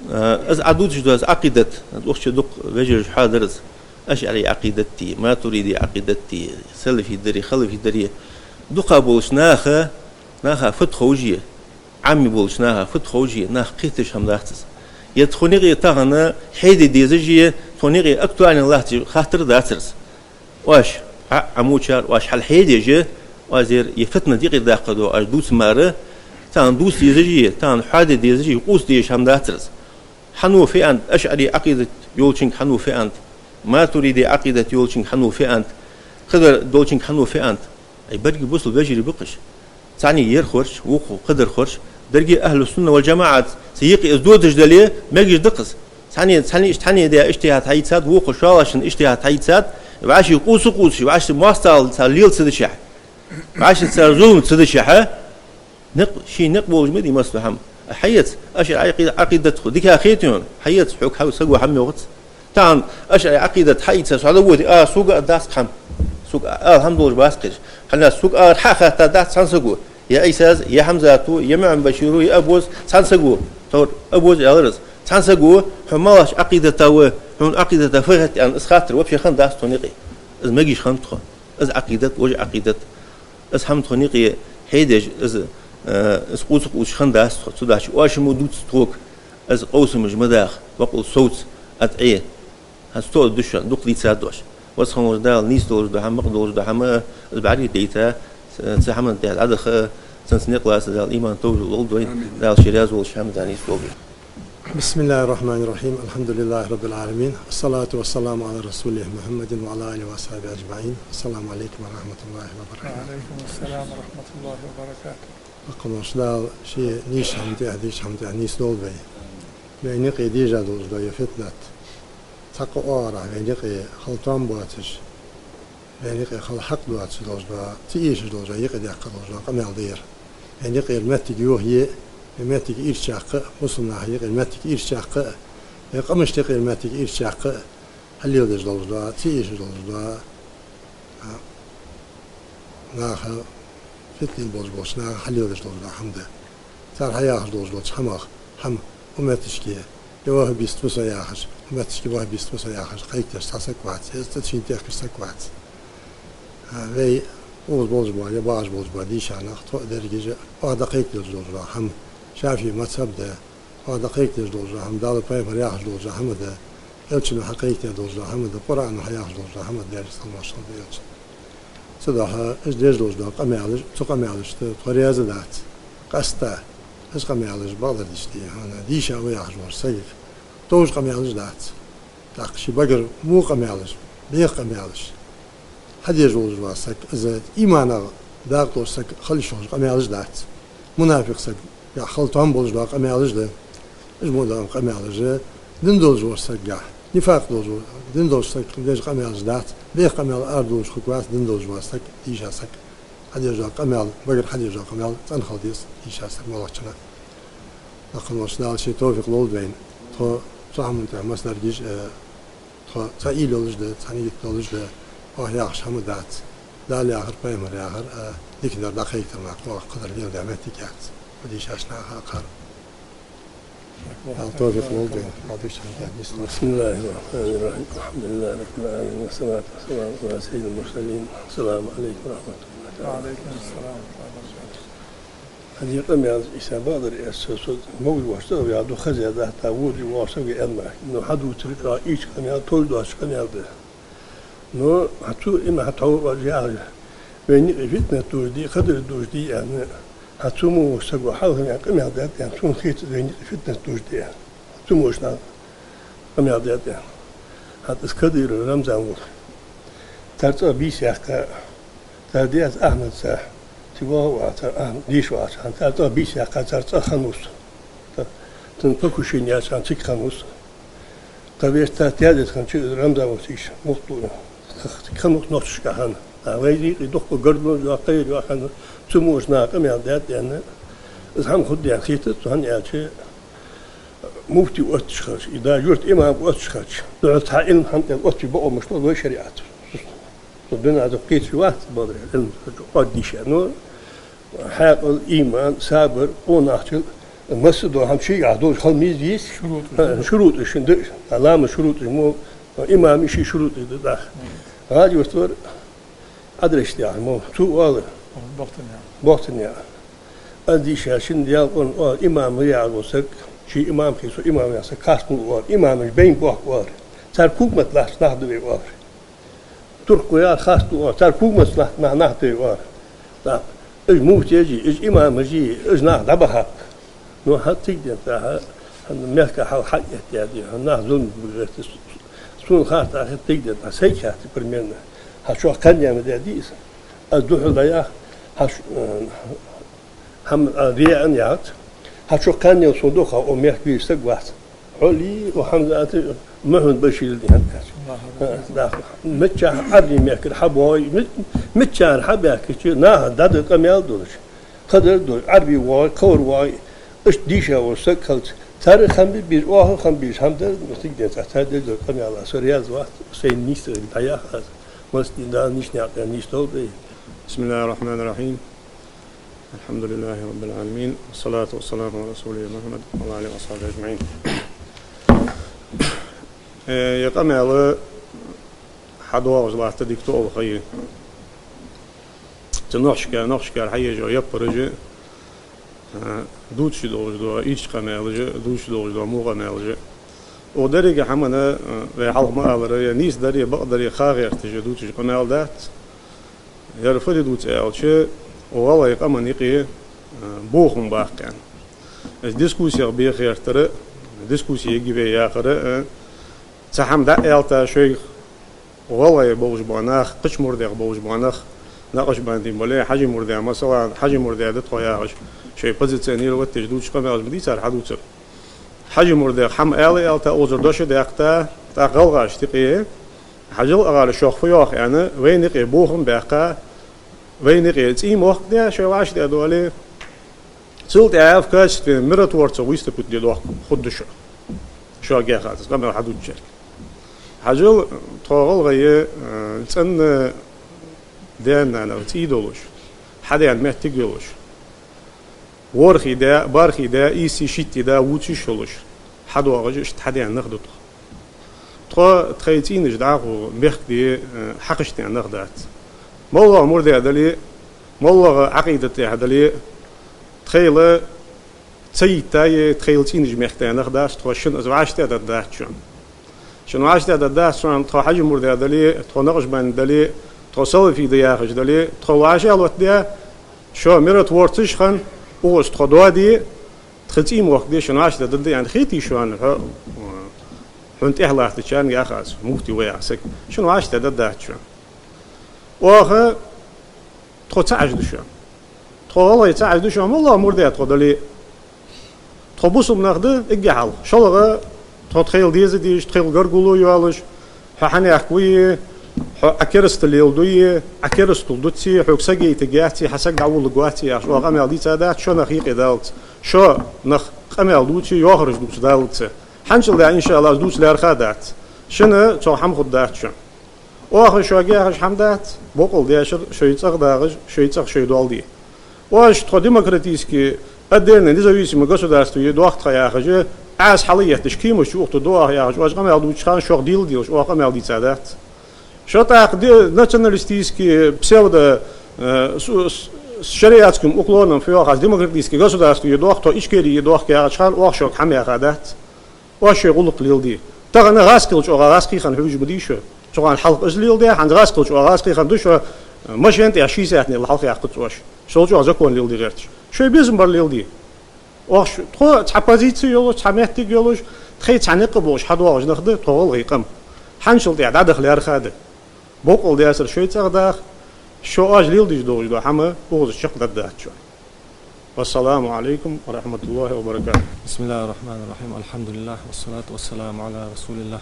Э, из Ӏа дувцаш дола из Ӏакъидат, из укх чу дукха вежараш хьадар из, ашӀари Ӏакъидат а, матуриди Ӏакъидат а, салафи дар а, халафи дар а, дукха болча наха, наха фуд ховш я, Ӏамми болча наха фуд ховш я, нах кхеташ хӀама дац из. Е тхона юкъе тахан хьеде дезаш я, тхона юкъе актуальни латташ хаттар дацар из. Оаш, Ӏа, Ӏа мочар, оаш хьал хьедеш, оаш ер, е фитнат юкъера даккха да, оаш дувца мара, тахан дувца дезаш а, тахан хьоаде дезаш а, къувса дезаш хӀама дацар из. Хьануфи аьннад, ашӀари Ӏакъидат йолчунга Хьануфи аьннад, матуриди Ӏакъидат йолчунга Хьануфи аьннад, кхыдар долчунга Хьануфи аьннад. Ай, берригаш бусалба вежарий ба-кх уж. Цхьанне ер хорж, вокхо кхыдар хорж, деррига ахӀлу-сунна вал-жамаӀат, цу юкъе из додаш дале, мегаш да-кх из. Цхьанне, цхьанне иштта, цхьанне де иштта хьаийцад, вокхо шоллагӀчунна иштта хьаийцад, вӀаши къувса-къувсаш, вӀаши моастагӀал цар лела ца дичахьа, вӀаши цар зулам ца дичахьа, никъ, ший никъ болаш ма дий массадола хӀама. Хьаэца, ашӀари Ӏакъи-, Ӏакъидат тхо дика хетий хьона? Хьаэца, хьога хьо саго хӀама йоахац. Тахан ашӀари Ӏакъидат хьаийца со дӀаводе, а, сога а дац хӀама. Сога а, ала хӀама долаш бац-кх уж. ХӀана аьлча сога ара хьа а хаттаргдац цхьан саго. Е Ӏийсас, е Хьамзата, е МаӀан-Башира, е Абус, цхьан саго. Тхьовра Абус аьлар из. Цхьан саго, хьо малагӀча Ӏакъидата ва, хьона Ӏакъидата фу хет аьнна, из хаттар вообще хиннадац тхона юкъе. Из мегаш хиннад тхона. Из Ӏакъидат, вож Ӏакъидат. Из хӀама тхона юкъе хьедеш, из, э, из къувса-къувсаш хиннадац тхо. Цудухьа оаш мо дувц тхога, из къовсамаш ма даха, бакъ волча совца, атӀе. ХӀанз тоъал да шоана, дукха дийцад оаш. Веза хинна волча Дала нийса долаш дола хӀама, мукъа долаш дола хӀама, из бӀаргадайта, ц-, цу хӀаман тӀа дӀадаха, цунца никъ лаца Дала иман, товфикъ лулда вайна, Дала ший раьза волча хӀаман тӀа нийса долда вайна. بسم الله الرحمن الرحيم. الحمد لله رب العالمين. الصلاة والسلام على رسوله محمد وعلى آله وأصحابه أجمعين. السلام عليكم ورحمة الله وبركاته. وعليكم السلام ورحمة الله وبركاته. Бакъ волча Дала ший нийсача хӀаман тӀа, дийшача хӀаман тӀа нийса долда вай. Вайна юкъе дежа долаш дола ер фитнат цхьаккха оагӀорахьа вайна юкъе хила тоам боацаш, вайна юкъе хила хьакъ доацаш долаш дола, ца эшаш долаш дола, юкъе даьккха долаш дола къамаьл да ер. Вайна юкъера моттиг йохае, вай моттиг ийрча яккха а, бусалба наха юкъера моттиг ийрча яккха а, вай къамашта юкъера моттиг ийрча яккха а, хьалеладеш долаш дола, ца эшаш долаш дола, а, Наха, фитна болаш болча наха хьалеладеш долаш дола хӀама да. Цар хьаяхаш долаш долча хӀамах, хӀама, укх метташка, е ваххабист ва со яхаш, укх метташка ваххабист ва со яхаш кхайкадеш цхьа саг вац, е цӀа шийна тӀехкаш саг вац. А, вай укхаза болаш бола, е багӀаш болаш бола дийша нах, тхо а дерригаш а, оаха дӀакхайкаделаш долаш дола хӀама, ШафиӀий мазхӀаб да, оаха дӀакхайкаделаш долаш дола хӀама, Дала, пайхамара яхаш долаш дола хӀама да, Элчано хьакхайкадаь долаш дола хӀама да, Къуръано хьаяхаш долаш дола хӀама да, Даьла салам-моаршал хилда Элчана. Цудухьа уж деш долаш дола къамаьлаш, цу къамаьлашта тхо раьза дац. Къаьстта, уж къамаьлаш бакъдар дийшаде, хӀана, дийша ва яхаш волча сагага товш къамаьлаш дац. ТӀаккха ший багара во къамаьлаш, бӀеха къамаьлаш хьадеш волаш вола саг, из иманах дакъа долаш саг хила йиш йолаш къамаьлаш дац. Мунафикъ саг, е хала тоам болаш дола къамаьлаш да. Уж мо дола къамаьлаш дин долаш волча сагагахьа, нифакъ долаш вола, дин долаш саг деш къамаьлаш дац. БӀеха къамаьл арадоалаш хургвац дин долаш вола саг, дийша саг. Хьадеш дола къамаьл, багара хьадеш дола къамаьл цӀена хила деза дийша сага, моллагӀчунна. Лакха волча Дала ший товфикъ лолда вайна. Тхо цу хӀаман тӀа массанаргаш, э, тхо цхьа уйла йолаш да, цхьа нийят долаш да, оаха яхаш хӀама дац. Дала яхар, пайхамара яхар, а, дикадар дӀакхайкар мара, оаха кхыдар леладаь моттиг яц. Укх дийшача наха а кхы. Дала товфикъ лолда вайна. Хьадеш хӀама дац. بسم الله الرحمن الرحيم. الحمد لله رب العالمين. والصلاة والسلام على سيد المرسلين. السلام عليكم ورحمة الله تعالى. وعليكم السلام ورحمة الله وبركاته. Хьа дийша къамаьл, Ӏийса, бакъдар, э, со, со могаш воацаш да, я ду хаза даьтта, води воацаш ва аьнна. Ну, хьадувцар чӀоагӀа ийрча къамаьл, товш доацаш къамаьл да. Ну, хьа цу иман хьа тхьовра яхар, вайна юкъе фитнат дожаде, кхыдар дожаде аьнна, хьа цу мо саго хьалха ваьнна къамаьл даьд аьнна, сона хетац вайна юкъе фитнат дожаде аьнна. Цу мо шийна къамаьл даьд аьнна. ХӀаьта из Кадыров Рамзан ва. Цар цӀагӀа бийса яьккха, цар даьца Ахьмадаца, цига ваха вац, цар Ахьмад дийша вац, хӀана, цар цӀагӀа бийса яьккха, цар цӀагӀа хиннав со. Цун покушение яьча хана цига хиннав со. Тха вешта тезет хиннача Рамзан ва цига, мухту. Цига хиннав со нохчашка хана. А вай юкъе дукха гаргало йоаккхар, йоаккхар, цу мо шийна къамаьл даьд аьнна. Из хӀама хургда аьнна хетац сона, хӀана аьлча, муфти отташ хилча, и да юрта имам отташ хилча, духьал цхьа Ӏилма хӀама тӀа оттаве бокъо мишта лу вай шариӀато. Цу дунен чу кхеташ вац, бакъдар, Ӏилма чӀоагӀа дийша. Ну, хьаькъал, иман, сабар, къонахчал, масса дола хӀама шийгахьа долаш хила мегаш да из. ШурутӀаш. ХӀа, шурутӀаш шин да, ламаза шурутӀаш мо, имама ший шурутӀаш да тӀаккха. Мгм. ГӀала юртара Ӏадраш яхар мо, цо оал. Бохтанъяь. Бохтанъяь. Аз дийша шин Даьла къонах оал, имам ва яхаш вола саг, ший имам хий, со имам ва яхаш саг, харц ва оал, имамаш байна боахк оал. Цар кугмат латташ нах да вай оал. Туркхо яхар харц да оал, цар кугмат латташ нах, нах да вай оал. ТӀаккха уж муфтеш а, уж имамаш а, уж нах дӀабахьаб. Ну, хӀанз цига денз тӀехьа, хӀанз мехка хьал хьаэттадаьд, хӀанз нах зулам биггӀац. Сона харц хет цига денз тӀехьа, сайга хаьттача, примерно. Хьа чу кхаьннена ма даьдий из. Аз духьал дӀаях, хьа ш-, э, хӀама, а, веана яц. Хьа чу кхаьннена сона духьал, о, мехка везаш саг вац. Хьо лий, о, Хьамзата, Мухьмад-Башир лий хӀанз. Аллаху акбар. Э, да. Миччахьа Ӏарбий мехкара хьабоагӀе, ми-, миччахьара хьабаьхкача, наха дӀадала къамаьл долаш. Кхыдар долаш, Ӏарбий воагӀе, кхывар воагӀе, иштта дийша вола саг хилча, цар хам бе беза, оаха хам безаш хӀама дар, ну, цига денз тӀехьа цар деш дола къамаьл, со раьза вац, сайна нийсса дӀаях аз. Массане а Дала нийсача наькъа тӀа нийсдолда вай. بسم الله الرحمن الرحيم. الحمد لله رب العالمين. والصلاة والسلام على رسوله محمد وعلى آله وصحبه أجمعين. Э, ер къамаьл хьадоагӀаш латта дика тоъал ха я. Цу нохчашка, нохчашкара хьаеш йола яппараш а, а, дувцаш долаш дола ийрча къамаьлаш а, дувцаш долаш дола во къамаьлаш а. Укх деррига хӀамана, а, вай хьалха ма аллара, е нийса дар, е бакъ дар, е ха гӀерташ а дувцаш къамаьл дац. Ер фу да дувц аьлча, укх гӀалгӀай къаман юкъе, а, бохам баккха аьнна. Из дискуссех беха гӀертар а, дискуссега вай яхар а, а, цхьа хӀама дӀа а аьлча шоайга, гӀалгӀай болаш бола нах, кхыча мурдех болаш бола нах, накъшбандий бале, хьажий мурдех, масала, хьажий мурдех да тхо яхаш, шоай позиционировать деш дувцаш къамаьлаш ма дий цар хьадувцар. Хьажий мурдех хӀама ала а аьлча, укхазара дош а даьккха, тӀаккха гӀалгӀашта юкъе, хьажал, агӀар, шох фу йоах аьнна, вайна юкъе бохам баьккха, вайна юкъе цӀий мохк даь, шоай вӀаштӀехьадоале, цул тӀехьагӀа в качестве миротворца выступить де дохк хургда шо. Шуга яхац, къамаьл хьадувцачарга. Хьажал, тхо гӀалгӀай, э, цӀена Даьна-нанах цӀий долаш, хьадена моттиг йолаш, ворхӀе да, бархӀе да, ийсий, шийтта да вувцаш йолаш, хьадоагӀаш, иштта хьадена нах да тхо. Тхо тхоай цӀийнаш дӀахо мехкде, э, хьакхашта нах дац. МоллагӀа мурдаш дале, моллагӀа Ӏакъидат тӀа дале, тхоайла ца йийтта е тхоайла цӀийнаш мехкда нах дац тхо, шоана из вӀаштӀехьдаргдац шоана. Шоана вӀаштӀехьдаргдац шоана тхо хьажий мурдаш дале, тхо накъшбанди дале, тхо салафий да яхаш дале, тхо вӀашагӀлоаттаде, шо миротворцаш хинна, укхаза тхо доаде, тха цӀий мохкде, шоана вӀаштӀехьдаргда аьнна хетий шоана, хьо, хьона тӀехьа латтачарна яхаш, муфти ва яха саг, шоана вӀаштӀехьдаргдац шоана. Оаха тхо цаӀаш да шоана. Тхо гӀалгӀай цаӀаш да шоана, моллагӀа мурдаш тхо дале. Тхо бусалба нах да эггара хьалха. ШоллагӀа, тхо тхоайла деза дезаш, тхоайла гаргало йолаш, хьо хьанехк вуй, хьо Ӏа керастал леладуй, Ӏа керастал дувце, хьога сагайтаргьяц, хьа саг дӀаволларгвац яхаш, оаха къамаьл дийца дац, шо нах юкъе даллалца. Шо нах къамаьл дувце, йохараш дувца даллалца. ХӀанзчул дӀа, иншааллахӀ, из дувца лаьрхӀа дац. Шоана цох хӀама хургдац шоана. Оаха шуга яхаш хӀама дац, бокъонца дешар, шоай цӀагӀа дагӀаш, шоай цӀагӀа шоай доал де. Оаш тхо демократически, отдельно независимое государство е дохк тха яхаш, Ӏаса хьалъетташ кемаш чу ухту ду оаха яхаш, оаш къамаьл дувцача хана шох дийла делаш, оаха къамаьл дийца дац. Шо тӀаккха де-, националистически псевдо, э, с, с, с шариатским уклоном фу йоахаш демократически государство е дохк, тхо Ичкери е дохк яхача хана оаха шуга хӀама яха дац. Оаш шоай гӀулакх леладе. Тахан гӀазкхилча оаха гӀазкхий хинна хьожаш ма дий шо. Цу хана хьалха из леладе, хӀанз гӀазкхилча оаха гӀазкхий хинна да шо, машен тӀа шестьдесят нил хьалха яьккхац оаш. Цул чӀоагӀа закон леладе гӀерташ. Шоай безам бар леладе. Оаха ш-, тхо цхьа позици йолаш, цхьа моттиг йолаш, тхоай цхьа никъ болаш хьадоагӀаш нах да тхо гӀалгӀай къам. ХӀанзчул тӀехьа дӀадаха лаьрхӀа да. Бокъонца дешар шоай цӀагӀа даха, шо оаш леладеш долаш дола хӀама укхаза чакхдаргдац шоана. والسلام عليكم ورحمة الله وبركاته. بسم الله الرحمن الرحيم. الحمد لله والصلاة والسلام على رسول الله.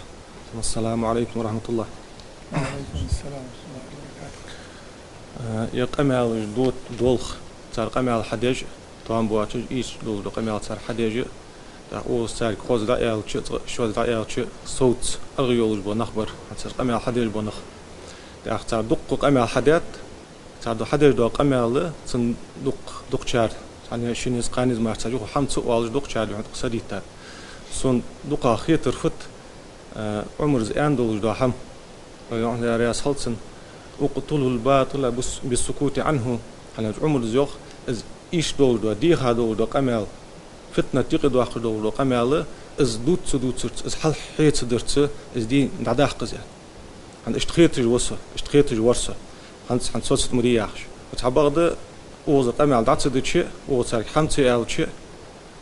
السلام عليكم ورحمة الله. وعليكم السلام ورحمة الله وبركاته. Э, ер къамаьлаш дот-, долх, цар къамаьл хьадеш, тоам боацаш, ийрча долаш дола къамаьл цар хьадеш, тӀаккха укхаза царга хоза дӀааьлча, цкъа шозза дӀааьлча, совца аргӀа йолаш бола нах бар, цар къамаьл хьадеш бола нах. ТӀаккха цар дукха къамаьл хьадаьд, цар ду хьадеш дола къамаьл, цун дукх-, дукхачар, цхьанне шиннеца, кхааннеца мара цхьа юха хӀама ца оалаш, дукхачар юха тӀаккха садийтад. Сона дукха хетар фуд, э, Ӏумара из аьнна долаш дола хӀама, Даьла раьза хилва цунна: «اقتلوا الباطل بالس-، بالسكوت عنه». ХӀана аьлча Ӏумара из йоах, из иштта долаш дола, деха долаш дола къамаьл, фитнат юкъедоаккхаш долаш дола къамаьл, из дувца ца дувцарца, из хьалххьеца дарца, из дийна дӀадаккха из аьнна. ХӀана иштта хеташ ва со, иштта хеташ вар со. ХӀанз, хӀанз соцат ма дий яхаш. Цхьабакъда укхаза къамаьл дӀа ца дича, укхаза царга хӀама ца аьлча,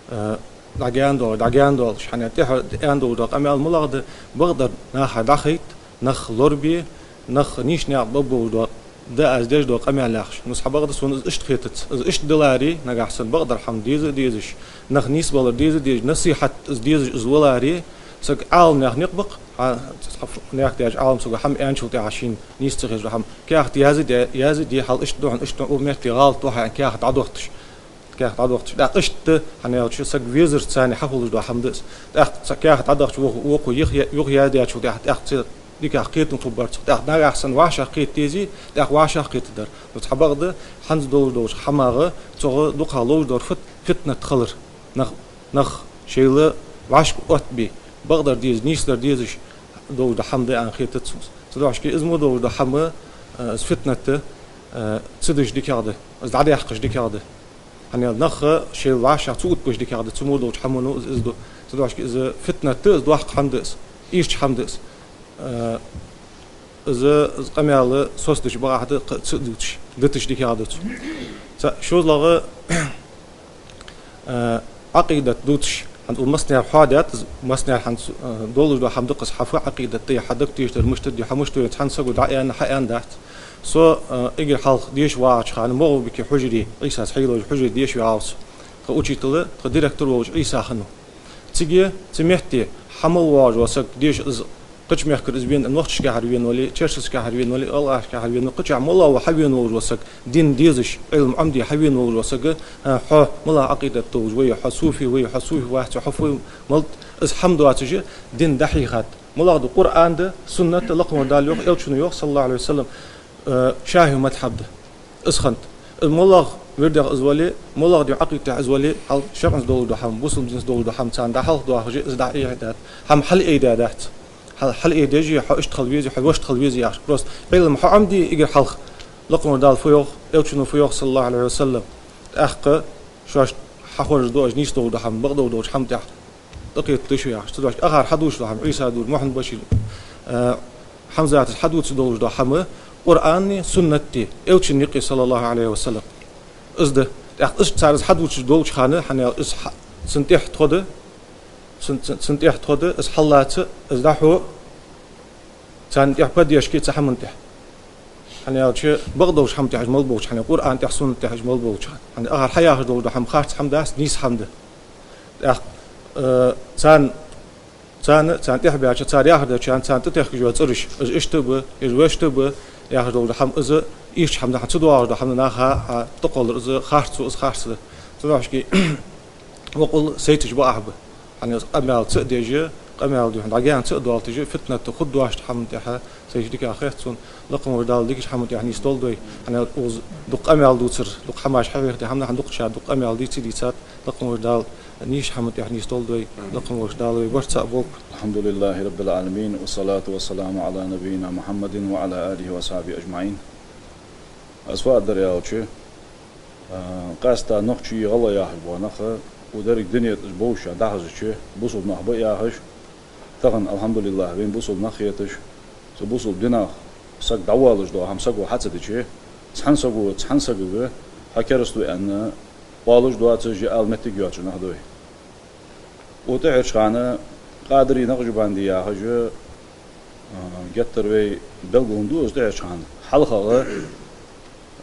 э, дӀагаьна доагӀа, дӀагаьна доагӀаш. ХӀана аьлча тӀехьа аьнна долаш дола къамаьл малагӀа да, бакъдар наха дӀахайта, нах лорабе, нах нийсача наькъа баббовш дола, да аз деш дола къамаьл яхаш. Ну, цхьабакъда сона из иштта хетац. Из иштта даларе, нагахьа санна бакъдар хӀама деза а дезаш, нах нийсбалар деза а дезаш, насихьат из дезаш из валаре, саг Ӏаламнаьха никъ ба-кх, хьа, цхьа наькъа даьча Ӏалам саго хӀама аьнначул тӀехьагӀа шийна нийса ца хеташ хӀама каьхат язде, язде, хьал иштта да хьона, иштта да хьона, укх метте гӀалат да хьа аьнна каьхат дӀадохийташ. Каьхат дӀадохийташ. ТӀаккха иштта, хӀана аьлча, саг везарца цхьана хьахулаш дола хӀама да из. ТӀаккха цхьа каьхат дӀадахача вокхо, вокхо юха-, юхаяздечул тӀехьагӀа, тӀаккха цхьа дикагӀа кхетам хургбар цох. ТӀаккха нагахьа санна вӀашагӀкхета дезий, тӀаккха вӀашагӀкхетаргдар. Ну, цхьабакъда хӀанз долаш долча хӀамах цох дукха ловш дар фит-, фитнат хилар. Нах, нах шоайла вӀашка оттабе, бакъдар деза, нийсдар дезаш долаш дола хӀама да аьнна хетац сона. Цудухьа шки из мо долаш дола хӀама, э, из фитнат, э, ца деш дикагӀа да, из дӀадаьккхаш дикагӀа да. ХӀана аьлча нах шоайла вӀашагӀ ца оттабеш дикагӀа да, цу мо долча хӀамано из, из ду. Цудухьа шки из фитнат да, из доккха хӀама да из, ийрча хӀама да из. Э, из, из къамаьл соцадеш бакъахьа да, кхы ца а дувцаш, диташ дикагӀа да цо. Цхьа шозлагӀа, э, Ӏакъидат дувцаш, хӀанз укх массанена хьоадаьд из, массанена хӀанз, э, долаш дола хӀама да-кх из, хьа фу Ӏакъидат да, хьа даг тешаш дар мишта да, хьа мишта венца хӀанз саго дӀааьнна, хьааьнна дац. Со, э, эггара хьалха деша вагӀача хана МагӀалбике Хьужаре, Ӏийсас хьайоаллача Хьужаре деша ваьгӀав со. Тха учитель, тха директор волаш Ӏийса хиннав. Цига, цу метте хьа мел воагӀаш вола саг, деша из кхыча мехкара из вена, нохчашкахьара вена вале, черкасашкахьара вена вале, гӀалгӀашкахьара вена вале, кхычахьа мел воагӀа хьавена волаш вола саг, дин дезаш, Ӏилма Ӏомаде хьавена волаш вола саг, э, хьо малагӀа Ӏакъидат долаш вай, хьо суфи вай, хьо суфи вац, хьо фу, малт, из хӀама доацаш, дин дӀахьийхад. МалагӀа да? Къуръан да, суннат да, лакхавола Дала йоах, Элчано йоах, صلى الله عليه وسلم, Э, шафиӀий мазхӀаб да. Из хиннад. Из моллагӀа вирдех из вале, моллагӀа дин Ӏакъидатех из вале, хьал шарӀаца долаш дола хӀама, бусалба динца долаш дола хӀама царна дӀахьалха доахаш, из дӀа-, э, даьд. ХӀама хьалъайдаь дац. Хьал-, хьалъайдеш, хьо иштта хила веза, хьо вешта хила веза яхаш. Просто Ӏилма хьо Ӏомаде эггара хьалха. Лакха волча Дала фу йоах, Элчано фу йоах, саллаллахӀу Ӏалайхи ва саллам. ТӀаккха шоашта хьахоржа доацаш, нийса долаш дола хӀама, бакъдолаш долча хӀаман тӀа тӀакхетаргда шо яхаш. Цудухьа акхар хьадувцаш дола хӀама, Ӏийса дувр, Мухьаммад-Башир, э, Хьамзатас хьадувцаш долаш дола хӀама, Къуръани, суннати, Элчан юкъе, саллаллахӀу Ӏалайхи ва саллам. Из да. ТӀаккха из цар из хьадувцаш долча хана, хӀана аьлча из хьа-, цун тӀехьа тхо да, цун, цун, цун тӀехьа тхо да, из хьаллаца, из дӀахьо, царна тӀехьа поддержка ца хӀаман тӀехьа. ХӀана аьлча, бакъдолча хӀаман тӀехьа уж мел болча хана, Къуръана тӀехьа, сунната тӀехьа уж мел болча хана. ХӀана, акхар хьаяхаш долаш дола хӀама харц хӀама дац, нийса хӀама да. ТӀаккха, э, царна, царна, царна тӀехьа баьча, цар яхар деча, царна тӀатехкаш йола цӀераш, из иштта а ба, из вешта а ба, яхаш долаш дола хӀама из, иштта хӀама да, хӀана, ца доагӀаш дола хӀама наха, хьа, тӀакхоллар из харцо, из харц да. Цудухьа шки, вокъал сайташ ба ахьа ба. ХӀана, из къамаьл ца а деш, къамаьл духьа дӀагаьна ца а долташ, фитнат хургдоацаш хӀаман тӀехьа, сайча дика хет сона, лакха волча Дала дикача хӀаман тӀехьа нийсдолда вай. ХӀана, укхаза дукха къамаьл дувцар, дукха хӀамаш хьахьехаде хӀама, хӀана, дукха ша дукха къамаьл дийца а дийцад, лакха волча Дала нийсача хӀаман тӀехьа нийсдолда вай, лакха волча Дала вай барт цаӀ болба. الحمد لله رب العالمين، والصلاة والسلام على نبينا محمد وعلى آله وأصحابه أجمعين. Аз фу аргдар аьлча, а, къаьстта нохчий, гӀалгӀай яхаш бола нах, укх деррига дунен тӀа уж болаш дӀахазача, бусалба нах ба яхаш, тахан, алхьамдулиллахӀ, вайна бусалба нах хеташ, цу бусалба динах саг дӀавоалаш дола хӀама саго хьа ца дича, цхьан саго, цхьан сагага хьо кераста ва аьнна оалаш доацаш, е ала моттиг йоацаш нах да вай. Укх тӀехьарча хана къадарий, накъшбандий яхаш, а, геттара вай белгалонна ду из тӀехьарча хана. ХьалхагӀа,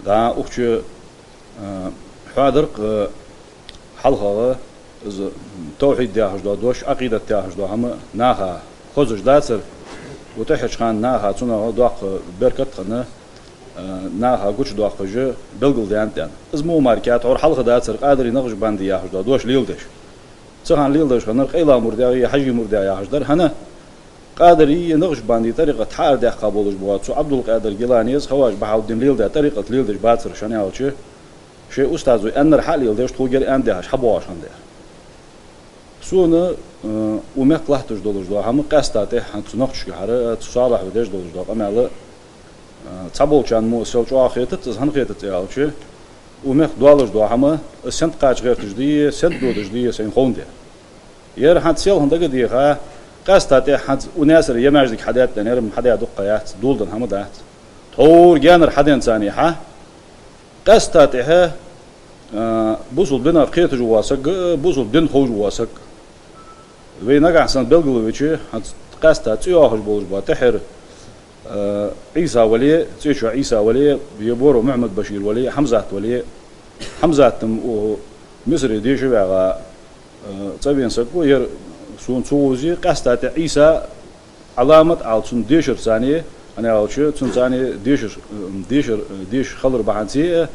да, укх чу, а, хьоадар-кх, а, хьалхагӀа из, м, тавхьид яхаш дола дош, Ӏакъидат яхаш дола хӀама наха хозаш дацар, укх тӀехьарча хана наха цунах доккха беркат а хинна, а, наха гучадоаккхаш белгалдаьннад аьнна. Из мо мара-кх, тхьовра хьалха дацар къадарий, накъшбандий яхаш дола дош леладеш. Цу хана леладеш хиннар къайла мурдех е хьажий мурдех яхаш дар. ХӀана, къадарий е накъшбандий тӀарикъат хьаарадаьккха болаш бола цу Ӏабдул-Къадир Гиланес, Хаважа Бахьауддина леладаь тӀарикъат леладеш бацар уж, хӀана аьлча, шоай устазо аьннар хьа а леладеш, тхогара аьнна дехаш хьабоагӀаш хиннадар. Сона, э, укх мехка латташ долаш дола хӀама, къаьстта тӀехьа хӀанз цу нохчашкахьара, цу Салахьа деш долаш дола къамаьл, э, цхьаболчарна мо сел чӀоагӀа хетац из, хӀана хетац аьлча, укх мехка доалаш дола хӀама, из сенна кхача гӀерташ дий, сенна додаш дий, сайна ховндаь. Ер хӀанз селхан дага деха, къаьстта тӀехьа хӀанз укх Наьсаре е маьждиг хьадаьд аьнна, ер-м хьадаь дукха яц, доладенна хӀама дац. Тхьовра гаьнара хьаденна царна хьа, къаьстта тӀехьа, а, бусалба динах кхеташ вола саг а, бусалба дин ховш вола саг а. Вай нагахьа санна белгалвича, хӀанз къаьстта цӀи йоахаш болаш бола тӀехьара, а, Ӏийса вале, цӀечо Ӏийса вале, е боро Мухьаммад-Башир вале, Хьамзат вале, Хьамзат-м укх Мисаре деша ваьгӀа, а, цӀавена саг ва ер, сона ца вовзе, къаьстта тӀехьа Ӏийса Ӏаламат ала цун дешарца, хӀана аьлча, цунца дешар, дешар, дешаш хилар бахьанце а,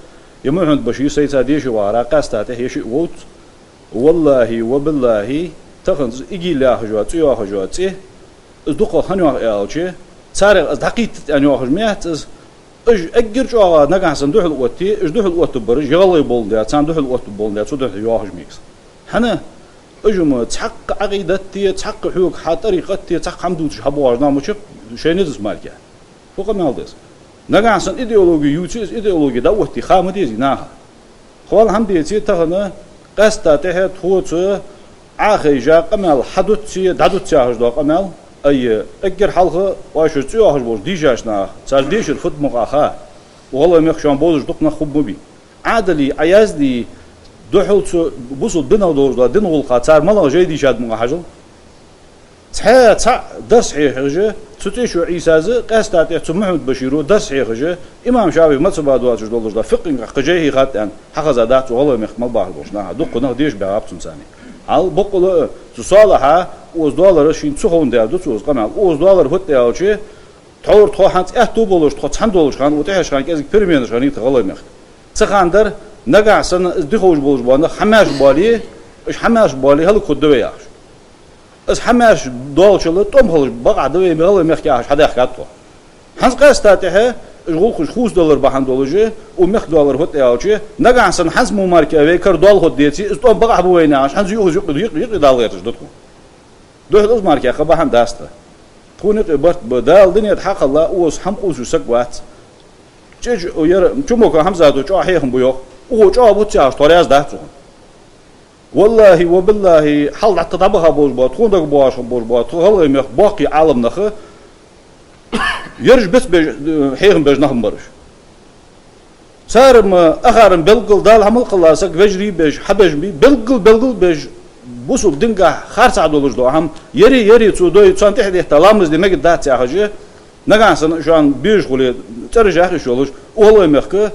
е Мухьаммад-Башир сайца деша вахара, къаьстта тӀехьа е шиъ вовц. ВаллахӀи ва биллахӀи, тахан из ИГИЛ яхаш йола цӀи, йоахаш йола цӀи, из дукхагӀа хӀана йоах аьлча, царех из дӀакхийттад аьнна йоахаш ма яц из, уж эггара чӀоагӀа нагахьа санна духьалъотте, уж духьалъоттаргбараш е гӀалгӀай боландаь, царна духьалъоттаргболаш боландаь, цу духьа йоахаш ма я из. ХӀана? Уж-м цхьаккха Ӏакъидат а, цхьаккха хьога хьа тӀарикъат а, цхьаккха хӀама дувцаш хьабоагӀаш нах ма ба, шоай низ ма яц-кх. Фу къамаьл да из? Нагахьа санна идеологи ювце, из идеологи дӀаотте ха ма дезий наха. Хьол хӀама деце, тахан къаьстта тӀехьа тхоца Ӏохайша къамаьл хьадувц е дӀадувц яхаш дола къамаьл, ай, эггара хьалха оаш цӀи йоахаш болча дийшача наха, цар дешар фуд мукъагӀа ха. ГӀалгӀай мехка шоана бовзаш дукха нах хургба ма бий. Ӏадали, Ӏаязни, духхьал цу бусалба динах долаш дола дина гӀулакха цар малагӀа жай дийшад мукъагӀа хьажал. Цхьа, цхьаь дарс хьехаш, цу цӀечо Ӏийсас, къаьстта тӀехьа цу Мухьаммад-Баширо дарс хьехаш, имам ШафиӀий мазхӀаба доацаш долаш дола фикъхӀа кхы жай хьийхад аьнна, хьахеза дац укх гӀалгӀай мехка мел бахаш болча наха. Дукха нах деша баьгӀаб цунца. Хьал боккъала, цу Салахьа укхаза доаллар шийна ца ховндаь да цо из къамаьл. Укхаза доаллар фуд аьлча, тхьовра тхо хӀанз аьттув болаш, тхо цхьана долча хана, укх тӀехьарча хана кӀезига переменаш хиннай тха гӀалгӀай мехка. Цу хана дар, нагахьа санна из диховш болаш бола нах хьамаьрша боале, уж хьамаьрша боале хӀалакхургда вай яхаш. Из хьамаьрша доалачул тӀом хулаш бакъахьа да вай гӀалгӀай мехка яхаш хьадаьхкад тхо. ХӀанз къаьстта тӀехьа Уж гӀулакхаш хувцадалар бахьан долаш, укх мехка доаллар фуд аьлча, нагахьа санна хӀанз мо мара вай кара доал хургдеце, из тӀом бакъахьа ба вайна яхаш, хӀанз юхаза юкъе, юкъе, юкъе дала гӀерташ да тхо. Духьал из мара кхы бахьан дац тха. Тхона юкъе барт ба, Дала дунен тӀа хьакхелла, укхаза хӀама къувсаш саг вац. ЧӀоагӀа яр Чумаков Хьамзата чӀоагӀа хьехам ба йоах. Укхо чӀоагӀа бувц яхаш тхо раьза дац цунна. ВаллахӀи ва биллахӀи, хьалха дӀа-, дӀабаха болаш ба, тхона дагабоагӀаш болаш ба тха ГӀалгӀай мехка боккхий Ӏаламнах, ераш бицбеш, э, хьехам беш нах ма бар уж. Цар-м, акхар-м белггала Дала хьа мел кхелла саг вежарий беш, хьабеш бий, белггала, белггала беш, бусалба динагахьа харцахьа долаш дола хӀама, ери, ери цо дой, царна тӀехьа детта ламаз де мегаргдац яхаш, нагахьа санна шоана безаш хуле, цӀераш яхаш йолаш, ГӀалгӀай мехка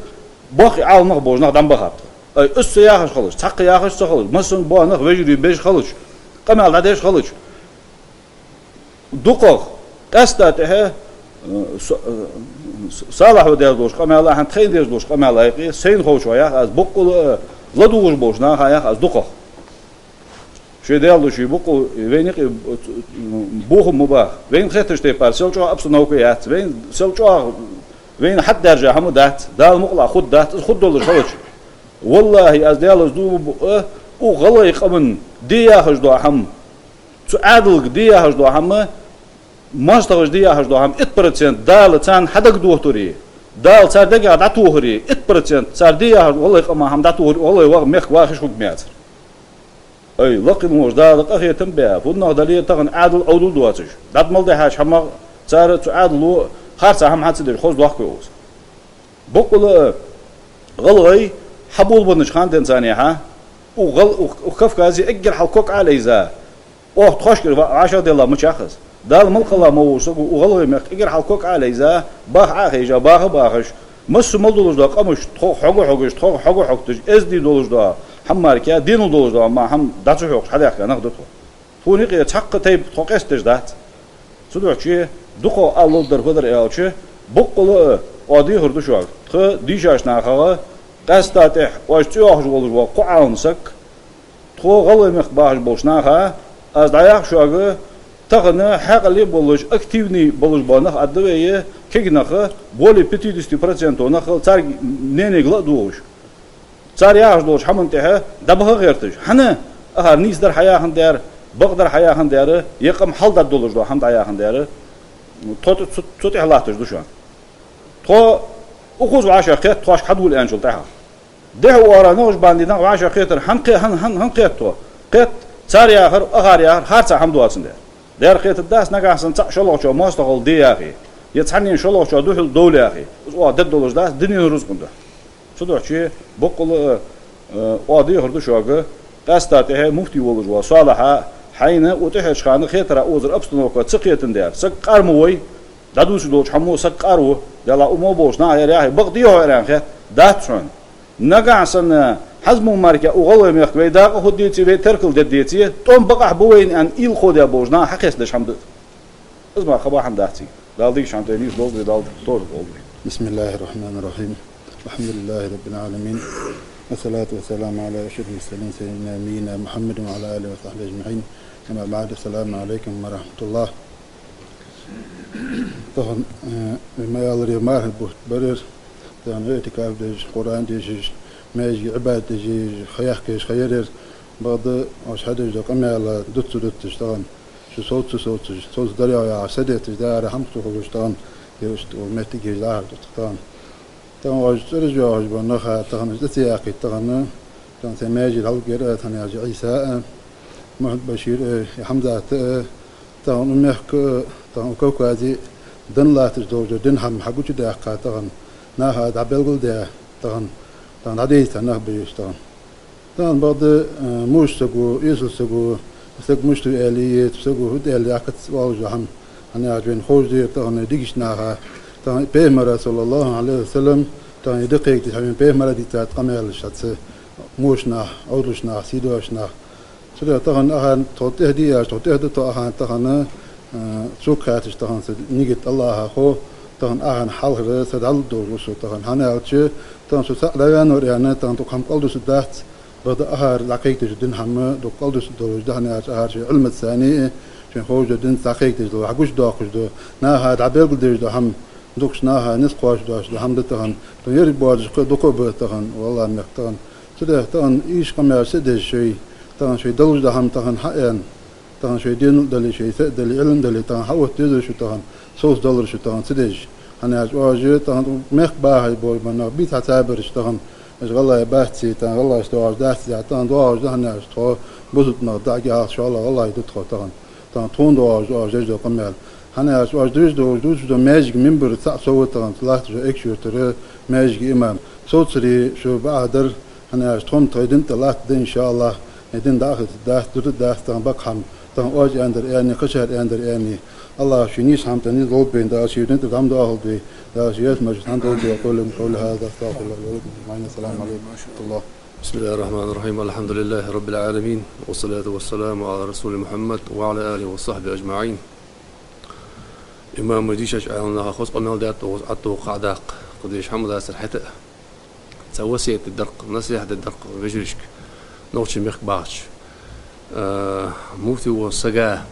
боккхий Ӏаламнах болаш нах дӀа ма бахаб тха. Ай, из ца яхаш хилча, цхьаккха яхаш ца хилча, массанахьа бола нах вежарий беш хилча, къамаьл дӀадеш хилча, дукхагӀа, къаьстта тӀехьа, э, со-, э, с-, Салахьо деш долча къамаьла, хӀанз тхоай деш долча къамаьла юкъе, сайна ховчох ях аз, боккъала а ладувгӀаш болча наха ях аз дукхагӀа. Шоай Даьла духьа, шоай боккъала вайна юкъе, э, бохам ма бах. Вайна хеташ тайпара сел чӀоагӀа обстановка яц. Вайна сел чӀоагӀа, вайна хьатӀадаьржа хӀама дац. Дала мукъалахь хургдац, из хургдолаш хилча. ВаллахӀи, аз Даьлаца дув буъ, э, укх гӀалгӀай къаман де яхаш дола хӀама, цу Ӏаьдалга де яхаш дола хӀама, моастагӀашта де яхаш дола хӀама, итт процент Дала царна хьадагадохадаре, Дала цар дегах дӀатохаре, итт процент цар де яхаш гӀалгӀай къаман хӀама дӀатохаре, гӀалгӀай ваха мехка вахаш хургмецар. Ай, лакхе волча Дала къахетам бе, фуннагӀа дале а тахан Ӏаьдал Ӏовдал доацаш, дӀа мел дехьача хӀамах цар цу Ӏаьдало харцахьа хӀама хьа ца деш хоза дохк вай укхаза. Боккъала а гӀалгӀай хьаболабеннача хана денз царна яхьа, укх гӀал-, укх, укх Кавказе эггара хьалха ког Ӏолайза, оаха тхоашкара ва-, вӀашагӀделла ма чаккхе из. Дала мел кхелла ма волча саго укх гӀалгӀай мехка эггара хьалха ког Ӏолайза, баха Ӏохайша, баха а бахаш, массаза мел долаш дола къамаш тхох хьога а хьогаш, тхох хьога а хьогташ, эздий долаш дола хӀама мара кхы, денал долаш дола хӀама дӀа ца хьокхаш хьадаьхка нах да тхо. Тхона юкъе цхьаккха тайпа тхо къестадеш дац. Цудухьа дукхагӀа ала ловш дар фу дар аьлча, боккъала а оаха дехар да шуга, тха дийшача нахагара, къаьстта тӀехьа оаш цӀи йоахаш волаш вола кхо Ӏалам саг, тхо ГӀалгӀай мехка бахаш болча наха, аз дӀаях шуга, тахан хьаькъале а болаш, активни болаш бола нах аргда вай, кегий нах, более пятидесяти процентов нах, царга мненега ла а дувгӀаш. Цар яхаш долча хӀаман тӀехьа дӀабаха гӀерташ. ХӀана? Акхар нийса дар хьаяхандаь, бакъ дар хьаяхандаь, е къам хьалдаргдолаш дола хӀама дӀаяхандаь, тхо цу, цу, цу тӀехьа латташ да шоана. Тхо укхаза вӀашагӀкхет тхоашка хьадувла аьнначул тӀехьагӀа. Дехьа-оагӀора нагӀаш бандий нагӀа вӀашагӀкхетар хӀана кхе-, хӀана, хӀана, хӀана кхет тхо? Кхет, цар яхар, акхар яхар харцахьа хӀама доацандаь. Дера, кхетаргдац, нагахьа санна цхьа шоллагӀчоа моастагӀал де яхе, е цхьаннена шоллагӀчоа духьал довла яхе. Из оаха дергдолаш дац дунен рузкъан духьа. Цудухьа боккъала а, э, оаха дехар да шуга, къаьстта тӀехьа муфти волаш вола Салахьа, хьайна укх тӀехьарча хана хетара укхазара обстановка ца кхетандаь, саг къар ма вой, дӀадувцаш долча хӀамо саг къар ва, Даьла, укх мо болча наха ер яхе, бакъ дий хьо ер аьнна хет, дац хьона. Нагахьа санна хӀанз мо мара кхы укх ГӀалгӀай мехка вай дакъа хургдеце, вай теркал дергдеце, тӀом бакъахьа ба вайна аьнна уйла ховдаь болча наха хьакхестадеш хӀама да. Из мара кхы бахьан дац из. Дала дикача хӀаман тӀа нийса долда вай, Дала товфикъ лолда вайна. بسم الله الرحمن الرحيم. الحمد لله رب العالمين. والصلاة والسلام على أشرف المرسلين سيدنا ونبينا محمد وعلى آله وصحبه أجمعين. أما بعد، السلام عليكم ورحمة الله. Тахан, э, ма аллара, мархий бутт бар ер, тахан иӀтикаф деш, Къуръан дешаш, маьждиге Ӏибадат деш, ха яхкаш ха яр ер, бакъда оаш хьадеш дола къамаьл дувца дувцаш тахан, шу совца совцаш, совцадаргда яхаш, са детташ, дара хӀама ца хулаш тахан, ер иштта укх моттиге дӀахьаргда тхо тахан. Тахан оаш цӀераш йоахаш бола нах а, тахан уж цӀи ца яьккхийта тахан, тахан сай маьждиге хьалгӀар а, тахан яхаш Ӏийса а, Мухьаммад-Башир а, Хьамзат а, тахан укх мехка а, тахан укх Кавказе а денна латташ долча дина хӀама хьагучадаьккха тахан, наха дӀабелгалдаь тахан, тахан дӀадийца нах ба уж тахан. Тахан бакъда, э, муш саго, эсала саго, саг мишта ва аьле, е саго фуд аьле, акац оалаш дола хӀама, хӀана аьлча вайна ховш да ер тахан дикача наха, тахан Пайхамара, صلى الله عليه وسلم, тахан дӀакхайкадеш хьа вайна Пайхамара дийцад къамаьлаш хьаца, муш нах, Ӏовдалча нах, сий доацача нах. Цудухьа тахан акхарна тхо тӀехьа де аьлча, тхо тӀехьа да тхо акхарна тахан, э, цу кхаьчача тахан са нигат АллахӀа хов, тахан акхарна хьалхара са дӀалургдолаш ва со тахан, хӀана аьлча, тахан со цхьаккха дӀаваьннавар аьнна, тахан дукха хӀама кӀалдусаргдац, бакъда акхар дӀакхайкадеш дола дина хӀама дукха кӀалдусаргдолаш да, хӀана аьлча акхар шоай Ӏилманца цхьана а, шоайна ховш дола динца дӀакхайкадеш дола, хьагучадоаккхаш дола, наха дӀабелгалдеш дола хӀама, Дукха наха низ кхоачаш дола хӀама да тахан, тхо ерриг боацаш кхы дукха ба тахан, валлахӀи, мехка тахан. Цудухьа тахан уж къамаьл ца деш шоай, тахан шоай долаш дола хӀама тахан хьаэна, тахан шоай денал а дале, шоай са а дале, Ӏилма а дале, тахан хьаотта дезар шу тахан, совцадалар шу тахан ца деш. ХӀана аьлча оаш тахан мехка бахаш бола нах бийца хьа ца бераш тахан, уж гӀалгӀай бац, тахан гӀалгӀашта доагӀаш дац, тахан доагӀаш да, хӀана аьлча тхо бусалба нах да, гӀалгӀай шоллагӀа гӀалгӀай да тхо тахан. Тахан тхона доагӀаш да оаш деш дола къамаьл. ХӀана аьлча оаш дувцаш дола, дувцаш дола маьждига минбар цаӀ сов ва тахан, латташ ва Экажкъонгий-Юртара маьждига имам. Совцаре шу бакъахьа дар, хӀана аьлча тхона тхоай дина тӀа латта да, иншааллахӀ, э, дин дӀахо дац, дутаргдац тахан бакъ хӀама. Тахан оаш аьннадар аьнна, кхычар аьннадар аьнна. АллахӀа ший нийса хӀама тӀа низ лолба вайна, Дала ший дина тӀа дӀа ма доахалда вай, Дала ший ялсмале хӀама долда вай. أقول قولي هذا وأستغفر الله لي ولكم أجمعين. السلام عليكم ورحمة الله. بسم الله الرحمن الرحيم. الحمد لله رب العالمين. والصلاة والسلام على رسول محمد وعلى آله وصحبه أجمعين. Имамаша, дийшача Ӏаьлимнаха хоза къамаьл даьд, укхаза Ӏатту кхаъ даккха, кхы деш хӀама дацар хӀаьта а. Цхьа васкет дар-кх, насихьат дар-кх вежарашка, нохчий мехка бахача. Э, муфти вола сага,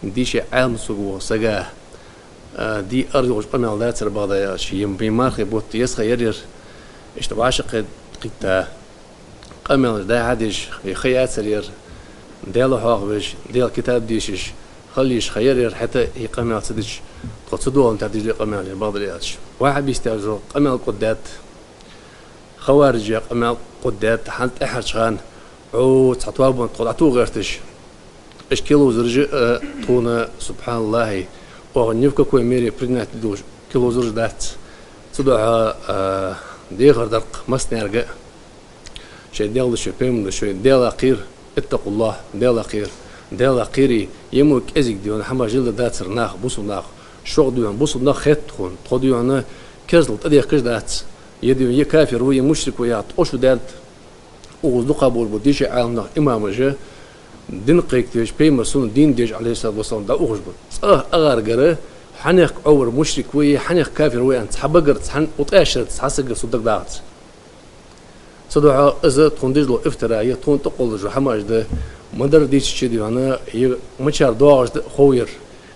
дийша Ӏаьлим саг вола сага, э, дий ара йолаш къамаьл дацар бакъда аьлча, е, е мархий бутт еза ха яр ер, иштта вӀашагӀкхийтта, кхийтта къамаьлаш дӀа-хьа деш, е ха яцар ер, Даьла хьоахавеш, Даьла китаб дешаш, хила йиш ха яр ер, хӀаьта а из къамаьл ца дича, тхо ца доагӀанзар деш да из къамаьл ер, бакъдар аьлча. Ваххабисташа къамаьл кхоачадаьд, хаварижий къамаьл кхоачадаьд, хӀанз тӀеххьарча хана, Ӏо цхьа тоабан тхо дӀатоха гӀерташ. Уж килозараш а, э, тхона, субхьаналлахӀи, оаха ни в какой мере принять долаш килозараш дац. Цудухьа, э, дехар дар-кх массанега а, шоай Даьла духьа, шоай пайхамара духьа, шоай Даьлах кхера, اتقوا الله, Даьлах кхера. Даьлах кхерий, е мо кӀезига дий хьона хӀамаш леладаьдацар нах, бусалба нах. ШоллагӀа дий хьона бусалба нах хет тхона, тхо дий хьона керастал тӀадехкаш дац. Е дий хьона, е кафир ва, е мушрик ва яха тӀо шу даьд. Укхаза дукха болаш бола дийша Ӏаьлимнах, имамаш, дин кхайкадеш, пайхамара суннат дийна деш, عليه الصلاة والسلام, дӀаухаш ба. ЦӀагӀа агӀаргара, хьанехк Ӏовар мушрик вий, хьанехк кафир вий аьнна, цхьа багара, цхьан утӀашхиларца, цхьа сагага цо дагадоагӀац. Цудухьа из тхона деш дола ифтира я, тхона тӀакхоллаш дола хӀамаш да, ма дарра дийцача дий хьона, е мичара доагӀаш да хов яр,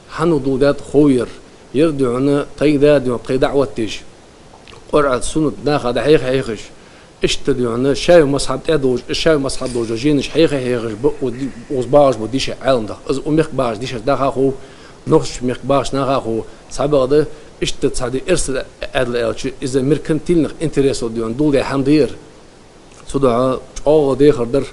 хьан дулдаьд хов яр, ер дий хьона, тхоай да дий хьона, тхоай даӀват деш. Къуръан, суннат наха дӀахьеха-хьехаш, иштта дий хьона, шафиӀий мазхӀаб тӀа долаш, шафиӀий мазхӀаб долаш жайнаш хьеха-хьехаш ба укхаза багӀаш бола дийша Ӏаьлимнах. Из укх мехка багӀача дийшача наха хов, нохчий мехка багӀача наха хов, цхьабакъда, иштта цхьа дий эрсий аьлча, из меркантильных интересов дий хьона дулдаь хӀама да ер. Цудухьа чӀоагӀа дехар дар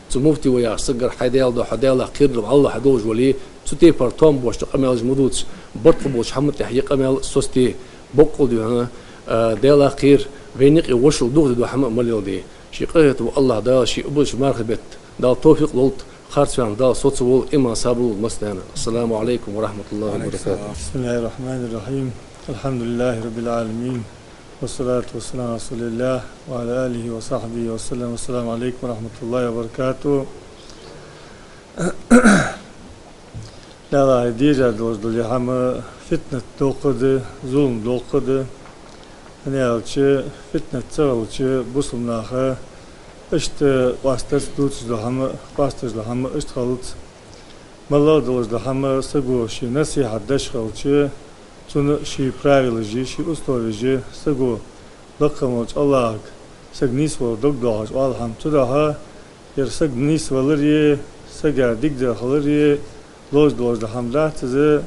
цу муфти ва яхача сагагара, хьай Даьла духьа, Даьлах кхерар валлахӀи долаш вале, цу тайпара тоам боацаш къамаьлаш ма дувца, барт хургболча хӀаман тӀехьа е къамаьл соцаде, боккъал дий хьона, а, Даьлах кхера, вайна юкъе вошал духьал де дола хӀама а ма леладе. Ший къахетам бола АллахӀ Дала ший уббалча мархий бетта Дала товфикъ лолда, харцваьнна Дала соцаволва, иман сабар лолда массанена. السلام عليكم ورحمة الله وبركاته. بسم الله الرحمن الرحيم. الحمد لله رب العالمين. والصلاة والسلام على رسول الله وعلى آله وصحبه وسلم. السلام عليكم ورحمة الله وبركاته. Даьлахьа, дежа долаш дола хӀама фитнат доккха да, зулам доккха да. ХӀана аьлча, фитнат ца хилча, бусалба наха иштта къоастац дувцаш дола хӀама, къоасташ дола хӀама иштта хилац. МаллагӀа долаш дола хӀама саго ший насихьат деш хилча, цунна ший правилаш я, ший условеш я, саго лакха волча АллахӀага саг нийсвала дог доахаш оал хӀама. Цудухьа ер саг нийсвалари, сага дикадар хилари ловш долаш дола хӀама дац из,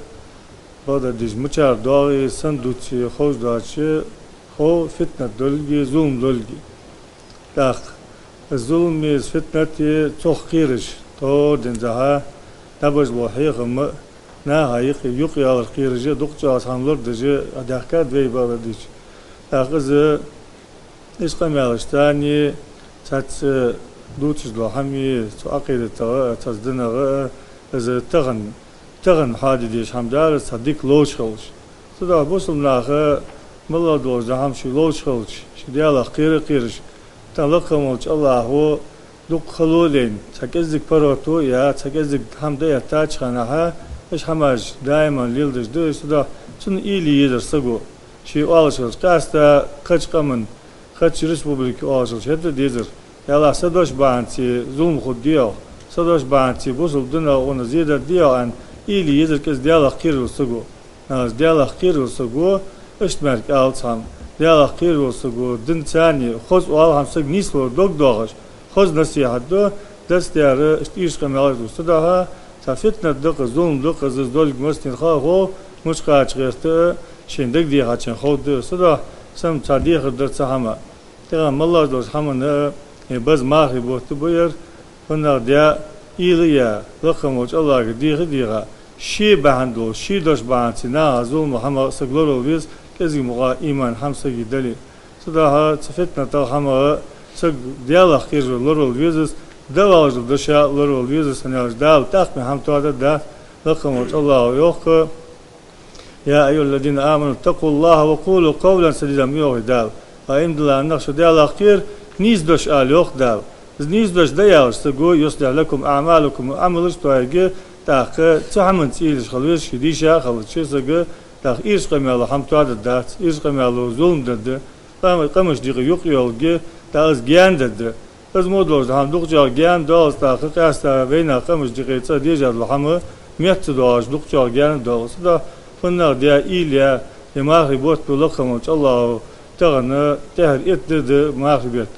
бакъда дийша мичара доагӀе, сенна дувце ховш доацаш, хов фитнат долга, зулам долга. ТӀаккха из зулам, из фитнат, цох кхераш, тховра динзахьа дӀабеш бола хьехам а, наха юкъе, юкъеялар кхераш а, дукха чӀоагӀа хӀама лорадеш а даьхкад вай, бакъда дийцача. ТӀаккха из, из къамаьлаш царни, цхьацца дувцаш дола хӀамеи, цу Ӏакъидатагара а, цхьацца динагара а, из тахан тахан хьаде дезаш хӀама дар из, цхьа дика ловш хилча. Цудухьа бусалба наха, маллагӀа долаш дола хӀама ший ловш хилча, ший Даьлах кхера а кхераш, тӀаккха лакха волча АллахӀо дукха хало а лайна, цхьа кӀеззига паргӀато а яь, цхьа кӀеззига хӀама дӀаэттача хана, уж хӀамаш даиман леладеш да уж. Цудухьа цунна уйла е езар саго, ше оалаш хилча, къаьстта кхыча къаман, кхыча республике оалаш хилча, хӀаьта а дезар. Яллахь, са дош бахьанца зулам хургдий оаха, са дош бахьанца бусалба динах укхунна зе даргдий оаха аьнна, уйла е езар кӀезига Даьлах кхераш волча саго. Аз Даьлах кхераш вола саг ва, иштта мара кхы аьлча хӀама, Даьлах кхераш вола саг ва, динца цхьана хоза оал хӀама саг нийслора дог доагӀаш, хоза насихьат ду, дацдаьр, иштта ийрча къамаьлаш ду. Цудухьа цхьа фитнат да-кх, зулам да-кх, из долга массанена ха хов, мича кхача гӀерта а, шийна дагадехачоа ховргда из. Цудухьа сам цхьа дехар дар цхьа хӀама. Тахан мел лазаш долча хӀаманна, э, база мархий бутт ба ер, фуннагӀа де, уйла а яь, лакха волча АллахӀага дийха а дийгӀа, ший бахьан долаш, ший дош бахьан долаш наха зулам, хӀама саг лоравала веза, кӀезига мукъагӀа иман, хӀама сага дале. Цудухьа цу фитнатах, хӀамах саг Даьлах кхераш вале лоравала веза из, дӀаваллаш дола дош лоравала веза из, хӀана аьлча Дала тӀаккха ма хӀама тоадаь дац, лакха волча АллахӀа йоах-кх: «يا أيها الذين آمنوا اتقوا الله وقولوا قولا سديدا», ма йоахий Дала. Ва иман диллача наха, шо Даьлах кхера, нийса дош ала, йоах Дала. Из нийса дош дӀааьлча саго: «يصلح لكم أعمالكم», Ӏамалаш тоаергья, тӀаккха цу хӀаманца уйла еш хила веза, ший дийша а хилча сага, тӀаккха ийрча къамаьло хӀама тоадаь дац, ийрча къамаьло зулам даь да, къам-, къамашта юкъе юкъ йолга, тӀаккха из гаьна даь да. Из мо долаш да хӀама дукха чӀоагӀа гаьна доаллаш, тӀаккха къаьстта вайнаьха къамашта юкъе цӀа дежа дола хӀама метта ца доагӀаш дукха чӀоагӀа гаьна доаллаш. Цудухьа фуннагӀа де, уйла яь, е мархий бутт ба, лакха волча АллахӀа тахан тӀехьара итт ди да мархий бетта.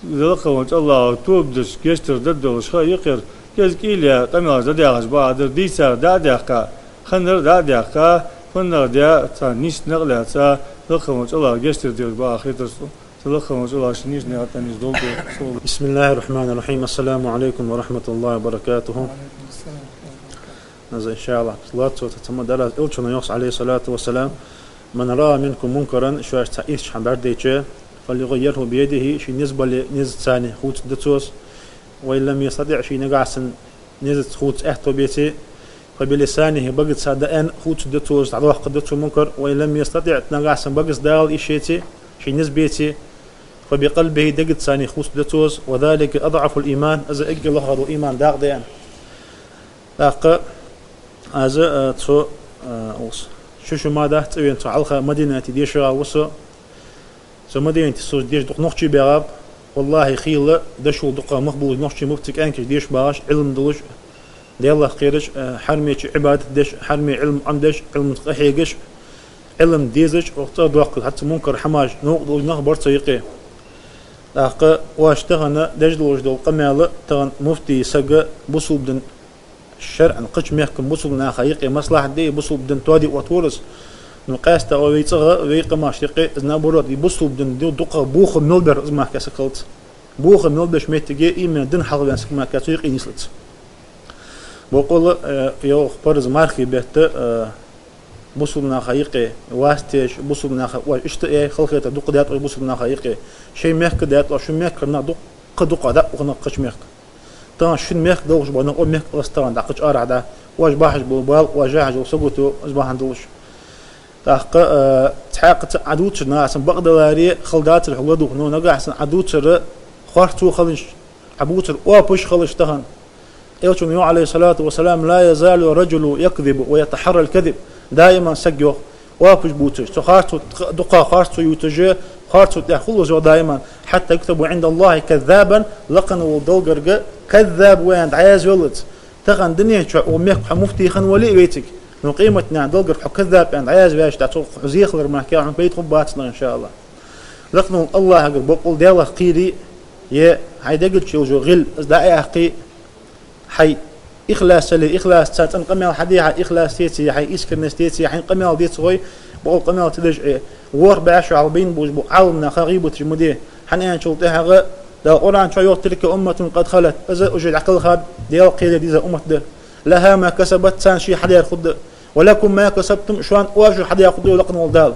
Лакха волча АллахӀа тоба деш, гештдар дергдолаш ха юкъера, кӀезига уйла яь, къамаьлаш дӀадаьхаш бакъахьа дар, дийцар дӀа а даьккха, хиннар дӀа а даьккха, фуннагӀа де, цхьа нийса никъ лаьца, лакха волча АллахӀага гештдар деш бакъахьа хетар сона. Цу лакха волча АллахӀа шун нийсача наькъа тӀа нийсдолда. بسم الله الرحمن الرحيم. السلام عليكم ورحمة الله وبركاته. Из, иншааллахӀ, лоацца цхьа ма дарра, Элчано йоах, عليه الصلاة والسلام: «من رأى منكم منكرا», шоаш цхьа ийрча хӀама бӀаргадайча, «فليغيره بيده», ший низ бале, низаца хувцаргда цо из, «وإن لم يستطع», ший нагахьа санна низаца хувца аьттув беце, «فبلسانه», багаца дӀааьнна хувцаргда цо из, дӀадоаккхаргда цо мункар, «وإن لم يستطع», нагахьа санна багаца дагӀа йиш яце, ший низ беце, «فبقلبه», дегаца хувцаргда цо из, «وذلك أضعف الإيمان», из эггара лоха дола иман дакъа да аьнна. ТӀаккха аз, а, цу, а, укхаза шу-шу ма дац цӀавена, цу хьалха Мадинате дешагӀа ва со. Цу Мадинате со деша дукха нохчий баьгӀаб. ВаллахӀи, хийла дошув дукха мах болаш нохчий ма ба цига кӀаьнкаш деша багӀаш, Ӏилма долаш, Даьлах кхераш, э, хьарме чу Ӏибадат деш, хьарме Ӏилма Ӏомадеш, Ӏилмаца къахьегаш, Ӏилма дезаш, оаха цӀа доаккхаш, хьаца мункар хӀамаш новкъа долаш нах бар цу юкъе. ТӀаккха оаш тахан деш долаш дола къамаьл, тахан муфтий саг бусалба дин шарӀан кхыча мехка бусалба наха юкъе маслахьат де, бусалба дин тоаде оттавар из. Ну, къаьстта вай цӀагӀа, вай къамашта юкъе, из наоборот, из бусалба дин ду-, дукха боха мел бер из мара кхы саг хилац. Боха мел беча моттиге именно дин хьалхаваьнна саг мара кхы цу юкъе нийслац. Бокъонца, э, йоах, параз мархий бетта, э, бусалба наха юкъе вац теш, бусалба наха, оаш иштта а халахетар дукха даьд оаш бусалба наха юкъе. Шоай мехка даьд оаш, шун мехкара нах дукха, дукха дӀаухаш нах кхыча мехка. Тахан шун мехка долаш бола нах укх мехка лаца тахан дӀа кхыча арахьа дӀа. Оаш бахьаш бола бала, оаш яхьаш йола сагото из бахьан долаш. ТӀаккха, э, цхьаькхаза Ӏа дувцача наха санна бакъдаларе, хала дацар хьога ладувгӀа, но нагахьа санна Ӏа дувцар харцо хиланаш, Ӏа бувцар оапаш хилаш тахан. Элчано йоах, عليه الصلاة والسلام: «لا يزال الرجل يكذب ويتحرى الكذب». Даиман саг, йоах, оапаш бувцаш, цу харцо, дукха харцо ювцаш, харцо тӀа хул из, йоах, даиман. «حتى يكتب عند الله كذابا», лакха волча Даьлагара каззаб ва аьнна дӀаязваьлац. Тахан дунен чу укх мехка хьо муфтий хинна вале а вайцига, но къематдийнахьа Даьлагара хьо каззаб аьнна дӀаяздаьча, цо хьо зе хилар мара кхы хьона пайда хургбац, иншааллахӀ. Лакха волча АллахӀагара бокъонца Даьлах кхерий, е хьай дега чу йола гӀил, из дӀа а яьккхий, хьай ихлас ца ле, ихласаца цӀена къамаьл хьадехьа, ихлас деце, хьай искренность деце, хьайна къамаьл деце гӀой, бокъонца къамаьл ца деш а, ворхӀ бӀаь шу хьалха бийна болаш бола Ӏаламнаха гӀийбаташ ма де. ХӀана аьлча, тӀехьагӀа Дала Къуръан чу йоах: «تلك أمة قد خلت». Из уже дӀакхелха, Даьла кхерар деза уммат да. «لها ما كسبت», царна шоаш хьадаьр хургда. «ولكم ما كسبتم», шоана оаш хьадаьр хургда, йоах лакха волча Дала.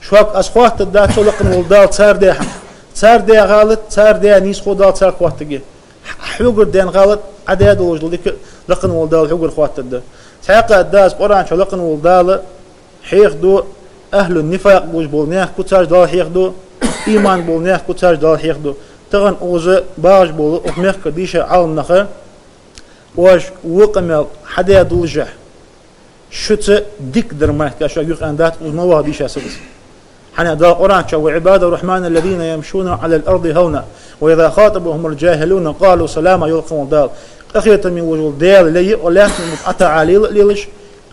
Шуга аз хоаттаргдац, йоах лакха волча Дала, цар даь хӀама. Цар даь гӀалат, цар даь нийсхо Дала царга хоаттаргья. Хьогара даь гӀалат, Ӏа даь долаш дола дика лакха волча Дала хьогара хоаттаргда. Цхьаькха а да из, Къуръан чу лакха волча Дала хьехаду, ахӀлу нифакъ болаш бола наьха куцаш Дала хьехаду, иман бола наьха куцаш Дала хьехаду. Тахан укхаза багӀаш бола укх мехка дийша Ӏаламнаха, оаш во къамаьл хьадаь долашехь, шуца дика дар мара кхы шуга юкъе дац, укхаза ма ваха дийша саг из. ХӀана аьлча Дала Къуръан чу: «وعباد الرحمن الذين يمشون على الأرض هونا وإذا خاطبهم الجاهلون قالوا سلاما», йоах лакха волча Дала. Къахетаме волаш вола Даьла лай я, лаьтта тӀа Ӏа лела а лелаш,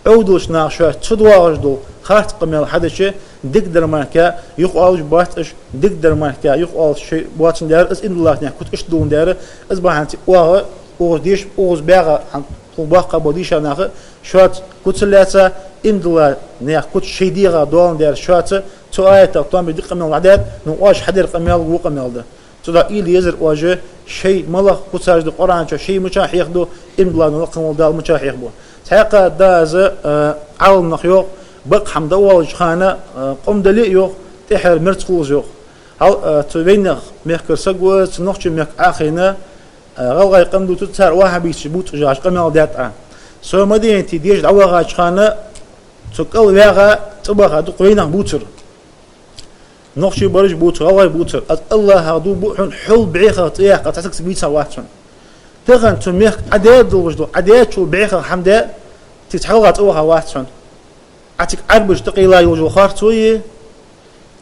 Ӏовдалча наха шоаш ца доагӀаш дола харц къамаьл хьадича, дикадар мара юхаоалаш бац уж, дикадар мара юхаоалаш шоай боацандаь, из иман долча наьха куц иштта доландаь, из бахьан долаш оаха, укхаза деш, укхаза баьха, хӀанз тхона боккха бола дийша нах, шоаца куц лаьца, иман долча наьха куц шоай дегӀа доландаь, шоаца цу аятах товш дика къамаьл дӀадаьд, но оаш хьадер къамаьл во къамаьл да. Цудухьа уйла е езар оаш, шоай малагӀа куцаш да Къуръан чу, шоай мичахьа хьехаду, иман долча лакхе волча Дала мичахьа хьехабу. Цхьаькха да из, а, Ӏаламнаха йоах, бакъ хӀама дӀаоалача хана, а, къам дале а йоах, тӀехьара мерза хул из йоах. Хьал, а, цу вайнаьха мехкара саг ва из, цу нохчий мехка Ӏохайна, а, гӀалгӀай къам дувцача, цар ваххабиташ бувцаш яхаш къамаьл даьд Ӏа. Со Мадинате деша дӀавахача хана, цу кӀал ваьгӀа, цӀабаха дукха вайнах бувцар. Нохчий бараш бувцар, гӀалгӀай бувцар. Аз АллахӀах дув буъ хьона, хьол бӀехах цӀи яккха цхьа саг вийца вац хьона. Тахан цу мехка Ӏа даь долаш дола, Ӏа даьчул бӀехах хӀама даь, цига цхьа гӀалгӀа цӀаваха вац хьона. Ӏа цига Ӏарбаша тӀакхийла йолаш йола харцо я.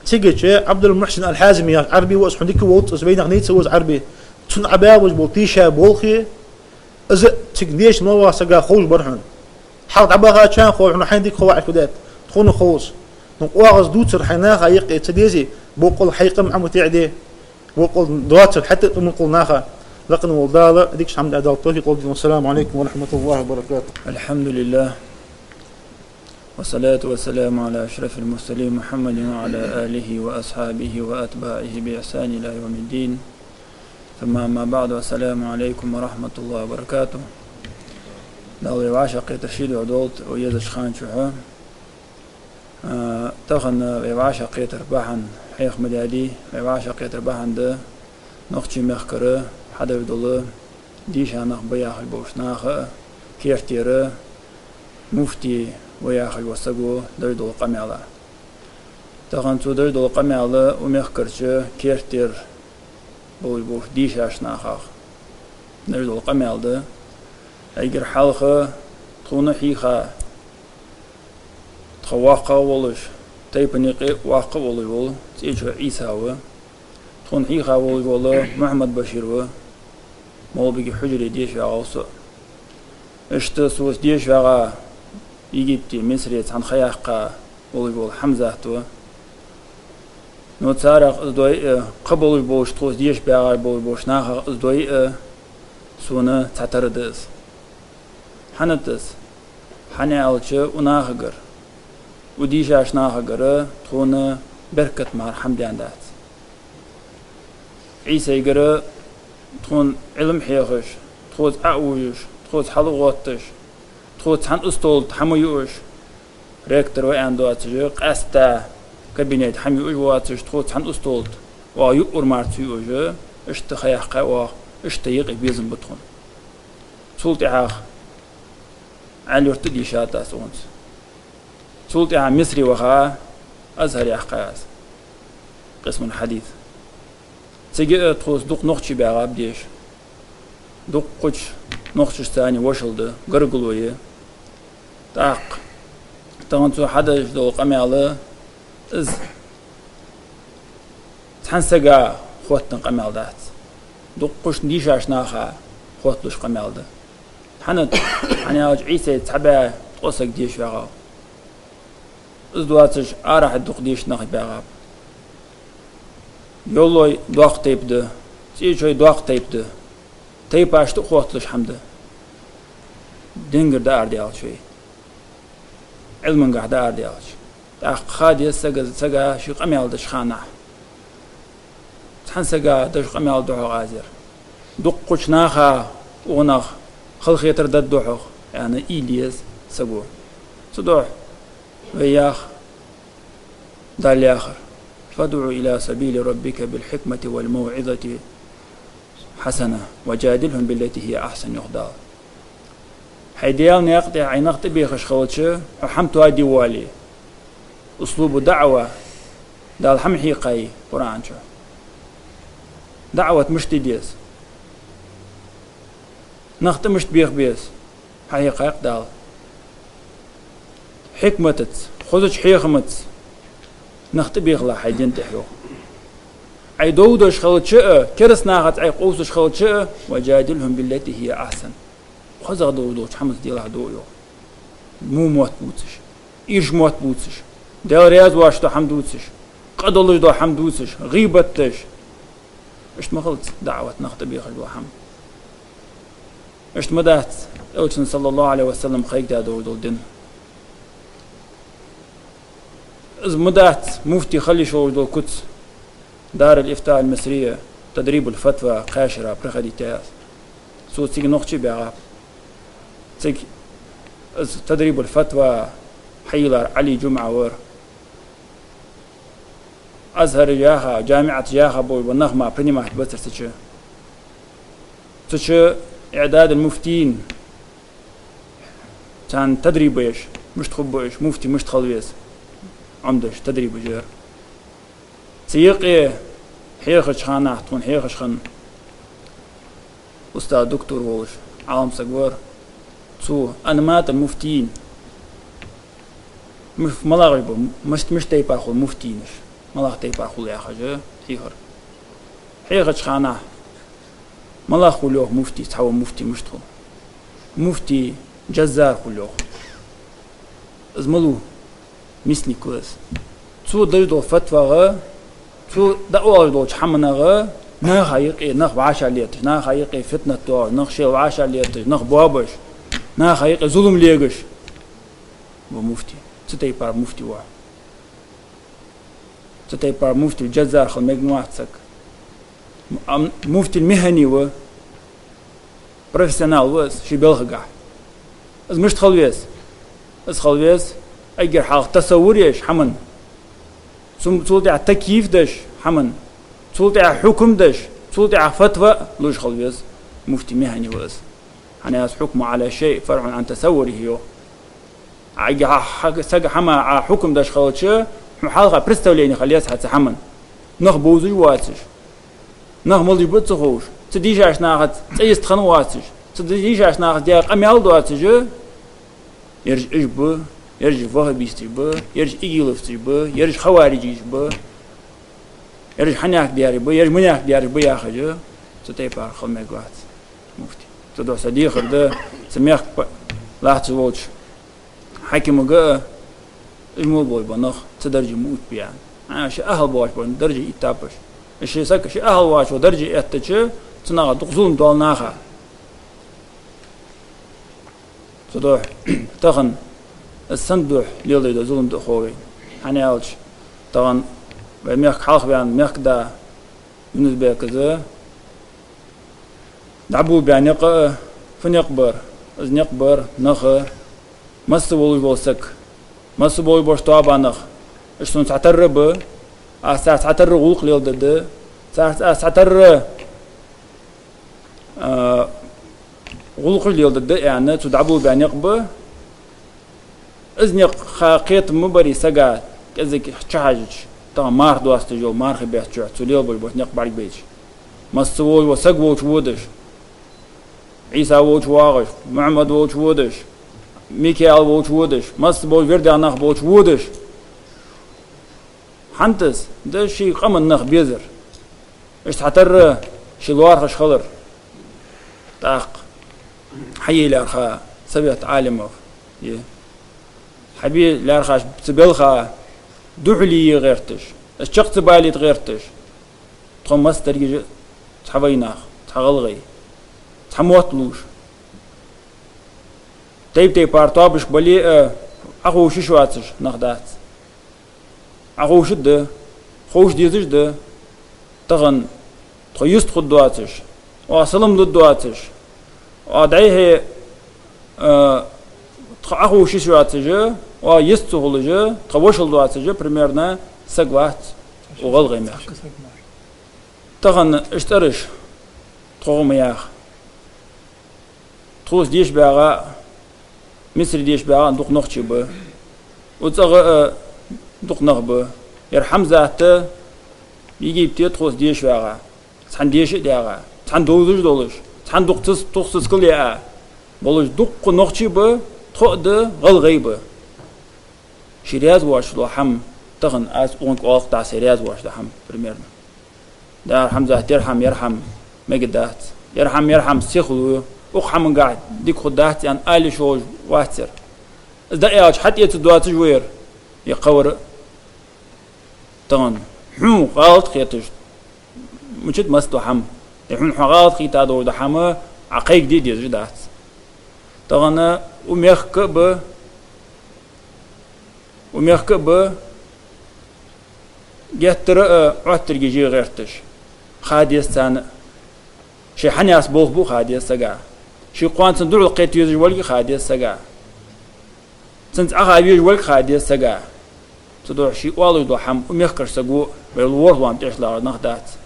Цигача Ӏабдул-Мухьсин ал-Хьазими яхаш Ӏарби ва из, хьона дика волча из, вайнах нийса ва из Ӏарби. Цунна Ӏа баь болаш бола тийша болх я. Из цига дешаш мел вола сага ховш бар хьона. Хьалха дӀабахачарна хов хьона, хьайна дика хов Ӏа кудет. Тхона хов из. Ну, оаха из дувцар хьай наха юкъе ца дезе, боккъал хьай къам ӀоматеӀаде, боккъал доацар хьатӀа тӀа мукъал наха. Лакхе волча Дала дикача хӀаман тӀа Дала товфикъ лолда. والسلام عليكم ورحمة الله وبركاته. الحمد لله. والصلاة والسلام على أشرف المرسلين محمد وعلى آله وأصحابه وأتباعه بإحسان إلى يوم الدين. ثم أما بعد، السلام عليكم ورحمة الله وبركاته. Дала вай вӀашагӀкхетар ший духьа долда, вай езача хана чухь. А, тахан вай вӀашагӀкхетара бахьан хьеха ма даьдий, вай вӀашагӀкхетара бахьан да нохчий мехкара хьадеш дола дийша нах ба яхаш болча наха а, керттера муфти ва яхаш вола саго деш дола къамаьл. Тахан цо деш дола къамаьл укх мехкарча керттера болаш болча дийшача нахах деш дола къамаьл да. Эггара хьалха тхона хьийха, тха воккхагӀа волаш, тайпан юкъе воккха а волаш вола ЦӀечой Ӏийса ва. Тхона хьийха волаш вола Мухьаммад-Башир ва. МагӀалбике хьужаре деша ваьгӀав со. Иштта соца деша ваьгӀа, Египте, Мисаре цхьана ха яьккха волаш вола Хьамзат ва. Ну, царех из дой а, кхы болаш болча, тхоца деша баьгӀа болаш болча нахах из дой а, сона цхьатарра да из. ХӀана да из? ХӀана аьлча, укх нахагара, укх дийшача нахагара тхона беркат мара хӀама даьннадац. Ӏийсайгара тхона Ӏилма хьехаш, тхоца Ӏовужаш, тхоца хьал а гӀотташ, тхоца цхьан устолга хӀама юаш, ректор ва аьнна доацаш, къаьстта кабинете хӀама юаш воацаш, тхоца цхьан устолга оаха юкъур мара ца юаш, иштта ха яьккхай оаха, иштта юкъе безам ба тхона. Цул тӀехьагӀа Ӏаьлий-Юрта дийшад аз цунца. Цул тӀехьагӀа Мисаре ваха, Азхьар яьккхай аз, къисмул хьадис. Цига а тхоца дукха нохчий баьгӀаб деша. Дуккхача нохчашца цхьана вошал да, гаргало я. ТӀаккха тахан цо хьадеш дола къамаьл, из цхьан сага хоттаденна къамаьл дац. Дуккхача дийшача наха хотталуш къамаьл да. ХӀана? ХӀана аьлча Ӏийсайца цхьа бӀаь ткъо саг деша ваьгӀав. Из доацаш арахьа дукха дешаш нах баьгӀаб. Йовлой доккха тайпа да, ЦӀечой доккха тайпа да. Тайпашта а хотталуш хӀама да. Дингара дӀаарадаьлча вай, Ӏилмангахьа дӀаарадаьлча. ТӀаккха ха деза сага, сага ший къамаьл деча хана. Цхьан сага деш къамаьл да-хьогӀ аз ер. Дуккхача наха укхунах халахетар даргда-хьогӀ, аьнна, уйла е еза саго. Цудухьа вай йоах, Дала яхар: «فادع إلى سبيل ربك بالحكمة والموعظة الحسنة وجادلهم بالتي هي أحسن», йоах Дала. Хьай Даьла наькъа тӀа Ӏайнах тӀабехаш хилча, хьо хӀама тоаде воале. Услубу даӀва, Дала хӀама хьийхай Къуръан чу. ДаӀват мишта де деза? Нах тӀа мишта беха беза? Хьахьийхай-кх Дала. Хьикматаца, хозача хьехамаца нах тӀабехалахь хьай дин тӀа, йоах. Ӏай довдаш хилча а, кераста нахаца Ӏай къувсаш хилча а, «وجادلهم بالتي هي أحسن». ХозагӀа довза долча хӀамаца делахь, йоах. Во мотт бувцаш, ирча мотт бувцаш, Даьла раьза воацаш дола хӀама дувцаш, къа долаш дола хӀама дувцаш, гӀийбат деш. Иштта ма хилац даӀват, нах тӀабехаш дола хӀама. Иштта ма дац Элчано, саллаллахӀу Ӏалайхи ва саллам, кхайкадаь долаш дола дин. Из ма дац муфти хила йиш йолаш дола куц. Дарул-Ифта аль-Мисрия, Тадрибуль-Фатва кхаь шера проходить яь аз. Цо цига нохчий баьгӀаб. Цига из Тадрибуль-Фатва хьайийлар Ӏали Джумъа вар. Азхьараш яха, джамиӀаташ яха болаш бола нах мара принимать бацар цу чу. Цу чу ИӀдадуль-Муфтийин, царна тадриб еш, мишта хургба уж, муфти мишта хила веза, Ӏомадеш тадрибаш яр. Цу юкъе хьехача хана, тхона хьехаш хинна устаз, доктор волаш Ӏалам саг вар. Цо Анматуль-Муфтийин, муф-, малагӀаш ба, мишта, мишта тайпара хул муфтийнаш, малагӀа тайпара хул яхаш хьехар. Хьехача хана малагӀа хул йоах муфти, цхьавола муфти мишта хул? Муфти джаззар хул йоах. Из малув? Мисник ва из. Цо деш дола фатвагӀа, цо дӀаоалаш долча хӀаманагӀа наха юкъе нах вӀашагӀлеташ, наха юкъе фитнат доагӀаш, нах шоайла вӀашагӀлеташ, нах боабеш, наха юкъе зулам легаш ва муфти. Цу тайпара муфти ва. Цу тайпара муфтиль джаззар хила мегаш вац саг. Ам муфтиль михӀани ва, профессионал ва из ший балхагахь. Из мишта хила веза? Из хила веза эггара хьалха тасаввур еш хӀаман, цу-, цул тӀехьа такйиф деш хӀаман, цул тӀехьа хьукм деш, цул тӀехьа фатва луш хила веза. Муфти михӀани ва из. ХӀана аьлча: «الحكم على الشيء فرع عن تصوره», йоах. Ӏа эггара хьа-, хьа-, сага хӀама Ӏа хьукм деш хилча, хьона хьалха представлени хила еза хьа цу хӀаман. Нах бовзаш воацаш, нах малаш ба ца ховш, цу дийшача нахаца цӀи йист хинна воацаш, цу дийшача нахаца даь къамаьл доацаш, ераш уж ба, ераш ваххабисташ ба, ераш игиловцаш ба, ераш хавариджеш ба, ераш хьанехк дераш ба, ераш манехк дераш ба яхаш, цу тайпара хила мегаш вац муфти. Цудухьа са дехар да, цу мехка па-, лаьца волча хьакимага а, уж мел бола нах цу дарже ма оттабе аьнна. А, ший ахьал боацаш бола дарже иттаб уж. Ший саг ший ахьал воацача дарже эттача, цу нахах дукха зулам доал наха. Цудухьа тахан из санна духьа леладаь дола зулам да хов вайна. ХӀана аьлча, тахан вай мехка хьалха ваьнна мехкда Юнус-Бек из дӀаболабаь никъ а, фу никъ бар? Из никъ бар наха, масса волаш вола саг, масса болаш бола тоаба нах, уж сона цхьатарра ба, аз царца цхьатарра гӀулакх леладергда, царца аз цхьатарра, а, гӀулакхаш леладергда аьнна, цо дӀаболабаь никъ ба. Из никъ ха кхетам ма барий сага, кӀезига чухьежача, тахан марха доасташ йола мархий бетта чухь цо лелабеш бола никъ бӀаргабайча. Масса волаш вола саг волча водаш, Ӏийса волча воагӀаш, Мухьаммад волча водаш, Микаил волча водаш, масса болча вирдаьнах болча водаш. ХӀанз из да ший къаман нах безар. Уж цхьатарра ший лоархӀаш хилар. ТӀаккха хьае лаьрхӀа совет Ӏалимов, е, хьабе лаьрхӀача цу балха духьале е гӀерташ, из чакх ца балийта гӀерташ, тхо массадараш а цхьа вайнах, цхьа гӀалгӀай, цхьа мотт лувш. Тайп-тайпара тоабаш бале а, Ӏоховша йиш йоацаш нах дац. Ӏоховшаргда, ховш дезаш да. Тахан тхо йистхургдоацаш, оаха салам лургдоацаш, оаха дӀайихье, а, тхо Ӏоховша йиш йоацаш, оаха йист ца хулаш, тха вошал доацаш, примерно, саг вац укх ГӀалгӀай мехка. Тахан уж цӀераш тхо ма яха. Тхоца деша багӀа а, Мисаре деша багӀа а дукха нохчий ба. Укх цӀагӀа а дукха нах ба. Ер Хьамзат а Египте тхоца деша вагӀа, цхьана деша а даьгӀа, цхьана довзаш долаш, цхьана дукха цас-, тухсас кал яа болаш дукха нохчий ба, тхо а да, гӀалгӀай а ба. Ший раьза воацаш дола хӀама, тахан аз укхунга оал-кх дӀа сай раьза воацаш дола хӀама, примерно. Дара, Хьамзат, ер хӀама, ер хӀама мегаргдац. Ер хӀама, ер хӀама сихлу, укх хӀамангахь дика хургдац аьнна ала йиш йолаш вац ер. Из дӀааьлча, хьатӀаэца доацаш вар, е кхавар а. Тахан хьона гӀалат хеташ, мичад масса дола хӀама, е хьона хьо гӀалат хеташ дола хӀама, Ӏа кхайкаде дезаш дац. Тахан укх мехка а ба, укх мехка а ба, геттара а Ӏоттаргаш е гӀерташ ха деза царна а. Шоай хьанеса болх ба ха деза сага. Ший кхоана цунна духьал кхета везаш волга ха деза сага. Цунца Ӏаха везаш волга ха деза сага. Цудухьа ший оалаш дола хӀама укх мехкарча саго вай лоархӀам тӀехьа лагӀа нах дац.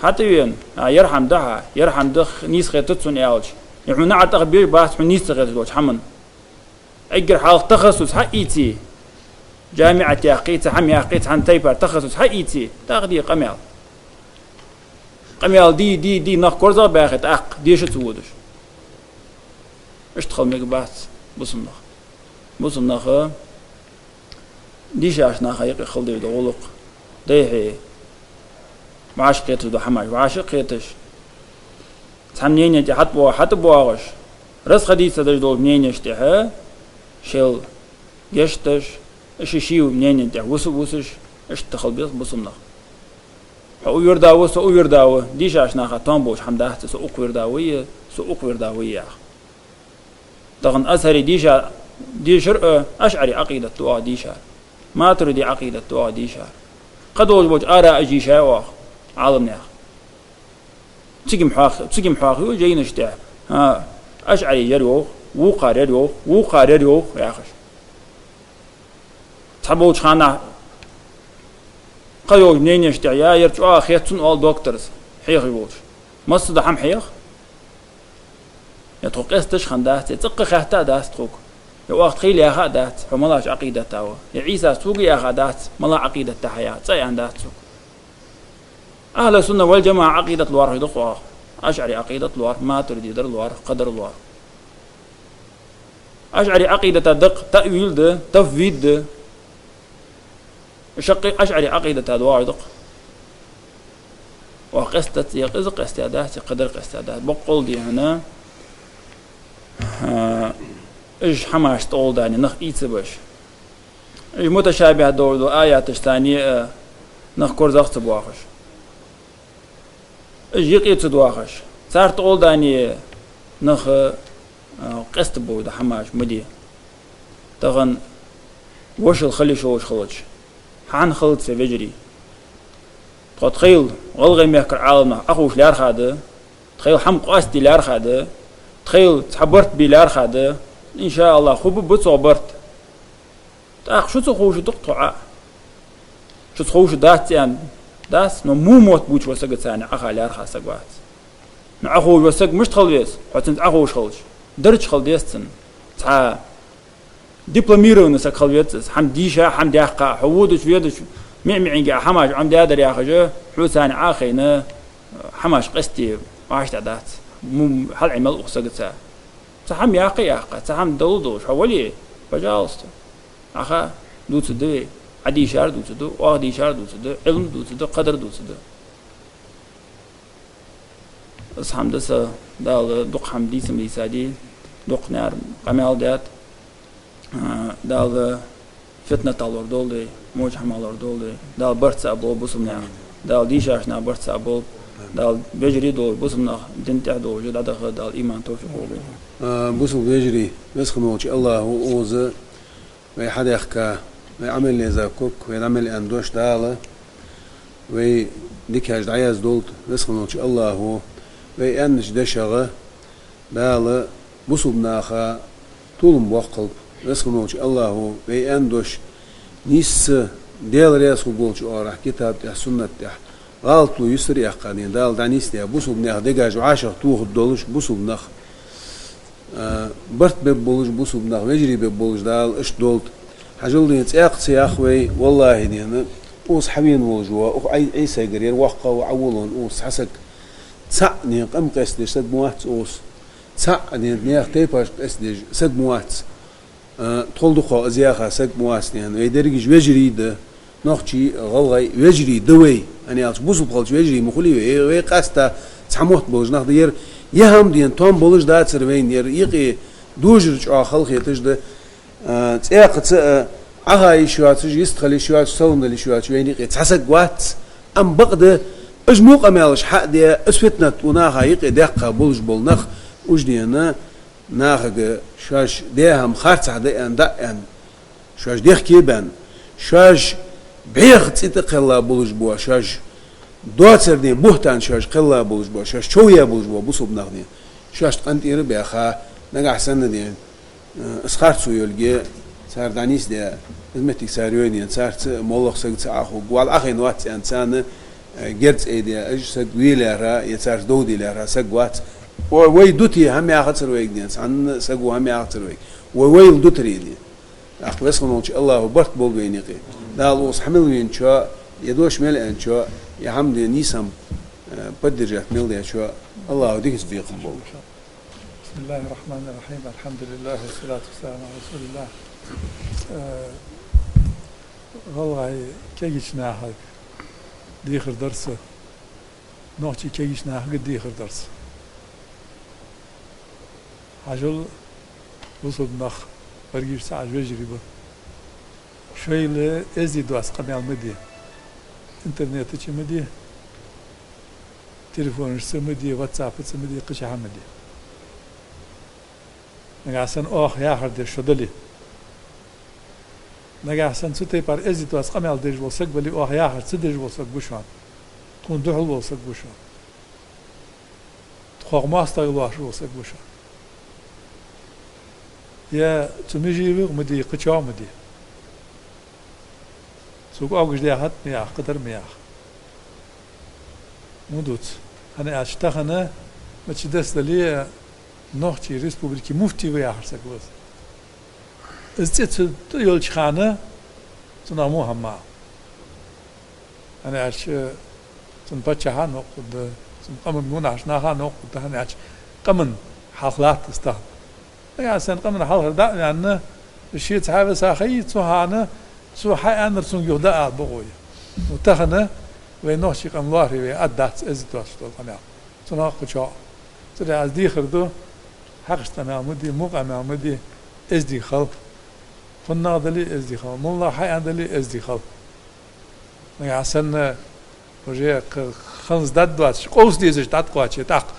ХьатӀавена, а, ер хӀама да хьа, ер хӀама да, нийса хетац сона аьлча, е хьона наӀар тӀехьа беш бац хьона нийса ца хеташ долча хӀаман. Эггара хьалха тахассус хьаийце, жамиӀат яьккхе, цхьа хӀама яьккхе, цхьан тайпара тахассус хьаийце, тӀаккха де къамаьл. Къамаьл де, де, де, нах корзагӀбаьхе, тӀаккха деша ца водаш. Иштта хила мегаш бац бусалба нах. Бусалба наха дийшача наха юкъе хила дезаш да гӀулакх. Дехьа вӀашагӀкхеташ да хӀамаш, вӀашагӀкхеташ. Цхьа мнени тӀа хьатӀабо-, хьатӀабоагӀаш, расхадийца деш долча мненеш тӀехьа шел гешт деш, ший-ший мнени тӀехьа вуса-вусаш, иштта хила беза бусалба нах. Хьо укх вирда ва, со укх вирда ва, дийшача наха тоам болаш хӀама дац, со укх вирда ва е, со укх вирда ва е яха. Тахан Азхаре дийша-, дийшар а, ашӀари Ӏакъидат да оаха дийшар. Матуриди Ӏакъидат да оаха дийшар. Кхыдолаш болча ара а дийшай оаха Ӏаламнаха. Цига-м хьоахаю, цига-м хьоахаю жайнаш тӀа. ХӀа, ашӀари ер йоах, вокхар ер йоах, вокхар ер йоах, яхаш. Цхьаболча хана кхыйолча мненеш тӀа, я, ер чӀоагӀа хет сона, оал докторас, хьехаш волча. Масса да хӀама хьех? Е тхо къесташ хиннадац, е цӀаккха хаьтта а дац тхога. Е оаха тхийла яха а дац, хьо малагӀча Ӏакъидата ва. Е Ӏийсас цунга яха а дац, малагӀа Ӏакъидата хьа я, цкъа а яьнна дац цунга. Ахьлу сунна вал жамаӀа Ӏакъидат лоархӀаш да-кх оаха, ашӀари Ӏакъидат лоархӀ, матуриди дар лоархӀ, кхыдар лоархӀ. АшӀари Ӏакъидата да-кх таъвил да, тафвид да. Шаккхе а ашӀари Ӏакъидата доагӀаш да-кх. Оаха къестац, е къиза къестадац, е кхыдар къестадац. Боккъал дий хьона, а, уж хӀамаш тӀагӀолла дани нах ийца беш. Уж муташабихӀ долаш дола аяташ царна а нах корзагӀа ца боахаш. Уж юкъе ца доахаш. Цар тӀагӀолла дани нах, а, къестабовла да хӀамаш ма де. Тахан вошал хила йиш йолаш хилча, хьан хилац вай вежарий? Тхо тхоайла гӀалгӀай мехкара Ӏаламнах Ӏохувш лаьрхӀа да, тхоайла хӀама къоастаде лаьрхӀа да, тхоайла цхьа барт бе лаьрхӀа да, иншааллахӀ, хургба цох барт. ТӀаккха шуца ховш да-кх тхо Ӏа. Шуца ховш дац аьнна дац, но во мотт бувцаш вола саг царна Ӏаха лаьрхӀа саг вац. Но Ӏоховш вола саг мишта хила веза, хьо цунца Ӏоховш хилча? Дарж хила деза цунна. Цхьа дипломированный саг хила веза из, хӀама дийша, хӀама даьккха, хьо водача, ведача, миъ-миъинге а хӀамаш Ӏомадаьдар яхаш, хьо царна Ӏохайна, хӀамаш къестаде вӀаштӀехьа дац. Му-, хьал Ӏе мел ух сагаца. Цхьа хӀама яккха а яккха, цхьа хӀама дала а долаш, хьо вале, пожалуйста. Ӏаха дувцаргда вай, Ӏа дийшар дувцаргда, оаха дийшар дувцаргда, Ӏилма дувцаргда, кхыдар дувцаргда. Из хӀама да са, Дала дукха хӀама дийца ма дийцадий, дукха наьра къамаьл даьд. А, Дала фитнатах лорадолда вай, моча хӀамах лорадолда вай. Дала барт цаӀ болба бусалба наьха. Дала дийшача наьха барт цаӀ болба. Дала вежарий долаш, бусалба нах дина тӀа долаш дӀадаха Дала иман, товфикъ лолда вайна. А, бусалба вежарий, Веза хинна волча АллахӀа укхаза вай хьадаьхка, вай Ӏамал еза ког, вай Ӏамал аьнна дош Дала вай дикаш дӀаяздолда, Веза хинна волча АллахӀа вай аьннача дешах Дала бусалба наха толам боаккхалба, Веза хинна волча АллахӀа вай аьнна дош нийсса, Даьла раьза хургволча оагӀорахьа китаба тӀа, сунната тӀа гӀалатло юстара яьккха ден Дала дӀанийсдаь, бусалба наьха дегаш вӀашагӀтохаргдолаш бусалба нах, а, барт бергболаш бусалба нах, вежарий бергболаш Дала иштта долда. Хьажал ден цӀаькха ца ях вай, валлахӀи ден, укхаза хьавена волаш ва, укх Ӏай-, Ӏийсайгара ер воккха ва Ӏоволавенна укхаза цхьа саг. ЦаӀ ден къам къестадеш саг ма вац укхаза. ЦаӀ ден наьха тайпаш къестадеш саг ма вац. А, тхол дукхагӀа из яха саг ма вац ден. Вай дерригаш вежарий да, нохчий, гӀалгӀай вежарий да вай. ХӀана аьлча бусалба хилча вежарий ма хулий вай. Вай къаьстта цхьа мотт болаш нах да ер. Ер хӀама ден тоам болаш дацар вайна ер. Юкъе Дожар чӀоагӀа хала хеташ да, а, цӀаькха ца а, Ӏаха йиш йоацаш, йистхила йиш йоацаш, салам дала йиш йоацаш вайна юкъе цхьа саг вац, ам бакъда, уж во къамаьлаш хьа а даь, из фитнат укх наха юкъе даьккха болаш бола нах, уж дена нахага шоаш даь хӀама харцахьа да аьнна, дӀа а аьнна, шоаш дехке а баьнна, шоаш бӀеха цӀи тӀакхелла болаш бола, шоаш доацар ден буьхьтан шоаш кхелла болаш бола, шоаш чов яь болаш бола бусалба нах ден, шоашта къинтӀера а баьха, нагахьа санна ден, э, из харцо йолга, цар дӀанийсдаь, из моттиг цар йойна, царца моллагӀа саг ца Ӏахургвола, Ӏахайна вац аьнна царна, э, герз айдаь, уж саг вийлаьра, е царца дов дилаьра саг вац. Вай, вай дути хӀама яхацар вайга ден, цхьанна саго хӀама яхацар вайга. Вай вайла дутаре ден. ТӀаккха Веза хинна волча АллахӀа барт болба вайна юкъе. Дала укхаза хьа мел веначоа, е дош мел аьнначоа, е хӀама де нийса хӀама, э, поддержать мел даьчоа, АллахӀа дикаца бекхам болба. بسم الله الرحمن الرحيم. الحمد لله والصلاة والسلام على رسول الله. Э, гӀалгӀай кегийча нахага дехар дар са. Нохчий кегийча нахага дехар дар са. Хьажал, бусалба нах, берригаш цхьа Ӏаш вежарий ба. Шоайла эздий доаца къамаьл ма де. Интернета чу ма де. Телефонашца ма де, ватсапаца ма де, кхычахьа ма де. Нагахьа санна оаха яхар деш шо дале, нагахьа санна цу тайпара эздий доаца къамаьл деш вола саг вале, оаха яхар ца деш вола саг ва шоана. Тхона духьал вола саг ва шоана. Тхох моастагӀа лоархӀаш вола саг ва шоана. Е цу Межиевгахь ма де, кхычахьа ма де. Цо оагӀаш даьхад ма яха, кхыдар ма яха. Ма дувца. ХӀана аьлча тахан, мача дас дале, Нохчий республики муфти ва яхар саг ва из. Из цӀи цу тӀа йолча хана, цунах во хӀама ма ала. ХӀана аьлча цун паччахьа а новкъа да, цун къаман гонахьарча наха а новкъа да, хӀана аьлча къаман хьалха латт из тахан. Нагахьа санна къаман хьалхара дӀа а ваьнна, ше цхьа веса хайя, цу хана цо хьааьннар цунга юха дӀаала бокъо я. Ну, тахан вай нохчий къам лоархӀе вай, ад дац эздий доацаш дола къамаьл. Цунах кхычахьа. Цудухьа аз дехар ду, хьакхашта къамаьл ма де, во къамаьл ма де, эздий хила. ХӀаннагӀа дале эздий хила, моллагӀа хьааьнна дале эздий хила. Нагахьа санна уже кх-, ханз дад доацаш, къовса дезаш дӀатӀакхоаче, тӀаккха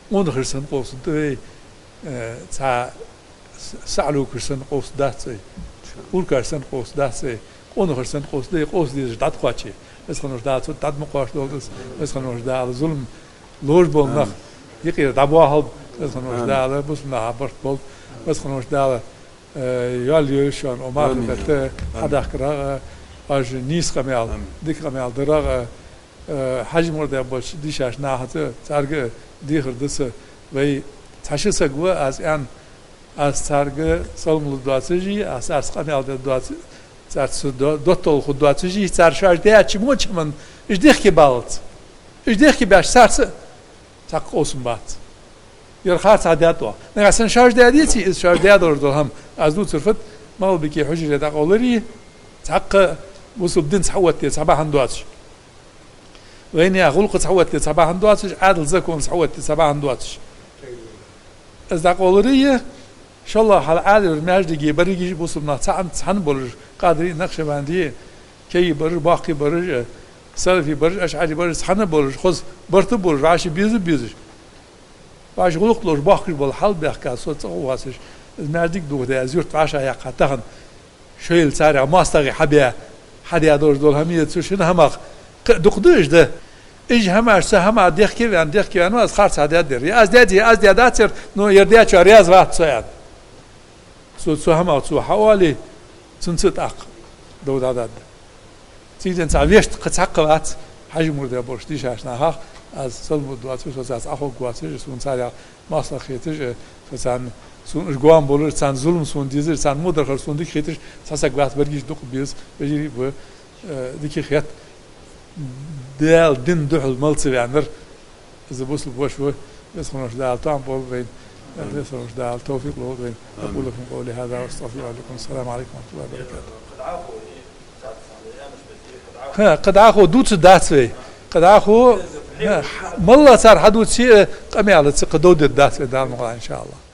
къонахаш санна къовсаргда вай, э, цхьа с-, саӀлукаш санна къовсаргдац вай, уркаш санна къовсаргдац вай, къонахаш санна къовсаргда вай, къовса дезаш дӀатӀакхоаче. Веза хинна волча Дала цу тӀа дӀатӀа ма кхоачадолда из, Веза хинна волча Дала зулам ловш бола нах юкъера дӀабоахалба, Веза хинна волча Дала бусалба наха барт болба, Веза хинна волча Дала, э, йоал йойла шоана укх мархий бетта хьадахкарах а, оаш нийса къамаьл, дика къамаьл дарах а, э, Хьажа-Мурдаь болча дийшача нахаца, царга а дехар да са, вай цхьа ши саг ва аз аьнна, аз царга салам лургдоацаш а, аз царца къамаьл дергдоацаш, царца до-, доттагӀал хургдоацаш а, цар шоаш даьча вонча хӀаман уж дехке баллалца. Уж дехке баьча царца а цхьаккха къовсам бац. Ер харцахьа даьд оаха. Нагахьа санна шоаш даь деций, из шоаш даь долаш дола хӀама. Аз дувцар фуд, МагӀалбике хьужаре дӀакъовларий, цхьаккха бусалба динца хьаоттаде цхьа бахьан доацаш. Вайнаьха гӀулакхаца хьаоттаде цхьа бахьан доацаш, Ӏаьдала законаца хьаоттаде цхьа бахьан доацаш. Из дӀакъовларий, шоллагӀа хьалха Ӏаьдалера маьждиге берригаш а бусалба нах цхьан, цхьана болаш, къадирий, накъшбандий, кегий бараш, боккхий бараш, салафий бараш, ашӀарий бараш, цхьана болаш, хоза барт а болаш, вӀаши беза а безаш. ВӀаши гӀулакх долаш бохкаш бола хьал баьхка, со цӀагӀа воацаш, из маьждиг дохадаь, из юрт вӀашагӀъяьккха тахан. Шоайла царех моастагӀий хьабаь, хьадаь долаш дола хӀама я, цу шин хӀамах кхы а дукха да уж да. Уж хӀамаш, цу хӀамах дехке а ваьнна, дехке а ваьнна, аз харцахьа даьд ер. Е аз даьд, е аз даьдац ер, но ер даьчоа раьза вац со аьнна. Цу, цу хӀамах цо хьаоале, цунца тӀаккха дов дӀадаргда. Цига денз цхьа вешта кхы цхьаккха вац, Хьажа-Мурдаь болча дийшача нахах аз салам лургдоацаш, со царца Ӏахургвоацаш, сона царех моастагӀа хеташ, со царна, сона уж гоама болаш, царна зулам сона дезаш, царна мудархар сона дика хеташ цхьа саг вац, берригаш дукха беза, вежарий а ба, э, дика хет. Даьла дина духьал мала ца ваьннар, из бусалба воша ва, Веза хинна волча Дала тоам болба вайна, Веза хинна волча Дала товфикъ лолда вайна. أقول لكم قولي هذا وأستغفر الله لكم. السلام عليكم ورحمة الله وبركاته. ХӀа, кхы дӀахо дувцаргдац вай. Кхы дӀахо, хӀа, моллагӀа цар хьадувце а, къамаьлаца кхы дов дергдац вай, Дала мукъалахь, иншааллахӀ.